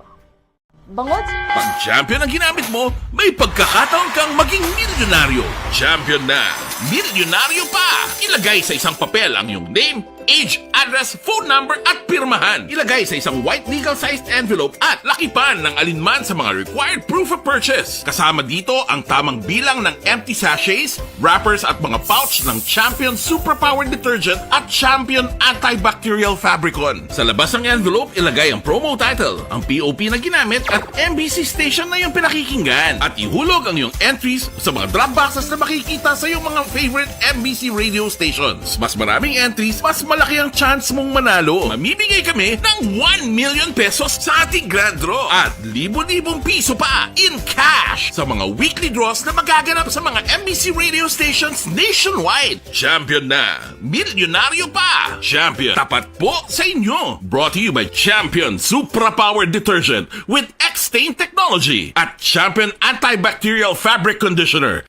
Bangod Pag Champion ang ginamit mo, may pagkakataon kang maging milyonaryo. Champion na, milyonaryo pa! Ilagay sa isang papel ang iyong name, age, address, phone number, at pirmahan. Ilagay sa isang white legal-sized envelope at lakipan ng alinman sa mga required proof of purchase. Kasama dito ang tamang bilang ng empty sachets, wrappers at mga pouch ng Champion Superpower Detergent at Champion Antibacterial Fabricon. Sa labas ng envelope, ilagay ang promo title, ang P O P na ginamit at M B C station na iyong pinakikinggan. At ihulog ang iyong entries sa mga drop boxes na makikita sa iyong mga favorite M B C radio stations. Mas maraming entries, mas malaki ang chance mong manalo. Mamimigay kami ng one million pesos sa ating grand draw at libo-libong piso pa in cash sa mga weekly draws na magaganap sa mga M B C radio stations nationwide. Champion na! Milyonaryo pa! Champion, tapat po sa inyo! Brought to you by Champion Supra Power Detergent with X-Stain Technology at Champion Antibacterial Fabric Conditioner.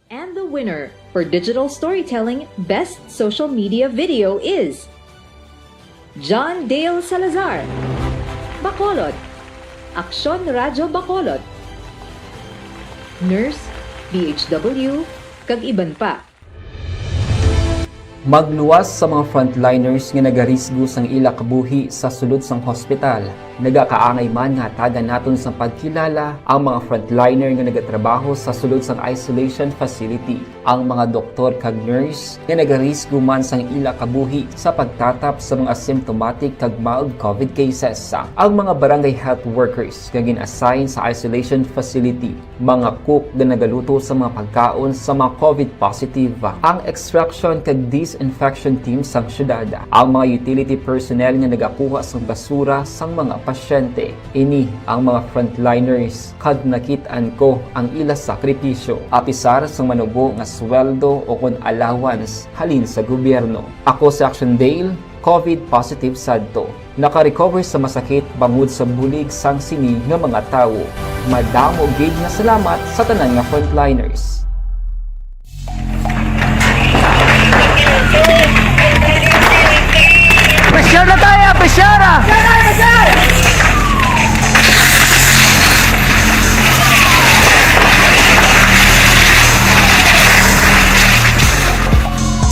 And the winner for digital storytelling best social media video is John Dale Salazar, Bacolod, Aksyon Radyo Bacolod, Nurse, D H W, kag iban pa. Magluwas sa mga frontliners nga nagarisgo sang ila kabuhi sa sulod sang hospital. Nagakaangay man nga hatagan naton sang pagkilala ang mga frontliner nga nagatrabaho sa sulod sang isolation facility, ang mga doktor kag nurse nga nagarisgo man sang ila kabuhi sa pagtatap sa mga asymptomatic kag mild COVID cases, ang mga barangay health workers nga gin-assign sa isolation facility, mga cook nga nagaluto sa mga pagkaon sa mga COVID positive, ang extraction kag disinfection team sang syudad, ang mga utility personnel nga nagakuha sang basura sang mga pasyente. Ini ang mga frontliners, kag nakit-an ko ang ila sakripisyo, apisar sang manubo nga sweldo o kon allowance halin sa gobyerno. Ako si Action Dale, COVID positive sadto. Naka-recover sa masakit bangod sa bulig sang sini nga mga tawo. Madamo gid nga salamat sa tanan nga frontliners. Pressure na tayo! Pressure!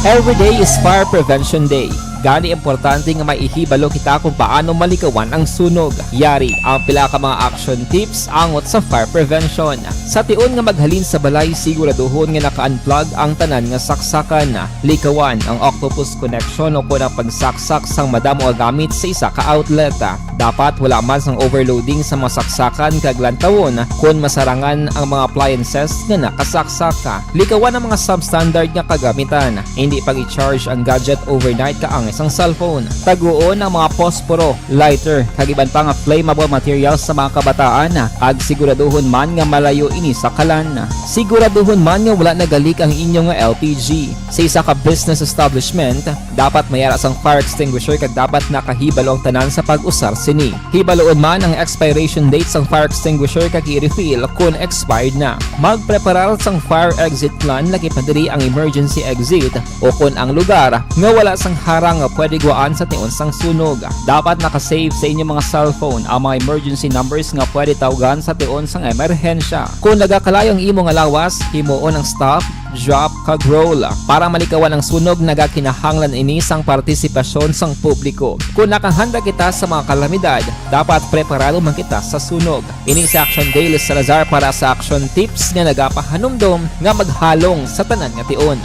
Every day is Fire Prevention Day. Gani, importante nga maihibalo kita kung paano malikawan ang sunog. Yari ang pila ka mga action tips angot sa fire prevention. Sa tion nga maghalin sa balay, siguraduhon nga naka-unplug ang tanan nga saksakan. Likawan ang octopus connection o kon ang pagsaksak sang madamo nga gamit sa isa ka outlet. Dapat wala man sang overloading sa mga saksakan kag lantawon kon masarangan ang mga appliances nga nakasaksak. Likawan ang mga substandard nga kagamitan. Hindi pag-i-charge ang gadget overnight kaangay sang cellphone. Taguon ang mga posporo, lighter, kag iban pa nga flammable materials sa mga kabataan, kag siguraduhon man nga malayo ini sa kalan. Siguraduhon man nga wala nagalik ang inyo nga L P G. Sa isa ka business establishment, dapat may ara sang fire extinguisher kag dapat nakahibalo ang tanan sa pag-usar sini. Hibaluon man ang expiration date sang fire extinguisher kag i-refill kon expired na. Magpreparar sang fire exit plan, lakip na diri ang emergency exit o kon ang lugar nga wala sang harang nga pwede guwaan sa tion sang sunog. Dapat naka-save sa inyo mga cellphone ang mga emergency numbers nga pwede tawgan sa tion sang emerhensya. Kon nagakalayo ang imo nga lawas, himuon ang stop, drop, kag roll. Para malikawan ang sunog, nagakinahanglan ini sang partisipasyon sang publiko. Kon nakahanda kita sa mga kalamidad, dapat preparado man kita sa sunog. Ini si Action Dale Salazar para sa Action Tips nga nagapahanumdom nga maghalong sa tanan nga tion.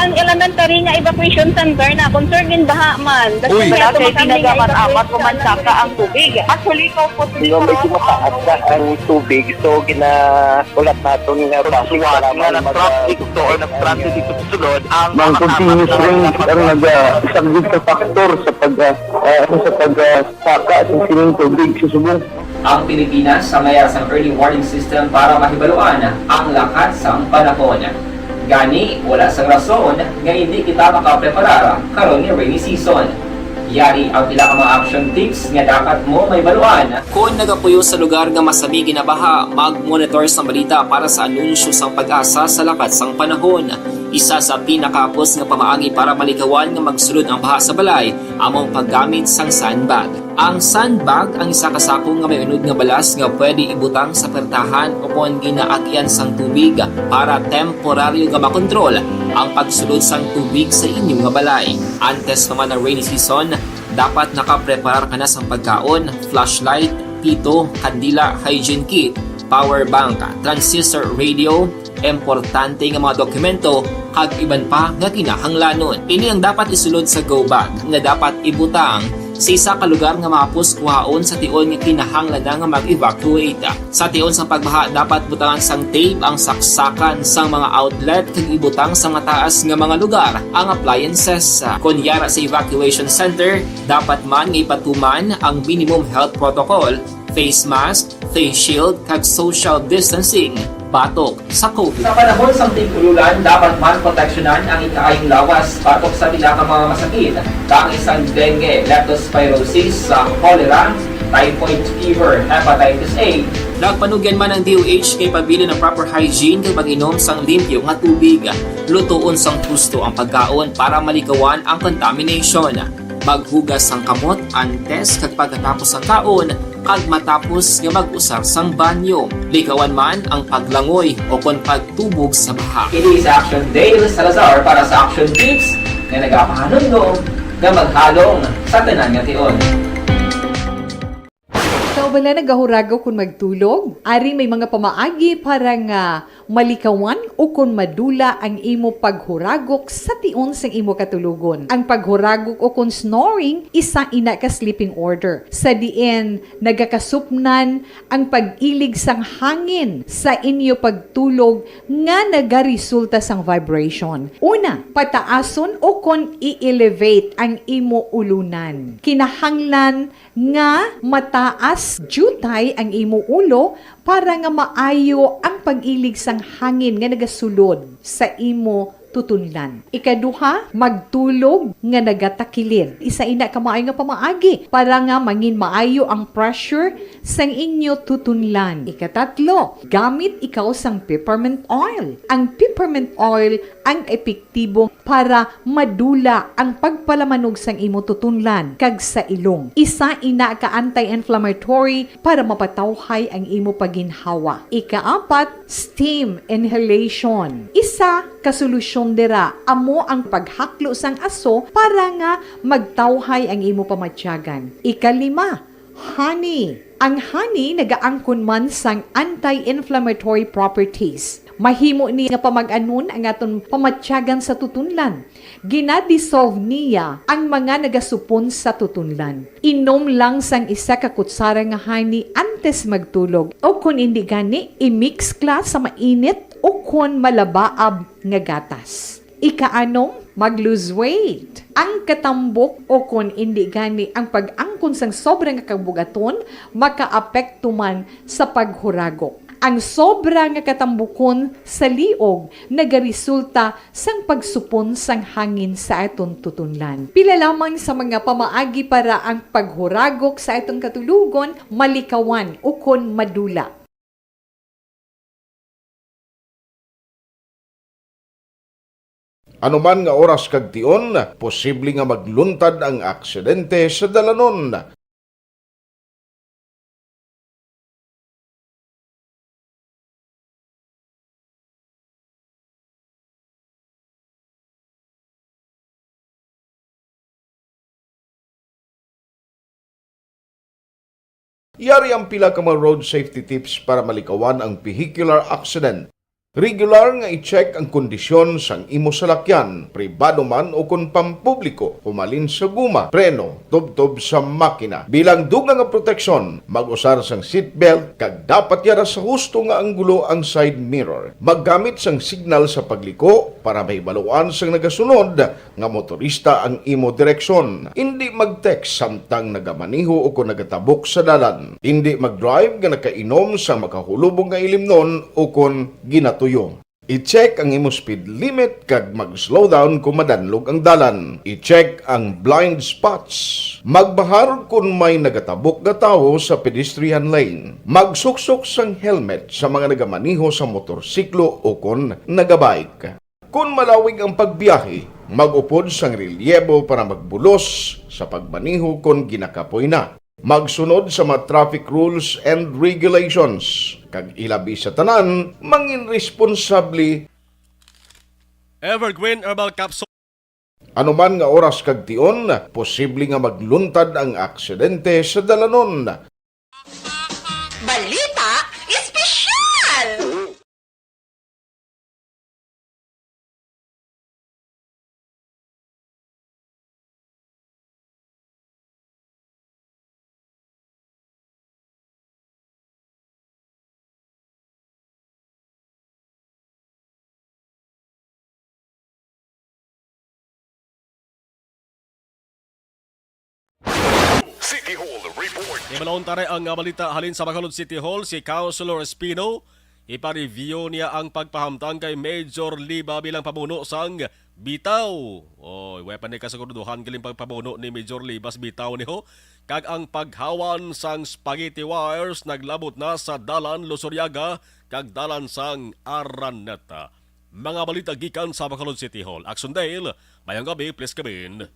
Ang elementary nga evacuation center na concerned din baha man. Uy. Wala kay pinagamat-amat, umansaka ang tubig. Actually, kaupos. Di ba, medyo mataas na ang tubig, so ginahulat naton nga base nga nag-traffic to or nag-transit dito sa sulod ang mga continuous rain ang nagasagdit sa factor sa pag, ah, ah, sa pag, ah, saka sa sining tubig sa subong. Ang Pilipinas sa mayar sang early warning system para mahibaluan ang lakat sang panahon. Gani, wala sang rason nga hindi kita makapreparar karon nga rainy season. Yari ang pila ka mga action tips nga dapat mo mahibaluan. Kon nagapuyo sa lugar nga masami ginabaha, mag-monitor sang balita para sa anunsyo sang PAGASA sa lakat sang panahon. Isa sa pinakahapos nga pamaagi para malikawan nga magsulod ang baha sa balay amo ang paggamit sang sandbag. Ang sandbag ang isa ka sako nga may unod nga balas nga pwede ibutang sa pertahan o kon ginaagian sang tubig para temporaryo nga makontrol ang pagsulod sang tubig sa inyo nga balay. Antes pa man ang rainy season, dapat nakapreparar ka na sang pagkaon, flashlight, pito, kandila, hygiene kit, power bank, transistor radio, importante nga mga dokumento, kag iban pa nga kinahanglanon. Ini ang dapat isulod sa go bag nga dapat ibutang sa isa ka lugar nga mahapos kuhaon sa tion nga kinahanglan na nga mag-evacuate. Sa tion sang pagbaha, dapat butangan sang tape ang saksakan sang mga outlet kag ibutang sa mataas nga mga lugar ang appliances. Kon yara sa evacuation center, dapat man nga ipatuman ang minimum health protocol, face mask, face shield, kag social distancing batok sa COVID. Sa panahon sang tig-ululan, dapat man proteksyonan ang ikaayong lawas batok sa pila ka mga masakit, kaangay sang dengue, leptospirosis, sa cholera, typhoid fever, hepatitis A. Nagpanugyan man ang D O H nga ipabilin ang proper hygiene kag mag-inom sang limpyo nga tubig. Lutoon sang husto ang pagkaon para malikawan ang contamination. Maghugas sang kamot antes kag pagkatapos sang kaon, kag matapos nga mag-usar sang banyo. Likawan man ang paglangoy o kon pagtubog sa baha. Ini si Action Dale Salazar para sa Action Tips nga nagapahanumdom nga maghalong sa tanan nga tion. Ikaw bala nagahuragok kon magtulog? Ari may mga pamaagi para nga malikawan o kon madula ang imo paghuragok sa tion sang imo katulogon. Ang paghuragok o kon snoring, isa ina ka sleeping order, sa diin nagakasupnan ang pag-ilig sang hangin sa inyo pagtulog nga nagaresulta sang vibration. Una, pataason o kon i-elevate ang imo ulunan. Kinahanglan nga mataas diutay ang imo ulo para nga maayo ang pag-ilig sang hangin nga nagasulod sa imo tutunlan. Ikaduha, magtulog nga nagatakilid. Isa ina ka maayo nga pamaagi para nga mangin maayo ang pressure sang inyo tutunlan. Ikatatlo, gamit ikaw sang peppermint oil. Ang peppermint oil ang epektibo para madula ang pagpalamanog sang imo tutunlan kag sa ilong. Isa ina ka anti-inflammatory para mapatawhay ang imo paginhawa. Ikaapat, steam inhalation. Isa ka solusyon dira amo ang paghaklo sang aso para nga magtawhay ang imo pamatyagan. Ikalima, honey. Ang honey nagaangkon man sang anti-inflammatory properties. Mahimo ni nga pamag-anon ang aton pamatyagan sa tutunlan. Gina-dissolve niya ang mga nagasupon sa tutunlan. Inom lang sang isa ka kutsara nga honey antes magtulog, o kon indi gani, i-mix kla sa mainit o kon malabaab nga gatas. Ikaanom, mag-lose weight. Ang katambok o kon indi gani ang pag-angkon sang sobra nga kabugaton makaapekto man sa paghuragok. Ang sobra nga katambukon sa liog nagaresulta sang pagsupon sang hangin sa aton tutunlan. Pila lamang sa mga pamaagi para ang paghuragok sa aton katulogon malikawan ukon madula. Ano man nga oras kag tion, posible nga magluntad ang aksidente sa dalanon. Yari ang pila ka mga road safety tips para malikawan ang vehicular accident. Regular nga i-check ang kondisyon sang imo salakyan, pribado man o kon pampubliko, humalin sa guma, preno, tubtob sa makina. Bilang dugang nga proteksyon, mag-usar sang seatbelt kag dapat yara sa husto nga anggulo ang side mirror. Maggamit sang signal sa pagliko para mahibaluan sang nagasunod nga motorista ang imo direksyon. Indi mag-text samtang nagamaneho o kon nagatabok sa dalan. Indi mag-drive nga nakainom sang makahulubong nga ilimnon o kon ginatuyo. I-check ang imo speed limit kag mag-slow down kon madanlog ang dalan. I-check ang blind spots. Magbahar kon may nagatabok nga tawo sa pedestrian lane. Magsuksok sang helmet sa mga nagamaneho sa motorsiklo o kon nagabike. Kon malawig ang pagbiyahe, mag-upod sang relyebo para magbulos sa pagmaneho kon ginakapoy na. Magsunod sa mga traffic rules and regulations, kag ilabi sa tanan, mangin responsable. Evergreen Herbal Capsule. Ano man nga oras kag tion, posible nga magluntad ang aksidente sa dalanon. Balita Espesyal! City Hall Report. Ibalon taray ang, ah, balita halin sa Bacolod City Hall, si Councilor Espino. Ipa-review niya ang pagpahamtang kay Major Liba bilang pamuno sang Bitaw. Oy, way pa ni kasiguraduhan galing pagpamuno ni Major Liba sa Bitaw ni ho. Kag ang paghawan sang spaghetti wires naglabot na sa Dalan Luzuriaga kag Dalan sang Araneta. Mga balita gikan sa Bacolod City Hall. Action Dale, mayong gabi, please come in.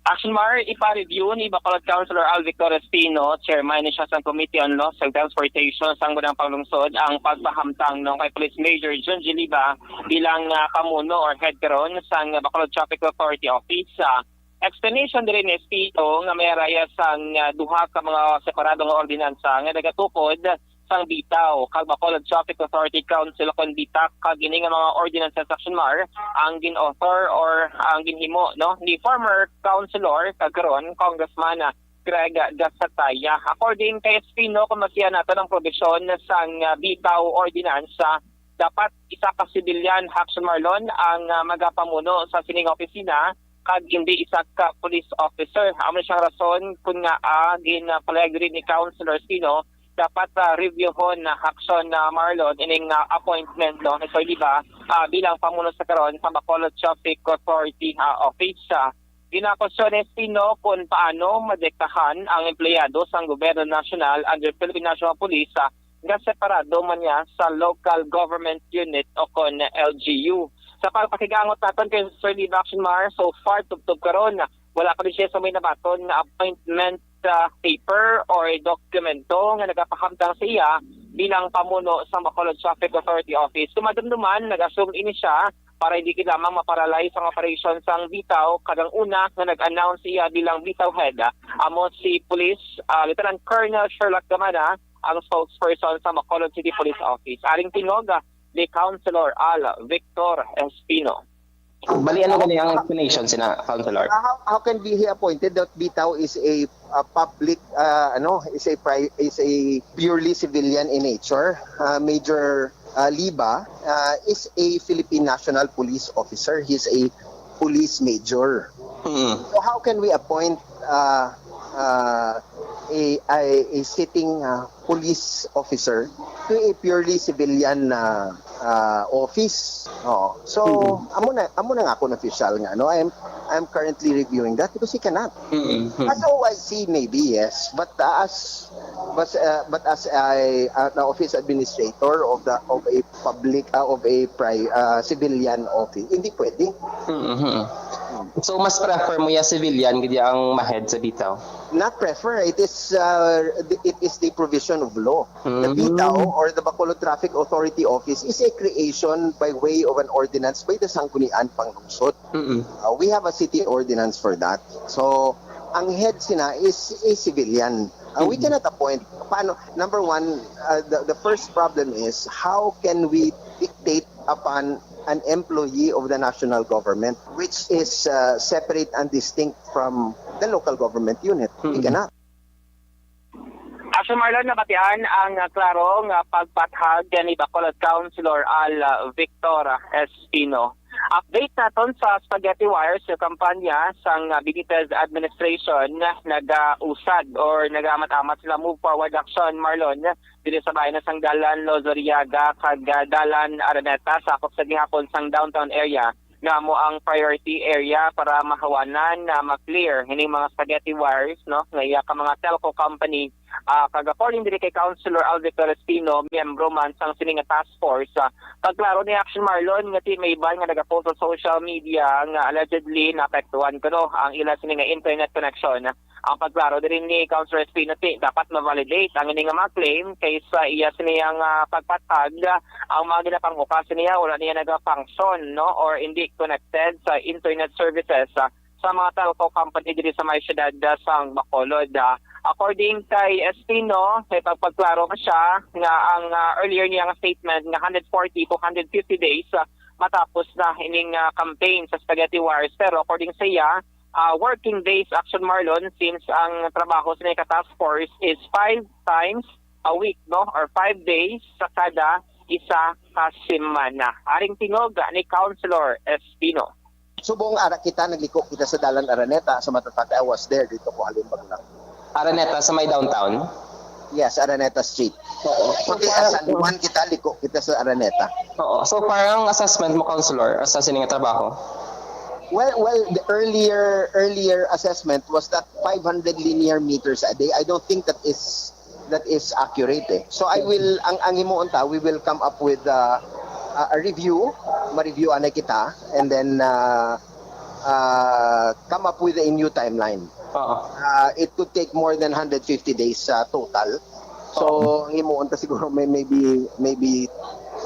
Action Mar, ipa-review ni Bacolod Councilor Al Victor Espino, chairman ni siya sang Committee on Laws and Transportation sang Sangguniang Panglungsod, ang pagpahamtang no kay Police Major John G. Liba bilang, ah, pamuno or head karon sang Bacolod Traffic Authority Office. Ah, explanation diri ni Espino nga may araya sang, ah, duha ka mga separado nga ordinansa nga nagatukod sang Bitaw kag Bacolod Traffic Authority Council kon BTAC, kag ini nga mga ordinansa, Action Mar, ang gin-author or ang ginhimo, no, ni former councilor kag karon Congressman, ah, Greg Gasataya. According kay Espino, kung basihan naton ang probisyon sang, ah, Bitaw Ordinance, ah, dapat isa ka civilian, Action Marlon, ang, ah, magapamuno sa sining opisina kag hindi isa ka police officer. Amo na siyang rason kun ngaa, ah, gin-, ah, palayag diri ni Councilor Espino dapat ah, reviewhon na action na, Marlon, ining ah, appointment, no, ni Sir Liba ah, bilang pamuno sa karon sa Bacolod Traffic Authority ah, Office. Ah, ginakusyon ni Espino kung paano madektahan ang empleyado sang gobyerno nasyonal under Philippine National Police ah, nga separado man niya sa local government unit o kon L G U. Sa pagpakigangot naton kay Sir Liba, Action Mar, so far tubtob karon wala pa rin siya sa may nabaton nga appointment ah, paper or dokumento nga nagapahamtang sa iya bilang pamuno sang Bacolod Traffic Authority Office. Kung madumduman, nag-assume ini siya para hindi gid lamang ma-paralyze ang operation sang bitaw, kag ang una nga nag-announce iya bilang bitaw head, ah, amo si Police ah, Lieutenant Colonel Sherlock Gamana, ang spokesperson sa Bacolod City Police Office. Aring tingog ah, ni Councilor Al Victor Espino. Bali, ano gani ang explanation sina, Councilor? Uh, how, how can be he appointed that bitaw is a uh, public uh, ano is a pri- is a purely civilian in nature? Uh, Major uh, Liba uh, is a Philippine National Police Officer. He's a police major. Mm. So how can we appoint uh, uh, a, a a sitting uh, police officer to a purely civilian uh, uh, office? Oh. So amo na amo na nga akon official nga no. I'm I'm currently reviewing that because he cannot. Mm-hmm. As O I C maybe yes, but uh, as but uh, but as a uh, na office administrator of the of a public uh, of a pri uh, civilian office, hindi pwede. Mm-hmm. So mas prefer mo ya civilian gid ang mahead sa bitaw? Not prefer. It is uh, it is the provision of law. The Mm. bitaw or the Bacolod Traffic Authority Office is a creation by way of an ordinance by the Sangguniang Panglungsod. Mm-mm. Uh, we have a city ordinance for that. So, ang head sina is a civilian. Uh, we Mhm. cannot appoint. Paano? Number one, uh, the, the first problem is how can we dictate upon an employee of the national government which is uh, separate and distinct from the local government unit? We Mhm. cannot. Action Marlon, nabatian ang ah, klaro nga pagpathag ni Bacolod Councilor Al ah, Victor Espino. Update naton sa spaghetti wires nga kampanya sang ah, Benitez administration, nagausad or nagaamat-amat sila move forward action, Marlon, diri sa bayan na sang Dalan Lozoriaga kag ah, Dalan Araneta, sakop sa gihapon sang downtown area nga amo ang priority area para mahawanan na ma-clear ining mga spaghetti wires, no, nga iya ka mga telco company. Ah, kag according diri kay Councilor Alvin Florestino, miyembro man sang sini nga task force. Ah, pagklaro ni Action Marlon nga ti may iban nga nagapost sa social media nga allegedly naapektuhan kuno ang ila sini nga internet connection. Ang pagklaro diri ni Councilor Espino ti dapat ma-validate ang ini nga mga claim kay sa iya sini nga pagpatag, ang mga ginapanghukas niya wala niya nagafunction, no, or hindi connected sa internet services ah, sa mga telco company diri sa may siyudad ah, sang Bacolod. Ah, according kay Espino, may pagpagklaro pa siya nga ang ah, earlier niya nga statement nga one hundred forty to one hundred fifty days ah, matapos na ining ah, campaign sa spaghetti wires. Pero according sa iya, ah, working days, Action Marlon, since ang trabaho sa ka task force is five times a week, no, or five days sa kada isa ka semana. Aring tingog ni Councilor Espino. Subong ara kita, nagliko kita sa Dalan Araneta sa matatag. I was there dito ko halimbago lang. Araneta sa may downtown? Yes, Araneta Street. Oo. Pati sa San Juan kita, liko kita sa Araneta. Oo. So far, ang assessment mo, Councilor, sa sini nga trabaho? Well, well, the earlier earlier assessment was that five hundred linear meters a day. I don't think that is that is accurate eh. So I will ang ang himuon ta, we will come up with uh, a, a review, ma-review anay kita and then uh, uh, come up with a new timeline. Oo. Uh, it could take more than one hundred fifty days uh, total. So ang himuon ta siguro may maybe maybe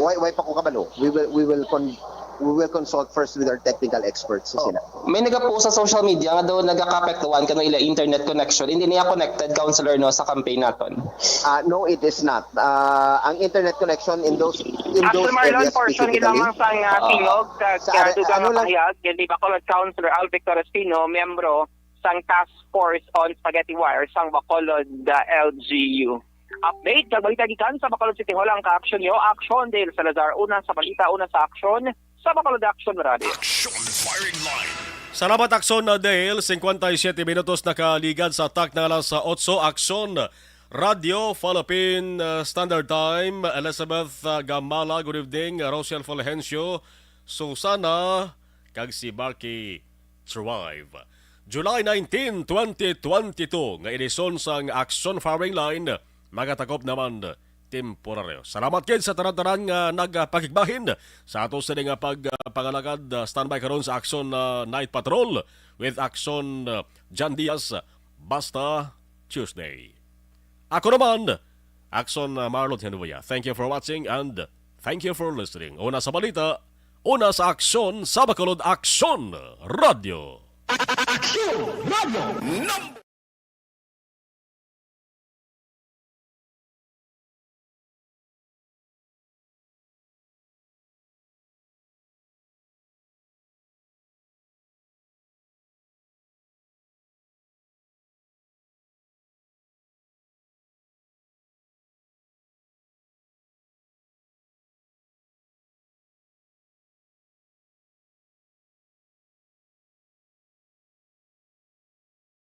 why why pa ko kabalo. We will we will con we will consult first with our technical experts sa sila. May nagapost sa social media nga daw nagakapektuhan kano ila internet connection. Hindi niya connected, Councilor, no, sa campaign naton. Uh, no, it is not. Uh, ang internet connection in those in those Action Marlon, areas portion specifically, lang sang ah, Oo. tingog kag Sa are- dugang ano nga lang- pahayag ni Bacolod Councilor Al Victor Espino, miyembro sang Task Force on Spaghetti Wire sang Bacolod ah, L G U. Update kag balita gikan sa Bacolod City Hall ang kaaksyon niyo. Aksyon, Dale Salazar, una sa balita, una sa aksyon, sa Bacolod Action Radio. Action firing line. Salamat, Aksyon, Dale. Singkwenta y siyete minutos nakaligad sa atak ng alas otso. Aksyon, Radyo Philippine uh, Standard Time, Elizabeth uh, Gamala, good evening, Rosiel Fulgencio, Susana, kag si Barky Thrive. July nineteen, twenty twenty-two, nga edisyon sang Aksyon Firing Line, magatakop naman temporaryo. Salamat gid sa tanan-tanan nga nagpakigbahin sa ato sini nga pag, uh, pangalagad. Uh, standby karon sa Aksyon uh, Night Patrol with Aksyon uh, Jan Diaz, basta Tuesday. Ako naman, Aksyon uh, Marlon Henuya. Thank you for watching and thank you for listening. Una sa balita, una sa aksyon, sa Bacolod Aksyon Radio. Aksyon Radio number